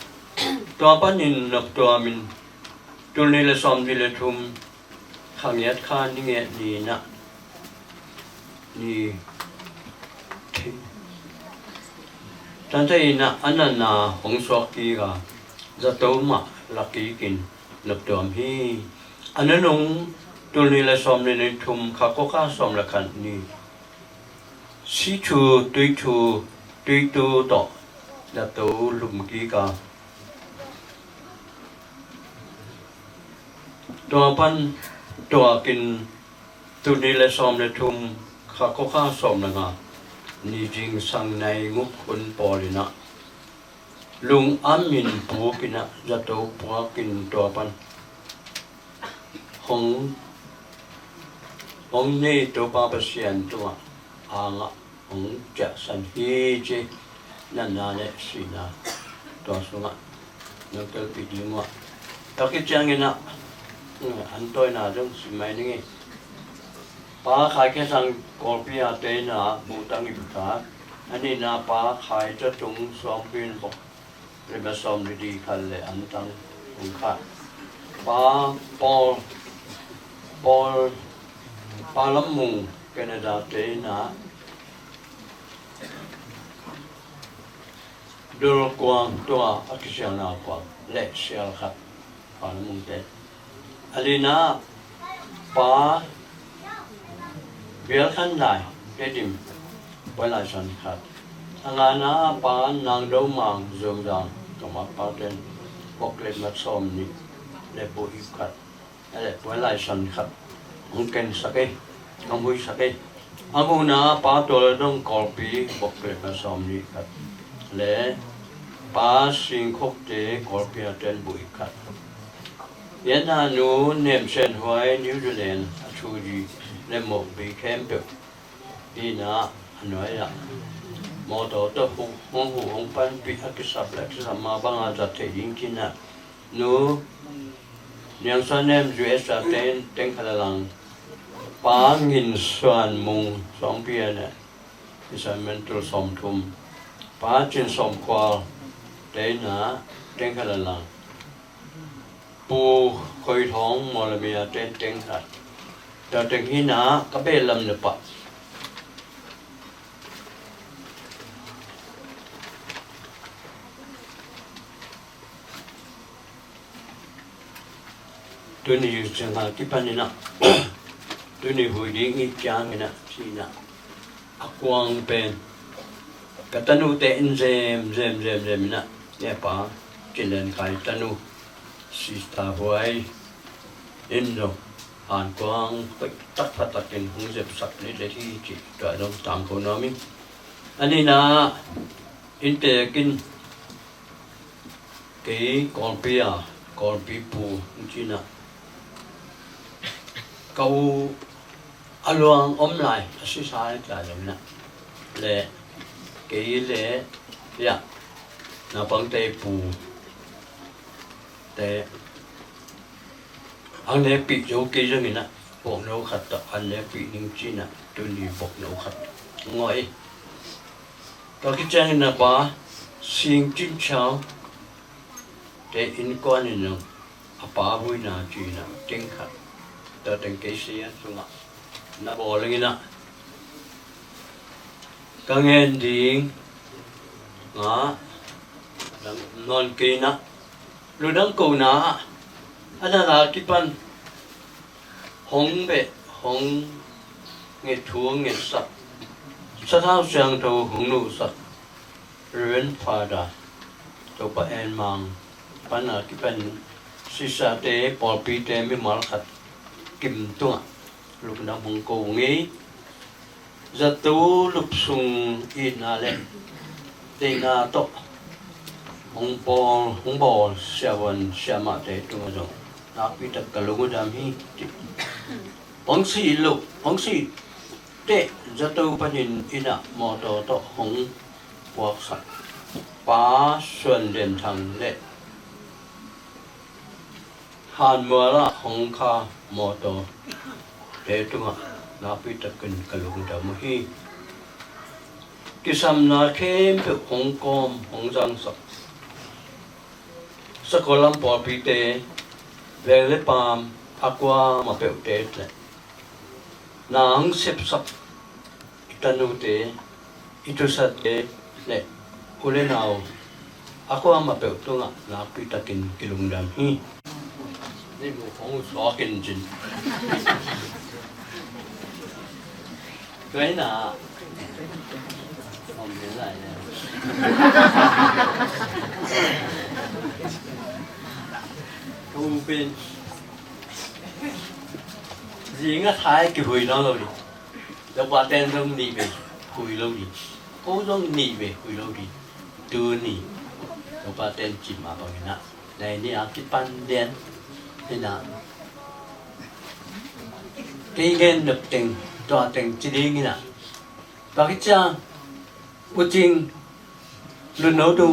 Tua panin noktuamin tul nih le sawm nih le thum khangiat kha ni nge ni na ni tante ina a nana hong suak kik a zato mah lakikin noktuam hi. A nunung tul nih le sawm nih le thum kha kua kha sawm le khat ni si thu tui thu tui tu tawh zato lum kik a tua pan tuakin tul nih le sawm le thum kha kua kha sawm le nga ni zingsang nai nguk hun pawl ina lung amin pukin a zato puakin tua pan hong hong nei Topa Pasian tungah angah hong ciahsan hi ci. Natna le sihna tua sungah nong telpih ding uh a takhi ciangin ah an tawina zong sim mai ning i. Pa Khai Khesang Kawlpi a teina muhtang i puta a nihna Pa Khai Catung Suangpin bok rima sawm didi khat le an tang hong kha. Pa Paul Paul Pa Lam Mung Canada teina dul kuang tua a kisialna kuang le sial khat. Pa Lam Mung te. A lina Pa Bial Khan Lai, Tedim, Puai Lai San khat. A ngana Pa Nang Do Mang, Zung Zang, Tawmah Pa ten, boklet mat sawm nih le buhik khat. A le Puai Lai San khat hong kensak hi, hong huisak hi. A muna Pa Tual Dong Kawlpi, boklet mat sawm nih khat le Pa Sing Khok te Kawlpi a ten buhik khat. Vietnam nu Nem Sen Huai, New Zealand a thu zi le mawkbi khempeuh. Ina a nuai ah mawtaw tawh hong huh hong panpih a kisap le a kisap ma banga zat theih ding kina nu Niang Suan Nem U S A ten teng khat a lang. Pa Ngin Suan Mung Suangpi a ne, Instrumental sawmthum. Pa Cin Sawm Khual te ina teng khat a lang. Pu Khoi Thawng Mawlamia ten teng khat. Tua teng hina ka beh lam le pah. Tuni yu ciang a kipan ina tuni hui ding i ciang ina cina a kuang pen ka tanu te in zem zem zem zem ina ne Pa Cin Len Khai tanu Sista Huai in zong han kuang hoih tak pha takin hong zepsak ni le hi ci tua zong tam ko nuam ing. A nina in tekin kei Kawlpi a, Kawlpi pu hong cina ka u a luang om lai a sisa hi ta zong na le kei le ya naupangte pu te ang le pih zo kei zong ina bokno khat tawh ang le pih ning cina tuni bokno khat ngoi. Tua kiciangin a Pa Sing Cin Ciau te innkuan in a pa huina cina teng khat tua teng kei sia sungah na bawl ing ina ka ngen ding nga nawn kei ina lungdam kona a na la kipan hong beh hong nget thu hong ngetsak sathau siangtho hong nuhsak Reverend Father Topa En Mang pana kipan sisate pawlpite mimal khat kim tungah lungdam hong ko ngei. Zato lupsung itna le deihna tawh hong bawl hong bawl siavuan siamahte tungah zong nakpi tak ka lungdam hi. Hong sih loh hong sih teh zato panin ina mawtaw tawh hong puaksak Pa Suan Lian Thang le Hanmual ah hong kha mawtaw te tungah nakpi takin ka lungdam uh hi. Kisamna khempeuh hong kawm hong zangsak sakawlam pawlpite veng le paam a kuamah peuhte le na hong sepsak i tanute i thusate le u le nau a kuamah peuh tungah nakpi takin kilungdam hi. Ni mu khong u suak in cin. Tuai na om ni lai le ka u pen zing a thai kihui lo lo ni. Topa ten zong nih ve hui lo ding. Ko zong nih ve hui lo ding. Tuni Topa ten cim a bangin ah nai ni a kipan lian hi na. Kei gen nop teng tua teng ci ding hi na. Tua kicia u cing lun no tu.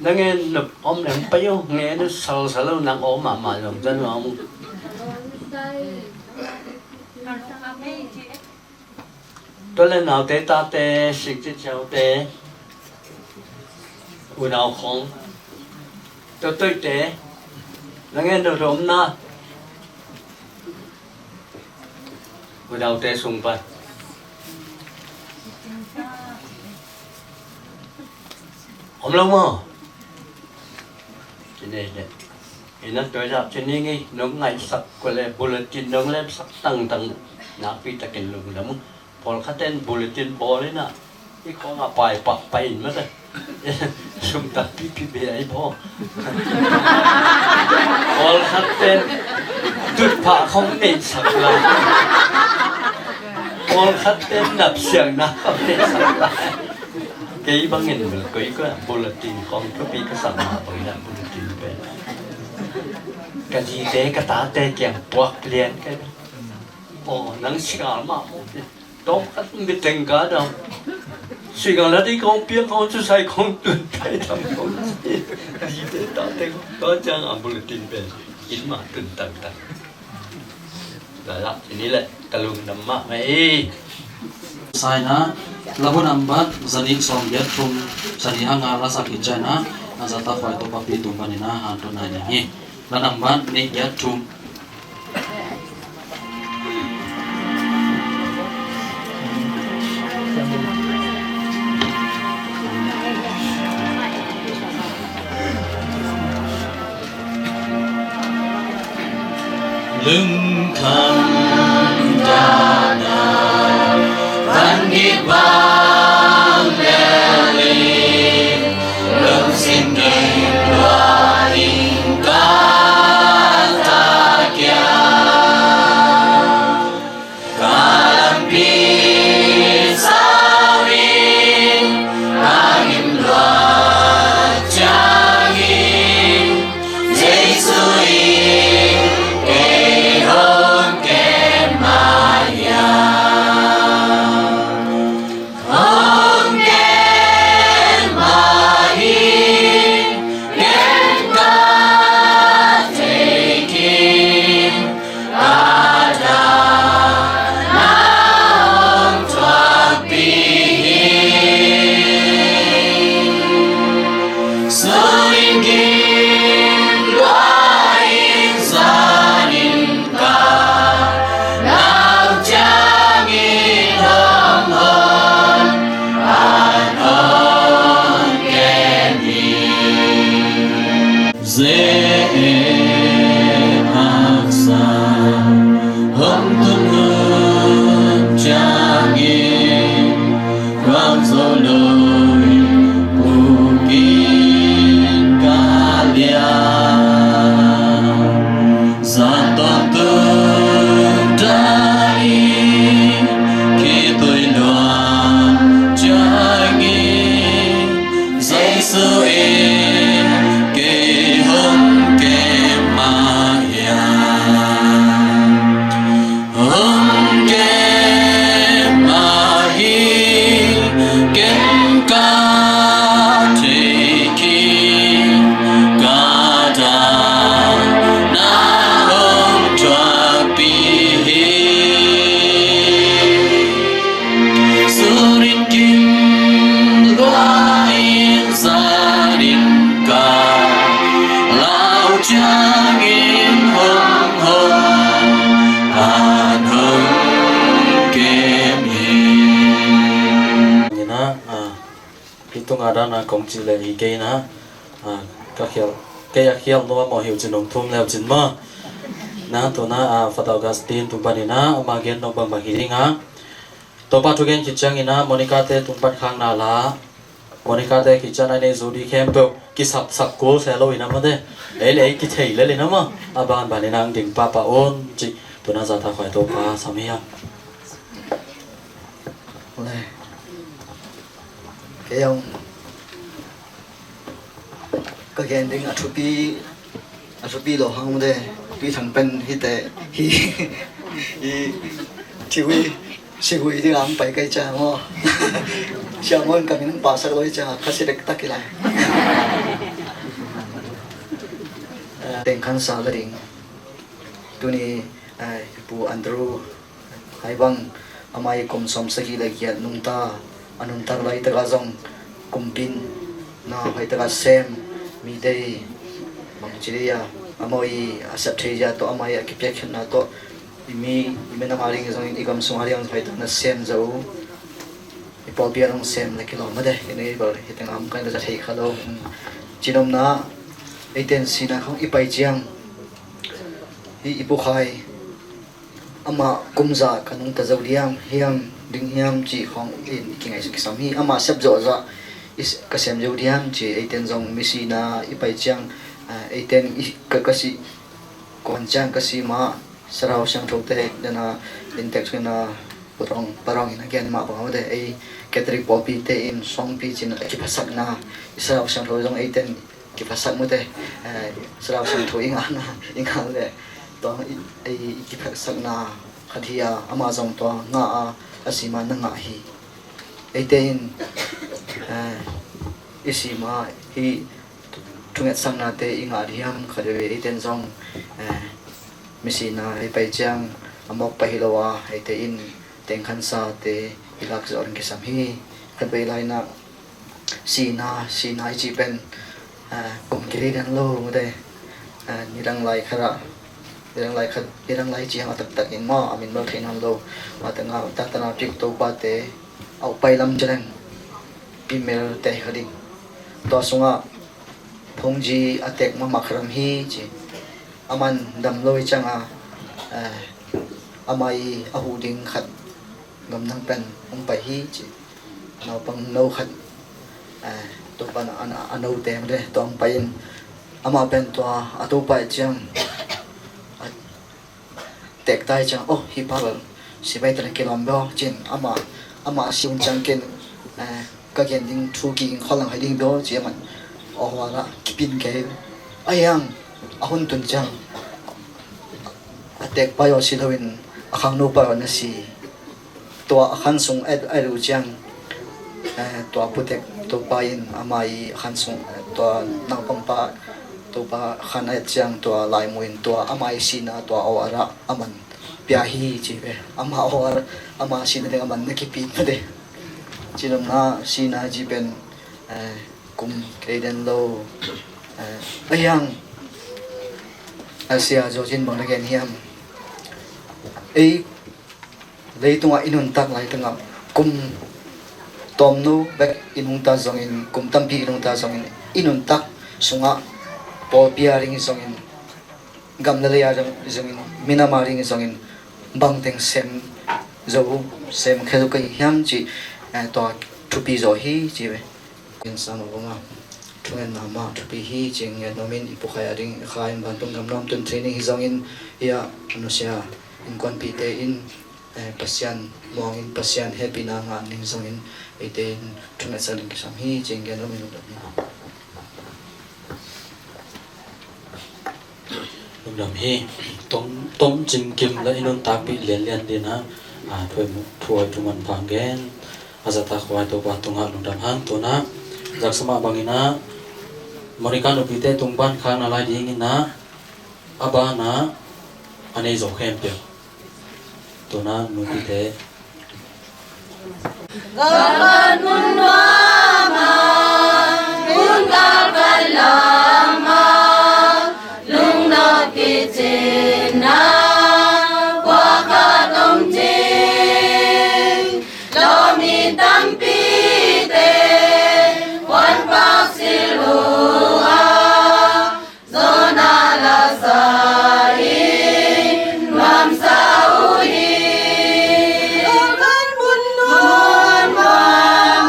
Na ngen nop om leng pai o, ngen salsal lo nang om mahmah zong zan om. Tua le naute tate sik ci ciaute unau khong tua toite na ngen nop om na. Udaute sung pan om lo maw? Ci nei le Ina tua zah ci ning ei, nong ngaihsak kua le bulletin nong lemsak tangtang nakpi takin lungdam uh. Pawlkhat ten bulletin bawl ina i khawng a pai pah pai in mate. Sum tampi pi be ai baw. Pawlkhat ten tutphah khawng neihsak lai. Pawlkhat ten napsiangna khawng neihsak lai. Kei bangin bel koi kua bulletin khawng thupi ka sak mah bangin a bulletin pen ka zite ka tate kiang puak lian kei. Aw, nang singal mah maw? Tawm khat mi teng ka dam. Singal a di kong piak kong susai kong tun pai dam kong si. Zite tate kong tua ciang a bulletin pen in mah tun tangtang. Lala ini le ka lungdam mahmah ei. Saina, labu nambat zanih sawm giat thum, zanih hanga lasak in ciana, a zata khuai to papi tum panina han to nai ning hi. La nambat nih giat thum. Lungkham dana van gik bang leli, lungsim ding lua ding ka takia. Ka lampi sau in, ka gim luat ciangin, Jesu in kei hong kem mah hiam? Hong kem mah hi, ken ka thei khin, ka dahna hong thuakpih hi. Sun in gim lua in zan in ka, nau ciangin hong hon, an hong kem hi. Zeh-et haksa hong tun hun ciangin, khuang zo lo in bukin ka liang. Zan tawntung dai-in khitui luang ciangin, Jesu in kei hong kem mah hiam? Hong kem mah hi, ken ka thei khin, ka dahna hong thuakpih hi. Sun in gim lua in zan in ka, lau ciangin hong hon, an hong kem hi. Ni na, ah, hi tunga dana kong cih le hi kei na, ah, ka khial, kei a khial nuam aw hi uh cin hong thum le uh cin maw. Na tuna, ah, Father Augustine tung panin ah ama gen nop bangbang hi ding a. Topa thugen khit ciangin ah Monica te tung pan khakna la, Monica te khit ciang a nei zu di khempeuh kisapsak kul se lo in ah mate. Ei le ei kithei lel in ah maw. A banbanin ah ang ding pahpah un cih tuna zata khuai Topa sam hi hang. Le. Kei hong ka gen ding a thupi, a thupi lo hang de, tui thang pen hi te, hi, hi, thihui, sihui ding ang pai kai cha mo. Siamon ka min pa sak lo cha, ka si dek tak i lai. Teng khan sa la ding. Tuni, eh, Pu Andrew, hai bang, amah i kum sawmsagih le giat nungta, a nuntak laitak ah zong kumpin na hoihtak ah sem mite i bangci dei a, amau i a sep thei zia tawh, amah i a kipiakkhiatna tawh, i mi, i minam a ding zongin i gam sung a ding zong hoihtak na sem zo. I pawlpi a dong sem le kilawm mate, i nei bal hi teng am kan ka za thei kha lo. Cinomna, Eiten sina khawng i pai ciang, hih i Pu Khai amah kum za ka nungta zo diam hiam, ding hiam cih khawng in i kingaihsut kisam hi. Amah sep zawhzawh i s-, ka sem zo diam ci. Eiten zong misina i pai ciang, ah, eiten i, ka, ka si, kuan ciang ka si mah, Thlarau Siangtho te nana in tek thungin a, Pa Rong, Pa Rong in a gen mah bang a mate, ei Catholic pawlpi te in suangpi cin a kiphasakna, i Thlarau Siangtho zong eiten kiphasak mute, eh, Thlarau Siangtho i ngahna, i ngah le, tua i, ei i kiphasakna khat hi a, amah zong tua ngah a, a si ma na ngah hi. Eite in, eh, i si ma hi, thungetsaknate i ngah diam khat veve, eiten zong, eh, misina i pai ciang a mawk pai hi lo a, eite in tengkhansate i lak zawh ding kisam hi. Khat vei lai na, sina, sina i cih pen, ah, kum kidei den lo mute, ah, nidang lai khat ah, nidang lai khat, nidang lai ciang a taktak in maw, a min bel thei nawn lo, a tanga, taktana pik Topate a upai lam cileng, pimel te kha ding. Tua sungah phungji a tek mahmah khat om hi ci. Aman dam lo i cianga, eh, ama i a huh ding khat gamdang pen hong pai hi ci. Naupang no khat, eh, Topan a, a, a note mate, tua hong pai in amah pen tua a topa i ciang, a tekta i ciang, oh, hih pa bel sipai tana kilawm bia cin, amah, amah a si hun ciang ken, eh, ka gen ding thu kiging khol lang hai ding bia ci aman. Oh, huala kipin kei. A hiang, a hun tun ciang a tekpa yaw si loin a khangnopa yaw na si. Tua a khan sung a, a lu ciang, eh, tua putek Topa in ama i a khan sung, eh, tua naupangpa Topa khan a et ciang tua laimu in tua ama i sina tua aw a rah aman pia hi ci ve. Ama aw a rah, ama sina ding aman na kipit mate. Cinopna sina ci pen, eh, kum kei den lo, eh, a hiang a sia Zawcin bang na gen hiam. Ei leitungah i nuntak lai tungah kum tawmno bek i nungta zongin, kum tampi i nungta zongin, i nuntak sungah pawlpi a ding zongin, gam le lei a ding zongin, minam a ding zongin, bangteng sem zo, sem khia zo ka hi hiam ci, eh, tua thupi zaw hi ci ve. Ken sa mah bangah thungetna mah thupi hi ci ngen nuamin i Pu Khai a ding, Khai in vantung gam nuam tun training hi zongin, ia nusia innkuanpihte in, eh, Pasian muangin Pasian hehpihna ngah ning zongin eite in thungetsak ding kisam hi ci ngen nuamin lungdam hi. Lungdam hi. Tom, Tom Cing Kim la i nuntakpih lianlian dina, a, thuai mu-, thuai thu manpha gen a zahtak huai Topa tungah lungdam hang. Tuna zaksa mah bangina Monica nupite tung ban khakna lai dingina, a bana a nei zo khempeuh. Tuna nupite. Galvan mun nuama, kun galvan lama, lungdam kicina, kua khat om cing, lomi tampite, kuan pak silua, Zona la sa in nuamsa uh hi. Kan mun nuam nuam,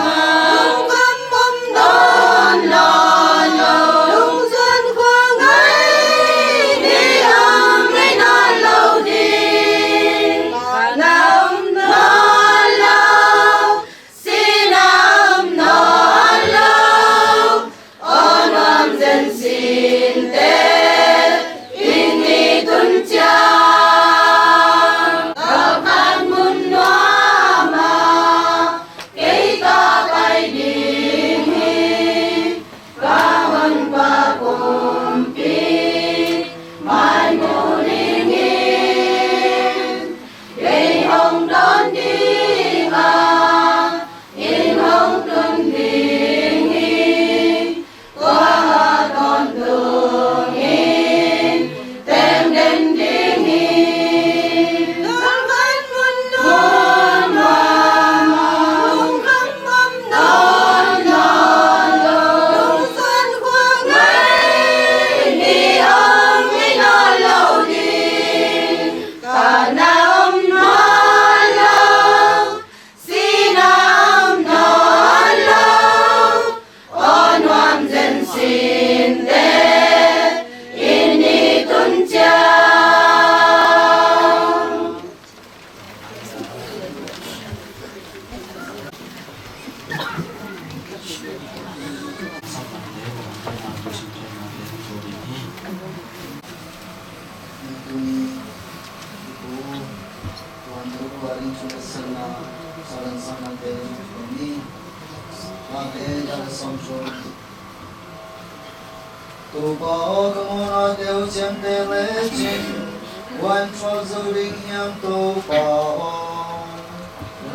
Topa aw, ka mawhnate uh ciamteh lecin, kua in thuak zo ding hiam, Topa aw?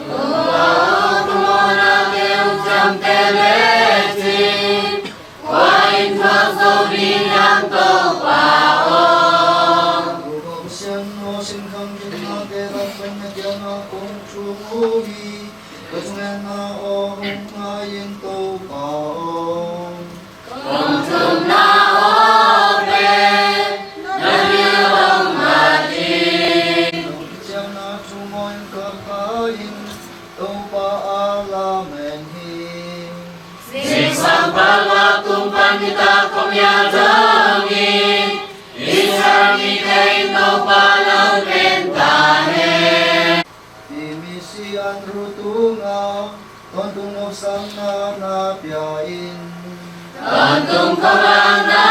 Topa aw, ka mawhnate uh ciamteh lecin, kua in thuak zo ding hiam, Topa aw? Topa Pasian aw, sinkhang kinnate lak pan na kiangah kong thum uh hi. Ka thungetna aw, hong ngai in, Topa aw. Kong thumna aw pen na bil hong mat in. Kong kiciamna thu mawh in ka pha in, Topa a lamen hi. Zingsang pan lak tung pan nitak khuamial dongin, Israel mite in Topa lamen ta hen. I misi Andrew tungah tawntung nopsakna na pia in. Tawntung khuavakna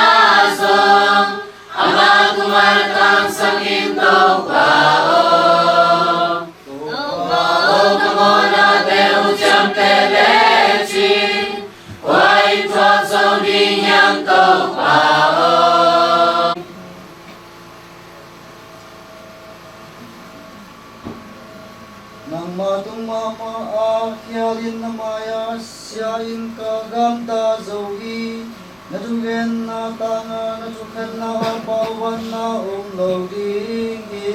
zong amah tungah na tangsak in, Topa aw. Topa aw, ka mawhnate uh ciamteh lecin, kua in thuak zo ding hiam, Topa aw? Nangma tung mahmah a khial in, na mai-ah sia in ka gamta zo hi. Na thugenna tangah na thukhenna ah pauvanna om lo ding hi.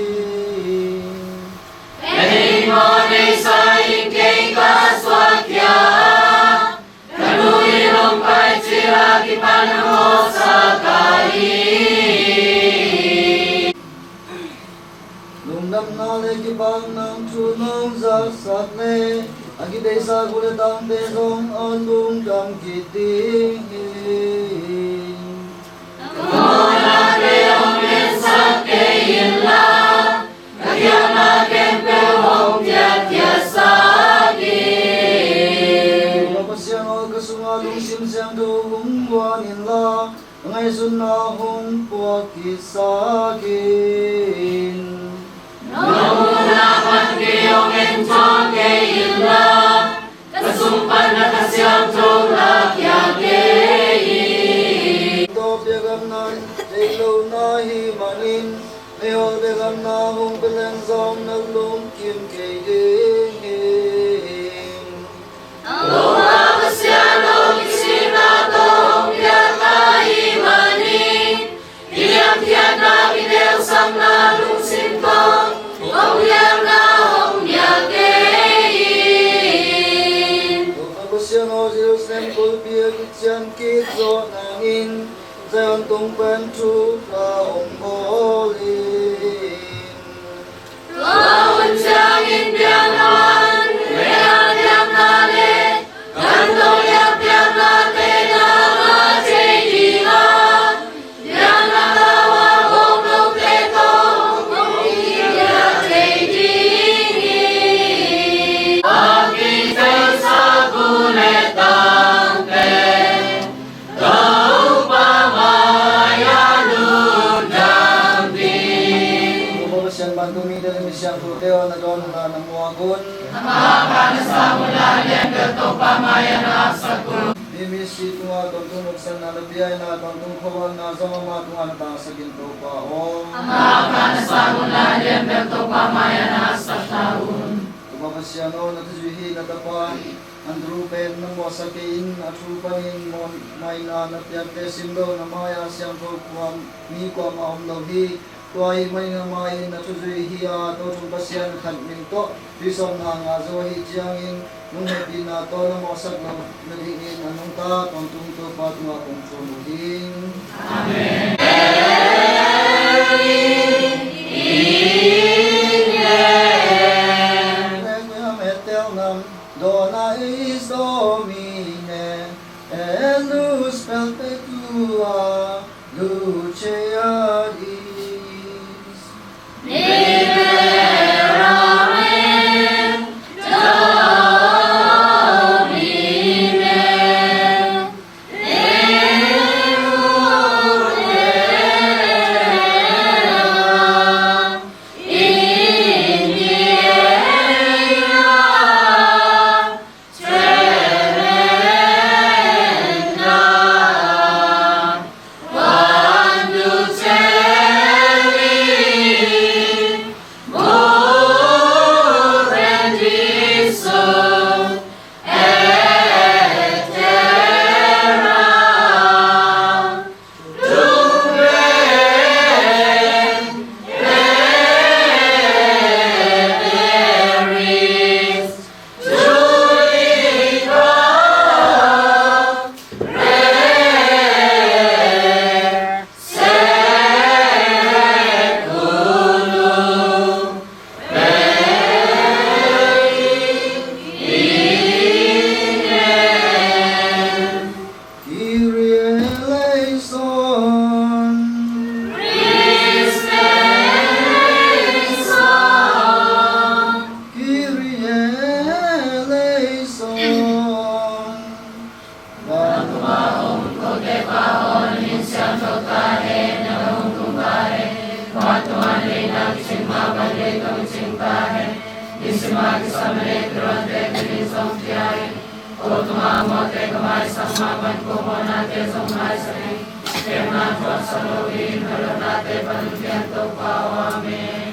Kei mawh neisa in kei ka suahkhia, ka nu in hong pai cil a kipan na mawhsak ka hi. Lungdamna le kipakna thu nong zahsak le, a kideihsak uh le tangte zong a lungdam khit ding hi. Ka mawhnate hong ensak kei inla, ka khialna khempeuh hong khiatkhiatsak in. Topa Pasian aw, ka sungah lungsim siangtho hong guan inla, ka ngaihsutna hong puak kitsak in. Nong muhna pan kei hong enthawn kei inla, ka sung pan na Kha Siangtho lakhia kei in. Tawh biakna nei lo na hih manin, meiholh biakna hong pia leng zong na lungkim kei ding hi. Topa Pasian aw, kisikna tawh hong piak na hih manin, kiniamkhiatna, kineusakna lungsim tawh hong piak na hong piak kei in. Topa Pasian aw, Jerusalem kulpi a kician kik zawh nangin Zion tung pen thupha hong bawl in. Tua hun ciangin biakna man, leiah biakna le gan tawh biakna te na ngah thei ding a, biakna gau a om lote tawh hong kikhia thei ding hi. A kitheisak uh le tangte Topa mai-ah lungdam ding. Topa Pasian, vantungmite le misiangthote aw, na dawn unla na muak un. Amah a pha na sang unla, a lianbel Topa mai-ah na apsak un. I misi tungah tawntung nopsakna na pia inla, tawntung khuavakna zong amah tungah na tangsak in, Topa aw. Amah a pha na sang unla, a lianbel Topa mai-ah na apsak ta un. Topa Pasian aw, na thuzui hih na tapa Andrew pen na mawhsak kei in, a thu panin mawhmaina na piakte simloh na mai-ah siangtho kua, mi kuamah om lo hi. Tua ahih manin amah in na thuzui hih a, Tothum Pasian khat min tawh tuisawpna ngah zo ahih ciangin, lunghopihna tawh na mawhsak loh nadingin a nungta tawntung Topa tungah kong thum uh hi. Amen. Requiem aeternam dona eis Domine, et lux perpetua luceat eis. Miserere Domine. Kote pa aw, na min siangtho ta hen, na gam hong tung ta hen. Vantung a na deihna kicing mah bang, na deihna tawh kicing ta hen. Nisim a kisam na deih kidonte kimin zong pia in. Ko tungah mawhte ka maisak mah bang, ko mawhnate zong maisak in. Kemna thuaksak loin, ka lawmnate pan hong pian, Topa aw. Amen.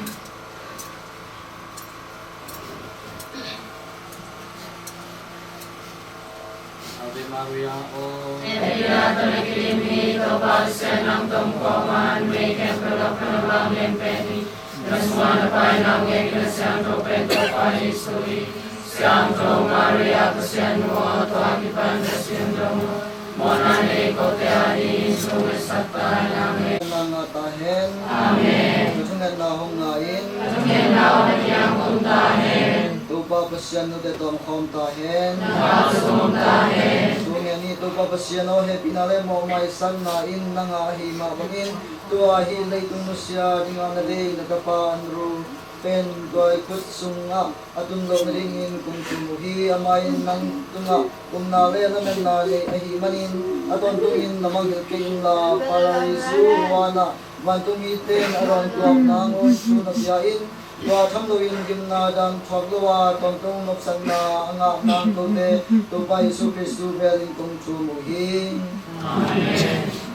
Ave Maria aw. Ave Maria, tawh na kidim hi, Topa Pasian nang tawh om kawm in, mei khempeuh lakah na vang lian pen hi. Na sungah na Pai nau ngei, na siangtho pen Topa Jesu hi. Siangtho Maria, Pasian nu aw, tua kipan Pasian dong mawhna nei kote adingin thu ngetsak ta in. Amen. Nang a ta hen. Amen. Ka thungetna hong nga in. Ka thungetna hong nga in, hong ta hen. Topa Pasian nute tawh om khawm ta hen. Nang tawh om ta hen. Thu ngen ni. Topa Pasian aw, hehpihna le mawhmaisakna in nang a ahi mah bangin, tua hi leitung nusia dingah na deih na tapa Andrew pen duai khut sungah a tun loh nadingin kong thum uh hi. Amah in nang tungah upna le lametna nei ahih manin, a tawntungin na mangngilh kei inla, Paradis huanah vantung mite in a dawntuah nangawn thu na pia in. Tua tham loin gimna dan thuak lo a tawntung nopsakna a ngah nang kote, Topa Jesu Khristu bel in kong thum uh hi. Amen.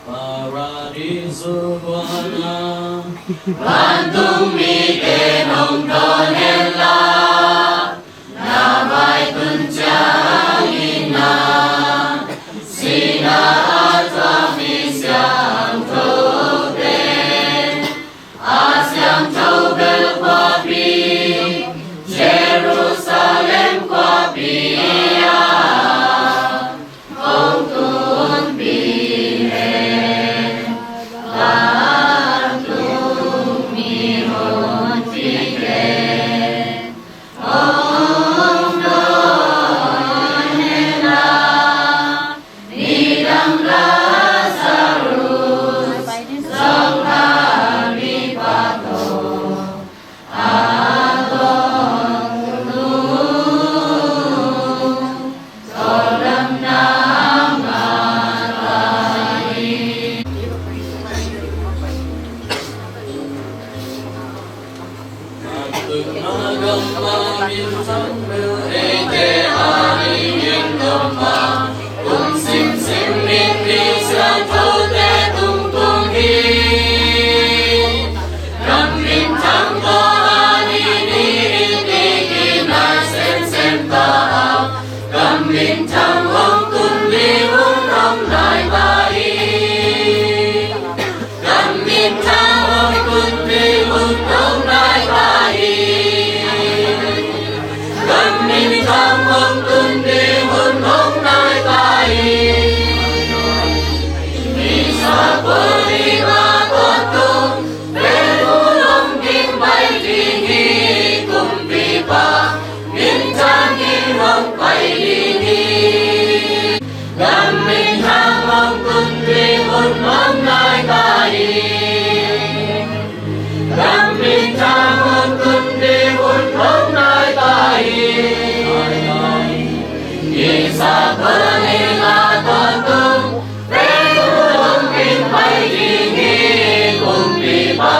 Paradis huanah vantung mite in hong dawn hen la, na vai tun ciangin ah, sihna a thuak mi siangthote, a siangtho bel khuapi, Jerusalem khuapi ah hong tunpih hen. Vantung mi honpite hong dawn hen la, nidang Lazarus zong a mipa tawh a tawntung tawldamna ngah ta hi. Gam minthang hong tun ding hun hong nai ta hi. Gam minthang hong tun ding hun hong nai ta hi. Gam minthang hong tun ding hun hong nai ta hi. Misa puli ma kawt tung, Pen hong ding pai ding hi. Kumpipa minthang in hong pai ding hi. Gam minthang hong tun ding hun hong nai ta hi. Gam minthang hong tun ding hun hong nai ta hi. Misa puli ma kawt tung, Pen hong ding pai ding hi. Kumpipa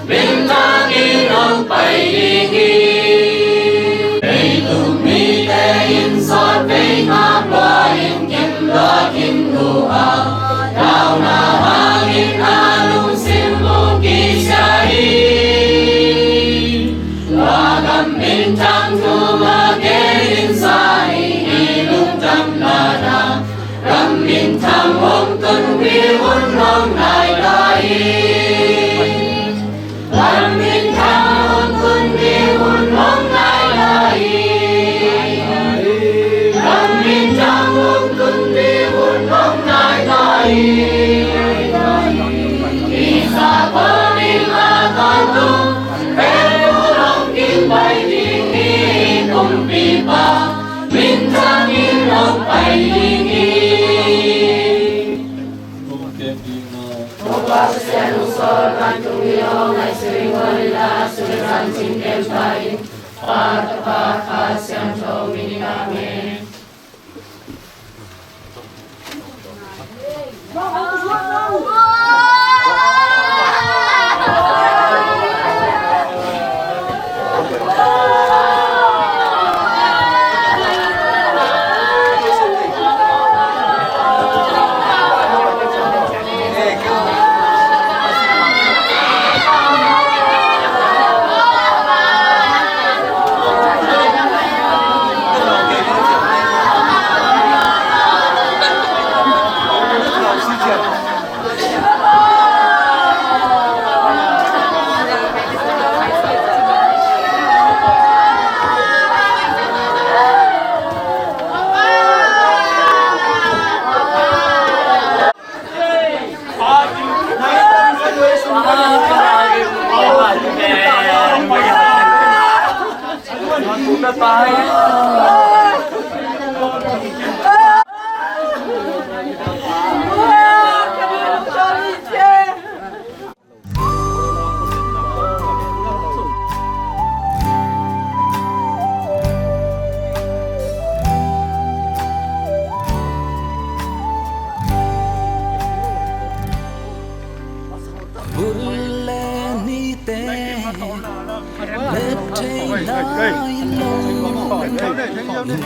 minthang in hong pai ding hi. Leitung mite in sawtvei ngap lua in, gim lua gim lua, tauna hangin a lungsim hong kisia hi. Tua gam minthang thu mah gen in sa ni, i lungdamna ah gam minthang hong tun ding hun hong nai ta hi. Gam minthang hong tun ding hun hong nai ta hi. Gam minthang hong tun ding hun hong nai ta hi. Misa puli ma kawt tung, Pen hong ding pai ding hi. Kumpipa minthang in hong pai ding hi. Topa Pasian, hong sawl vantung mi aw, ngaihsut in guan in la, sum le zan cingtem pha in. Pa, Tapa, Kha Siangtho min in. Amen.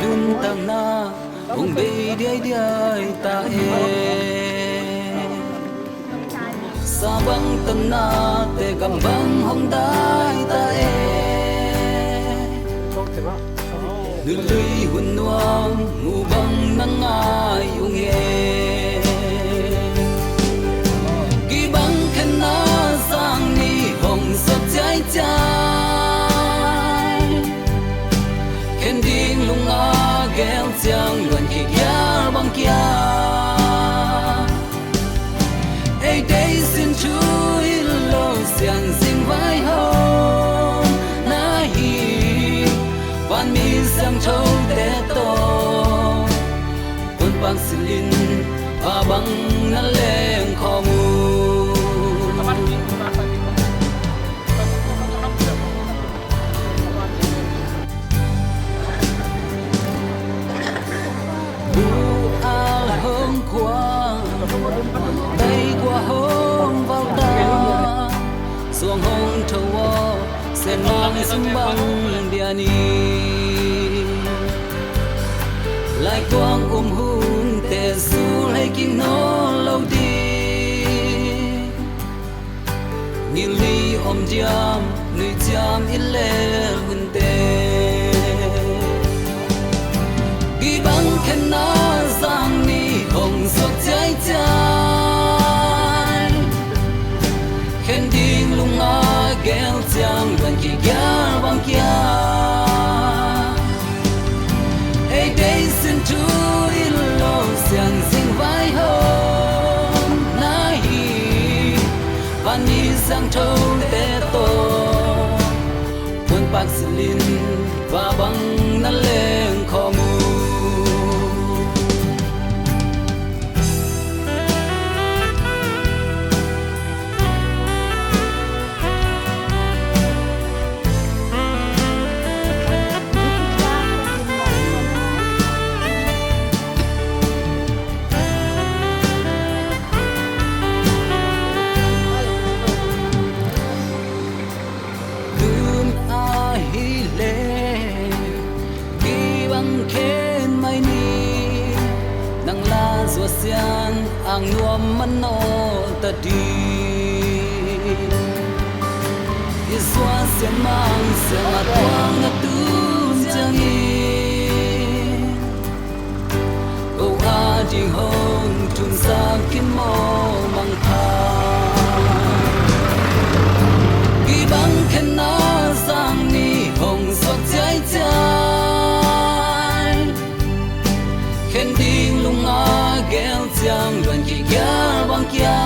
Nuntakna hong bei diaidiai ta e. Sa bang tanna te gam bang hong dai ta e. Nului hun nuam mu bang na ngai ung e. Kibang khenna sang ni hong sot ciaicia. Khen ding lunga gel ciang luan kigial bang kia. Ei dei sin thu in lo sian zing vai ho na hi. Van mi siangthote tawh hun pang silin va bang na leng khawm uh. Bu al hong kua, tei kua hong vau ta, suang hong tho aw, sen mang sum bang bia ni. Lai kuang um hun te sul hei king nawn lo ding. Ngilni om diam, nui ciam i lel hunte. Kibang khenna sang ni hong sot ciaicia. Khen ding lunga gel ciang luan kigial bang kia. Ei dei sin thu in lo sian zing vai ho na hi. Van mi siangthote tawh hun pang silin va bang na leng khawm uh. Tun ahih leh kibang khen mai ni. Nang la Zuasian ang nuam manawh ta ding. I Zuasian Mang Siangtho a tuang na tun ciangin ko a ding hong tunsak in maw mangpha. Kibang khenna sang ni hong sot ciaicia. Khen ding lunga gel ciang luan kigial bang kia.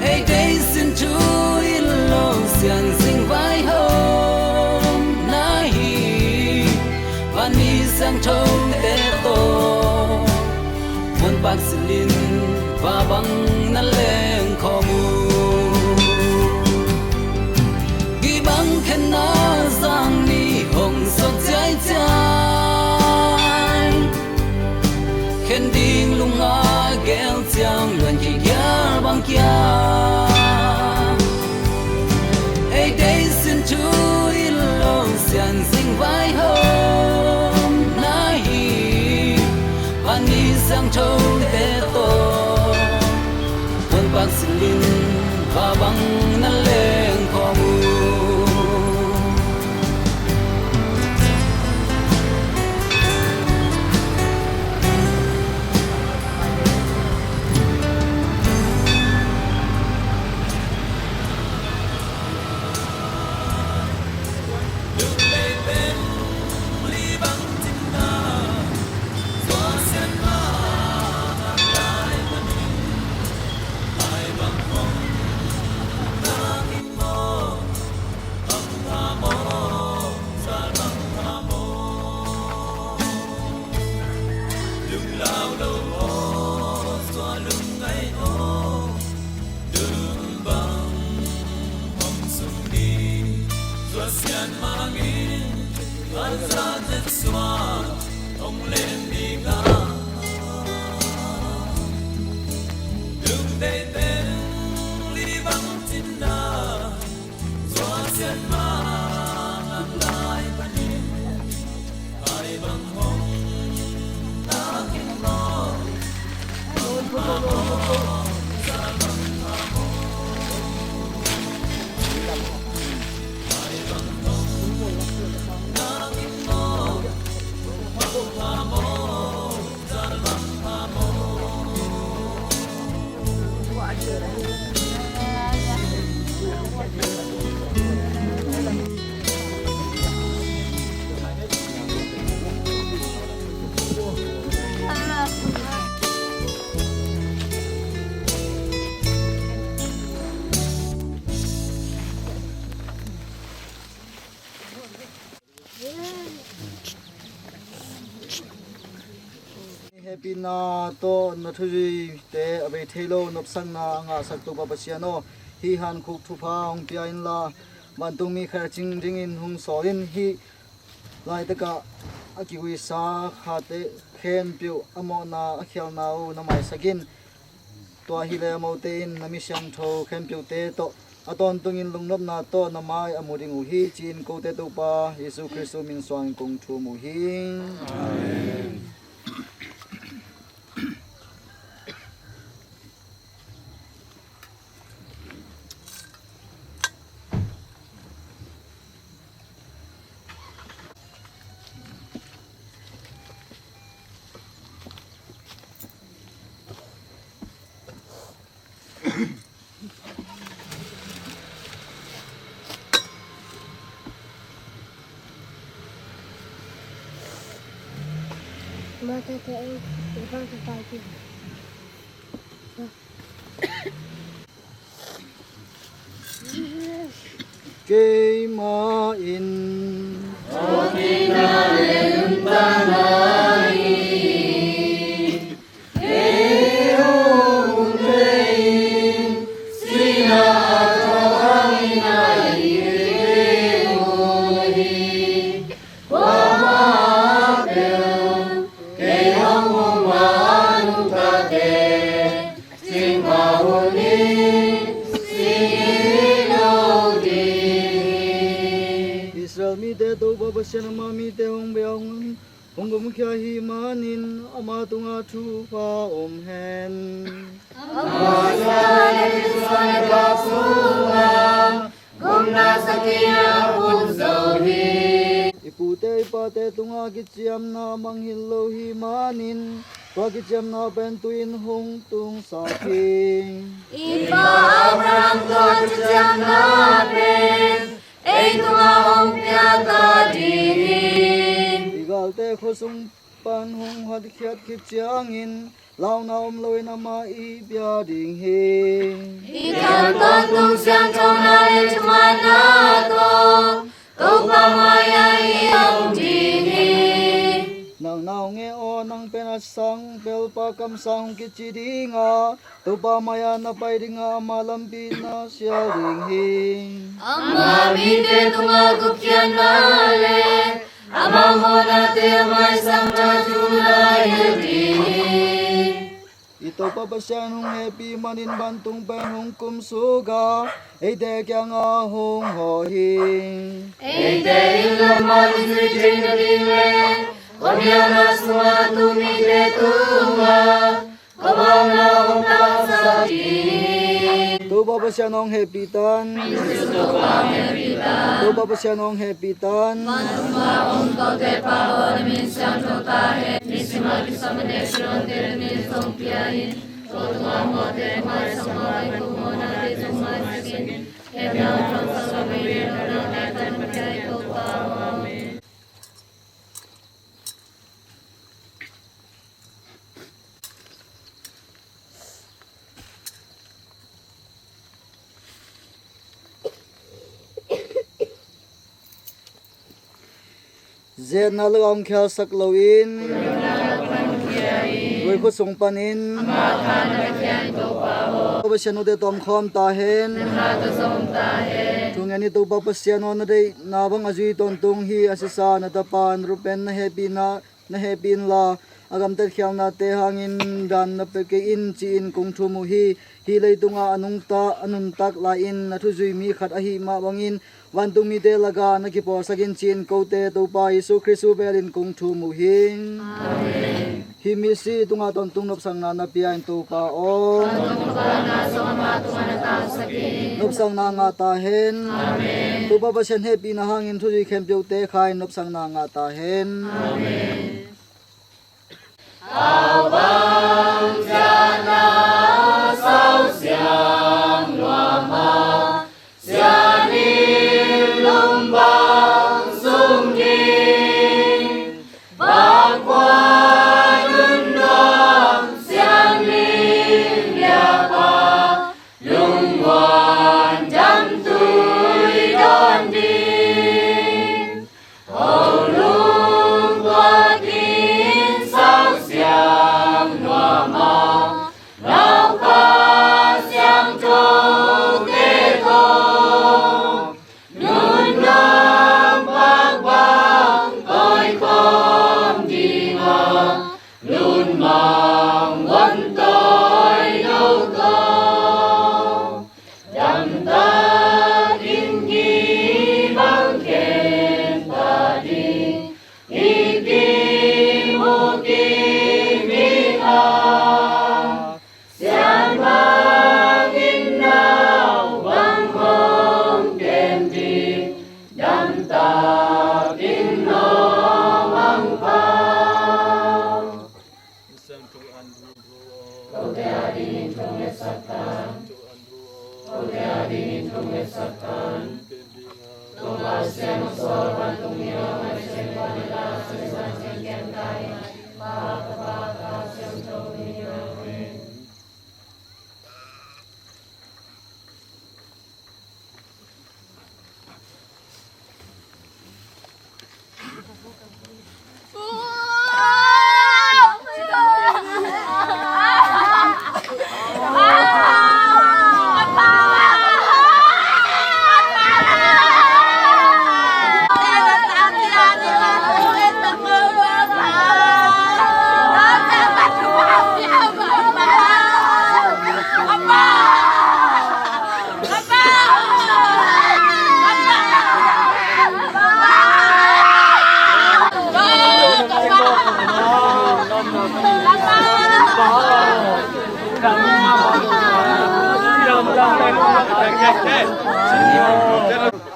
Ei dei sin thu in lo sian zing vai ho na hi. Van mi siangthote tawh mun pak silin va bang na leng khawm uh. Kibang khenna sang ni hong sot ciaicia. Khen ding lunga gel ciang luan kigial bang kia. Ei dei sin thu in lo sian zing vai ho na hi. Van mi siangthote tawh mun pak silin va bang na leng khawm uh. Hehpihna tawh na thuzuite a bei thei lo nopsakna a ngahsak Topa Pasian aw, hih hankhuk thupha hong pia inla, vantungmi khat a cing dingin hong sawl in. Hih laitakah a kiuisa khate khempeuh a mawhna a khialhna uh na maisak in. Tua hileh amaute in na mi siangtho khempeuhte tawh a tawntungin lungnopna tawh na mai a mu ding uh hi, ci-in kote Topa Jesu Khrist min suangin kong thum uh hi. Amen. Keimah in Israel mite Topa Pasian ama mite hong bia hong, hong gumkhia hi manin ama tungah thupha om hen. I pute i pate tungah kiciamna a mangngilh lo hi manin tua kiciamna pen tu-in hong tungsak hi. I pa Abraham tua kiciamna pen ei tungah hong pia ta ding hi. I galte khuasung pan hong hotkhiat khit ciangin launa om loin amah i bia ding hi. I tawntungna le thumanna tawh Topa mai-ah i om ding hi. Nang naungek aw, nang pen a sang pelpa kamsang hong kici ding a, Topa mai-ah na pai ding a, ama lampi na sial ding hi. Ama mite tungah gupkhiatna le ama mawhnate a maisakna thu na hilh ding hi. I Topa Pasian hong hehpih manin vantung pen hong kumsuk a, eite kiangah hong hawh hi. Eite in lamah i zui theihna ding le khuamialna sungah tu mite tungah khuavakna hong tangsak ding hi. Topa Pasian hong hehpih tan. Topa Pasian hong hehpih tan. Zetna lakah hong khialsak loin, guai khua sung panin Pasian note tawmkhawm ta hen. Thungen i Topa Pasian aw, na deihna bang a zui tawntung hi a sisa na tapa na rupen na hehpihna na hehpih inla, a gamtat khialhnate hangin dan na pia kei in, ci-in kong thum uh hi. Hih leitungah a nungta a nuntak lai-in na thuzui mi khat ahih mah bangin vantung mite lakah na kipawlsak in, ci-in kote Topa Jesu Khrist belin kong thum uh hi. Amen. Hih misi tungah tawntung nopsakna na pia in Topa aw. Nopsakna ngah ta hen. Amen. Topa Pasian hehpihna hangin thuzui khempeuhte kha in nopsakna ngah ta hen. Amen.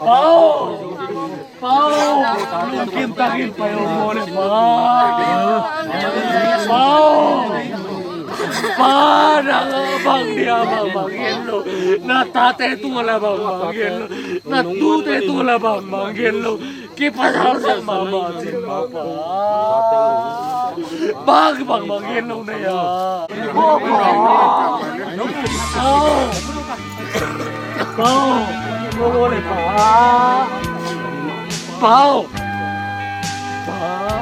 Pau! Pau! Lungkim takin pai aw maw le pa. Pau! Pa, nang bang dia bang bang gen lo. Na tate tung la bang bang gen lo. Na tute tung la bang bang gen lo. Kipasal sak mahmah cin mah pa. Bang bang bang gen lo na ya. Pau. Pau. Pau. Pau.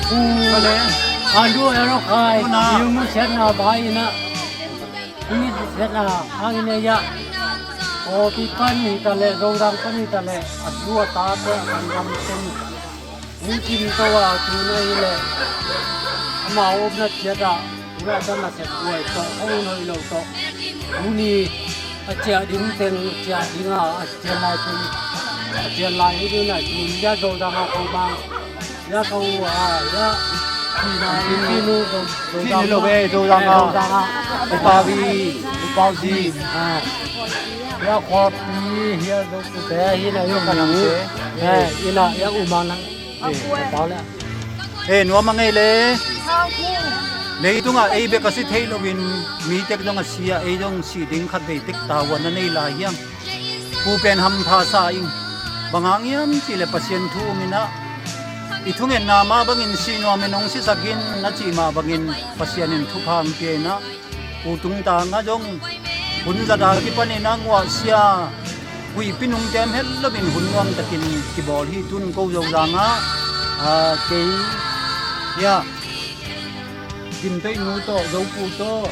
Pu le, Andu Erokai, Yu Mu Siatna Bai Ina. Hih siatna hangin ei ah, Kawlpi pan hi ta leh, Zoland pan hi ta leh, a tu a tate a kan gam teng hong kim to a, tu na hi leh amau omna ciat ah, tu a tan a sep buai tawh, a hun hoih lo tawh, tuni a ciah ding teng ciah ding a, a cian lai teng a cian lai hi ding a, tuni a Zoland a ko mang. Ya ko, ah, ya. Pinu, Pinu lo, eh, Zoland ah. Zoland ah. Upau hi, Upau hi. Ah. Ya Kawlpi, ya Zoland te, hi na yo ka nang te. Eh, ina, ya U Mang nang. Eh, Upau le. Eh, nuam a ngei le. Leitungah ei bek a si thei loin, mi tek dong a si a, ei dong si ding khat vei tek tavuan a nei lai hiam? Pu pen hampha sa ing. Bang hang hiam cih leh Pasian thu um inah, i thungetna mah bangin si nuam in hong sisak in na cih mah bangin Pasian in thupha hong pia inah, Pu Tung Tang ah zong hun zat a kipan inah nguahsia huihpi nungtem het loin hun nuam takin kibawl hi. Tun ko Zozang ah, ah, kei, ya, Kim Toih nu tawh, Zo Pu tawh,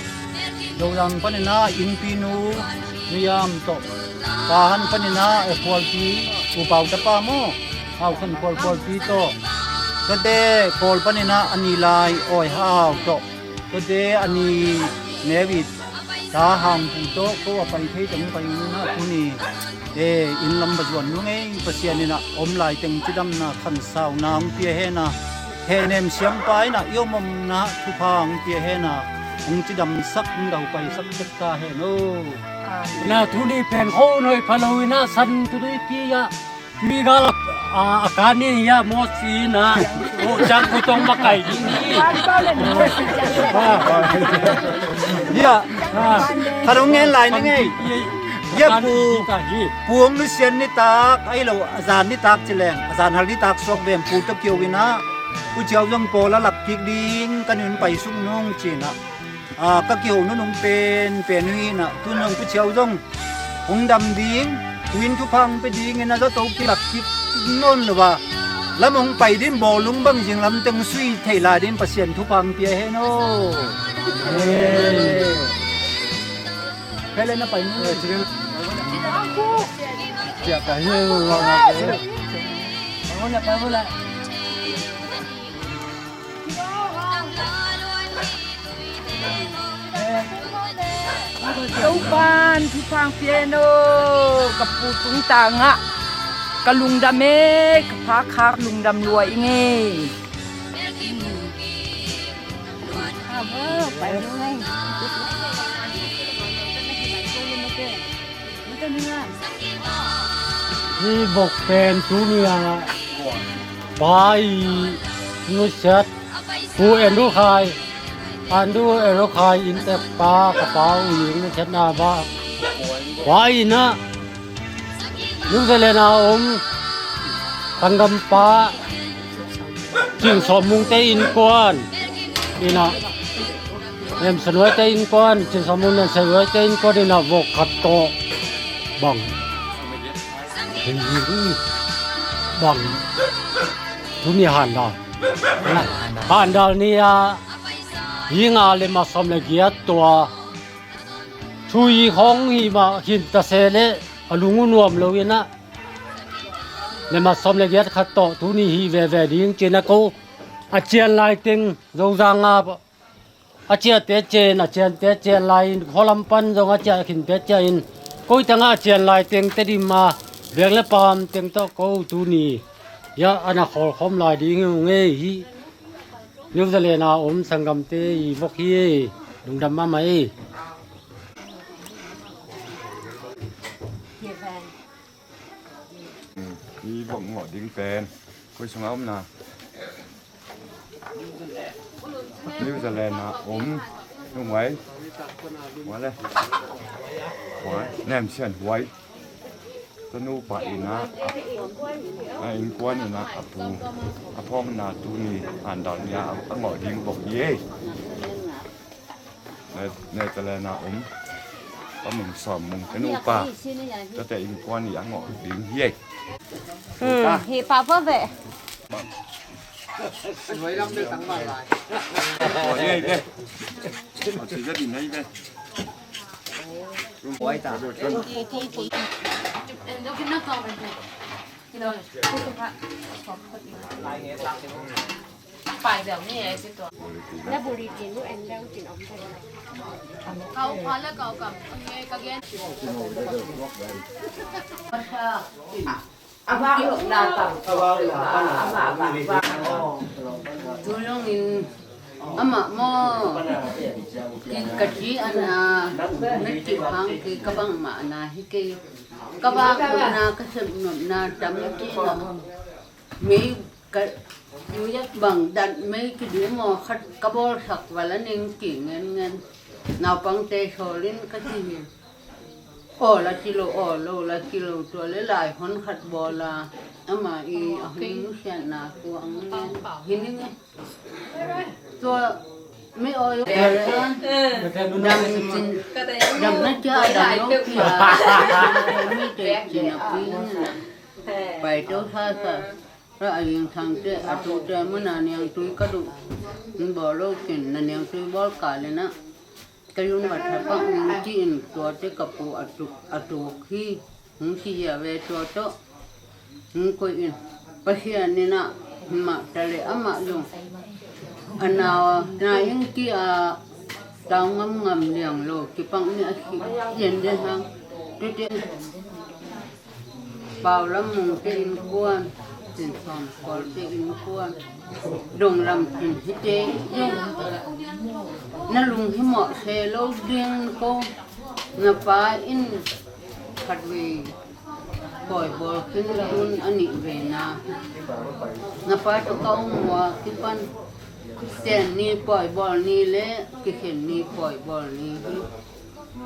Zozang panin ah Innpi nu, Nu Yam tawh, Pahan panin ah, eh, Khualpi, U Pau tapa maw, Hau Khan Khual Khualpi tawh, Kate Kawl panin ah a ni lai Awi Hau tawh, Kate a ni Mary Ta Hang Pu tawh ko a pai thei teng pai un ah tuni, eh, inn lam va zuan nung ei, Pasian in ah om lai teng cidamna khansauna hong pia hen a, hehnem siampa in ah i om omna thupha hong pia hen a, hong cidamsak, hong daupaisak tek ta hen aw. Na tuni pen kho noi pha lo in ah san tu dui ki ah Pi gal a, a kan ni ya mo si na. O, cang ku tong makai ni. Ya. Ka dong ngen lai ni ngei. Ya Pu. Pu Hong Nu Sian nitak, ai lo, a zan nitak ci leng, a zan hal nitak suak vem Pu To Kio in ah, Pu Ciau zong Kawl a lak kik ding, ka nun pai suk nung ci na. A, ka kiho nunung pen pen uh hi na, tun zong Pu Ciau zong hong dam ding, tu in thupha hong pia dingin a zato kilak kik nawn lo a, lam hong pai ding bawlung bang zing lam teng sui thei lai ding Pasian thupha hong pia hen aw. Hei le na pai nu. Cia ka hi. Topa'n thupha hong pia hen aw, ka Pu Tung Tang ah ka lungdam e, ka pha khak lungdam lua ing e. Hih vok pen tuni a pa i nusiat Pu Andrew Khai, Andrew Andrew Khai inntek pa, ka pa u ing nusiatna pa. Pa in ah New Zealand a om tanggampa Cin Sawm Mung te innkuan in ah, Nem Sa Nuai te innkuan, Cin Sawm Mung Nem Sa Nuai te innkuan in ah vok khat tawh bang, bang tuni han la. Handal ni-a hi nga le ma sawm le giat tua thu i hong hi mah khin ta se leh a lung uh nuam lo in ah le ma sawm le giat khat tawh tuni hi veve ding cin a ko. A cian lai teng Zozang a a ciate cen, a ciante cen lai in khualam pan zong a ciah khinte ciah in koi tangah a cian lai teng Tedim a veng le paam teng tawh ko tuni hiah a na khawlkhawm lai ding hi ung ei. Hih New Zealand a om sanggamte i vok hi ei. Lungdam mahmah ei. Hih vok ngawh ding pen koi sungah om na? New Zealand a om Nunghuai, Huai le Huai, Nem Sian Huai. Tanu pa in ah a innkuan in ah a pu a phawkna tuni handal ni-a a ngawh ding vok hi ei. Ne, ne tale na om. Ka mung sawm mung ka nupa. Tate innkuan i a ngawh ding hi ei. Hmm, hi pa pa ve. Oi, ei ve. Oi, si za din ei ve. Oi, ta. Tulungin amah maw, ka ci a na, na ci hang ki ka bang mah na hi kei. Ka bang nopna, ka sem nopna tam ci na. Mei ka bang dat mei ki ding maw, khat ka bawlsak vala ning ki ngen ngen. Naupangte sawlin ka ci hi. Aw la ci lo, aw lo la ci lo, tua le lai hon khat bawl a, ama i a hong nusiatna tua ang ngen hi ning e. Tua mei aw dam cin, dam na cia dam lo cia. Mei te cin a pi na pai to sa sa. Ra a yingthangte a tute muna niangtui ka duh. Bawl lo kin na niangtui bawl ka le na. Ka yun vat thapak ning ci-in tuate ka pu a tuk, a tuk hi. Hong ci hia ve tua tawh. Hong koih in Pasian in ah mah ta le amah zong a na, na ing ci a tau ngam ngam liang lo kipak ni a si. Yen den hang tute. Paulam Mungte innkuan, Tin Sawm Kawlte innkuan, Dong Lam Tin hite in na lunghimawh se lo ding ko. Na pa in khatvei pawi bawl khin tun a nih vei na. Na pa tawh ka um uh a kipan Khristian ni pawi bawl ni le kikhen ni pawi bawl ni hi.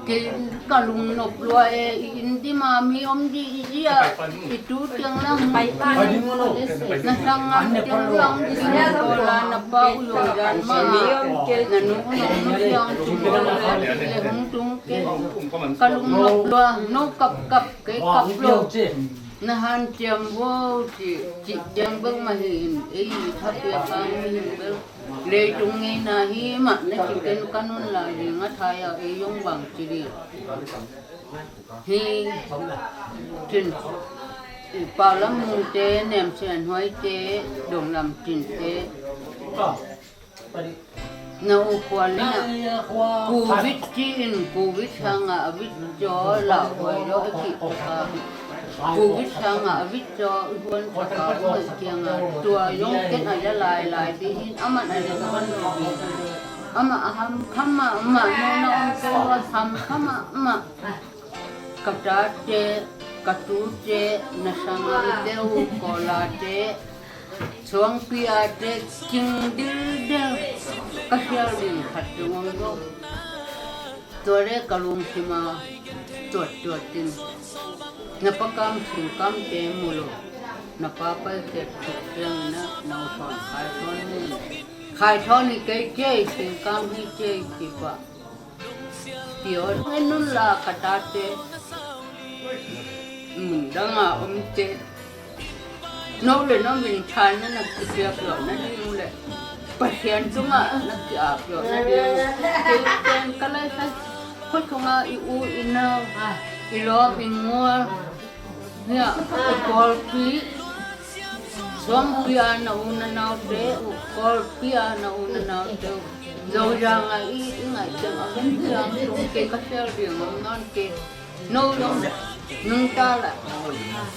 Kei ka lungnop lua e, i inn dima mi om di i zia, i tu tiang lang na sang ngam tiang lang ding ko la na pa u yong dan ma na nu u nong nu tiang tung ko la le hung tung ke. Ka lungnop lua, no kap kap kei kap lo. Na hanciam vo ci, ci ciang bek mah hi in, ei thapiak a mi hin bel leitung ngeina hi mah na ci ken ka nun lai ding a thai a ei zong bang ci ding. Hi cin Paulam Mungte, Nem Sian Huaite, Dong Lam Cinte. Na u khua le na covid ci-in covid sangah a vit caw lauhuai lo a kih taka covid sangah a vit caw i huan taka u ngaih kiangah tua zong ken a za lailai dih hin amah a le amah a hamkham ah amah nuna om kei ua hamkham ah amah ka tate ka tute na sangamte u kawlate suangpi ate cing dildel ka sial ding khat ding om lo. Tua le ka lungsim a tuattuat in na pakam singkamte mu lo. Na pa pai kep thuk ciangin na na usawn khaithawn ni khaithawn ni kei kei singkam hi kei kipah. Piaw ngai nun la ka tate mun danga omte No le no min thaina na kipiak zawh nading le Pasian tungah na ki-ap zawh nading. Kei pen ka lai sa khua tungah i u i nau, i lawm i ngual, hiah i Kawlpi, Suangpi a na u na naute uh, Kawlpi a na u na naute uh, Zozang ah i, i ngaih ciang a vun ciang tung kei ka sial ding om nawn kei. No zong nungta lah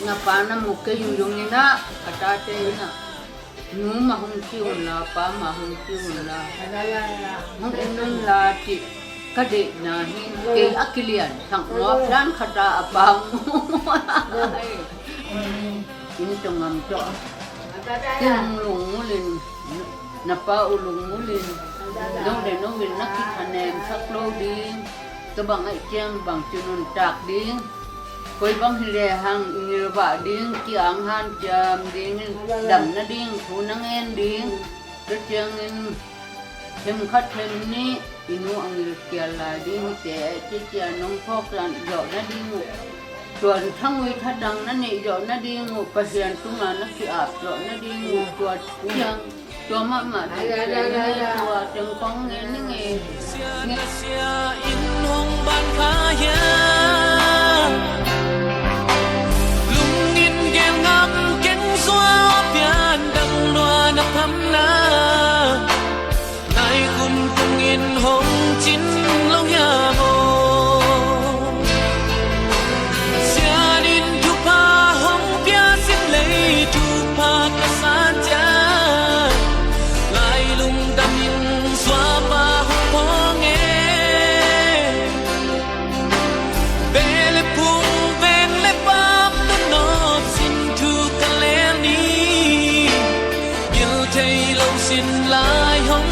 na pa na mu kei uh zong inah, a tate inah, nu mah hong ci un la, pa mah hong ci un la, hong en un la cih ka deihna hi. Kei a kilian thak ngawp dan khata a pa mu in tawh ngam tawh. Kei hong lungmulin, na pa uh lungmulin, dong le no in na kithanem sak lo ding, tua bang aih ciang bang ci nuntak ding, koi bang hi le hang i ngilvah ding, ki-ang hanciam ding, dam nading thu na ngen ding, tua ciangin them khat them nih i nu a ngilkial lai ding hite, cicia nong phawk zawh nading uh, tua thangui thadang na neih zawh nading uh, Pasian tungah na ki-ap zawh nading uh, tua ciang tua mahmah deih ciang tua teng kong ngen ning e. Sia in hong ban kha hiam? Lungin gel ngam keng sua pian dang nua na phamna. Nai kun kungin hong cin lo hiam aw? Sian in thupha hong pia sin lei thupha ka san ciat. Lai lungdam in suapa hong phawng e. Beh le phung veng le pam nunawp sin thu ka lel ni. Gil thei lo sin lai hong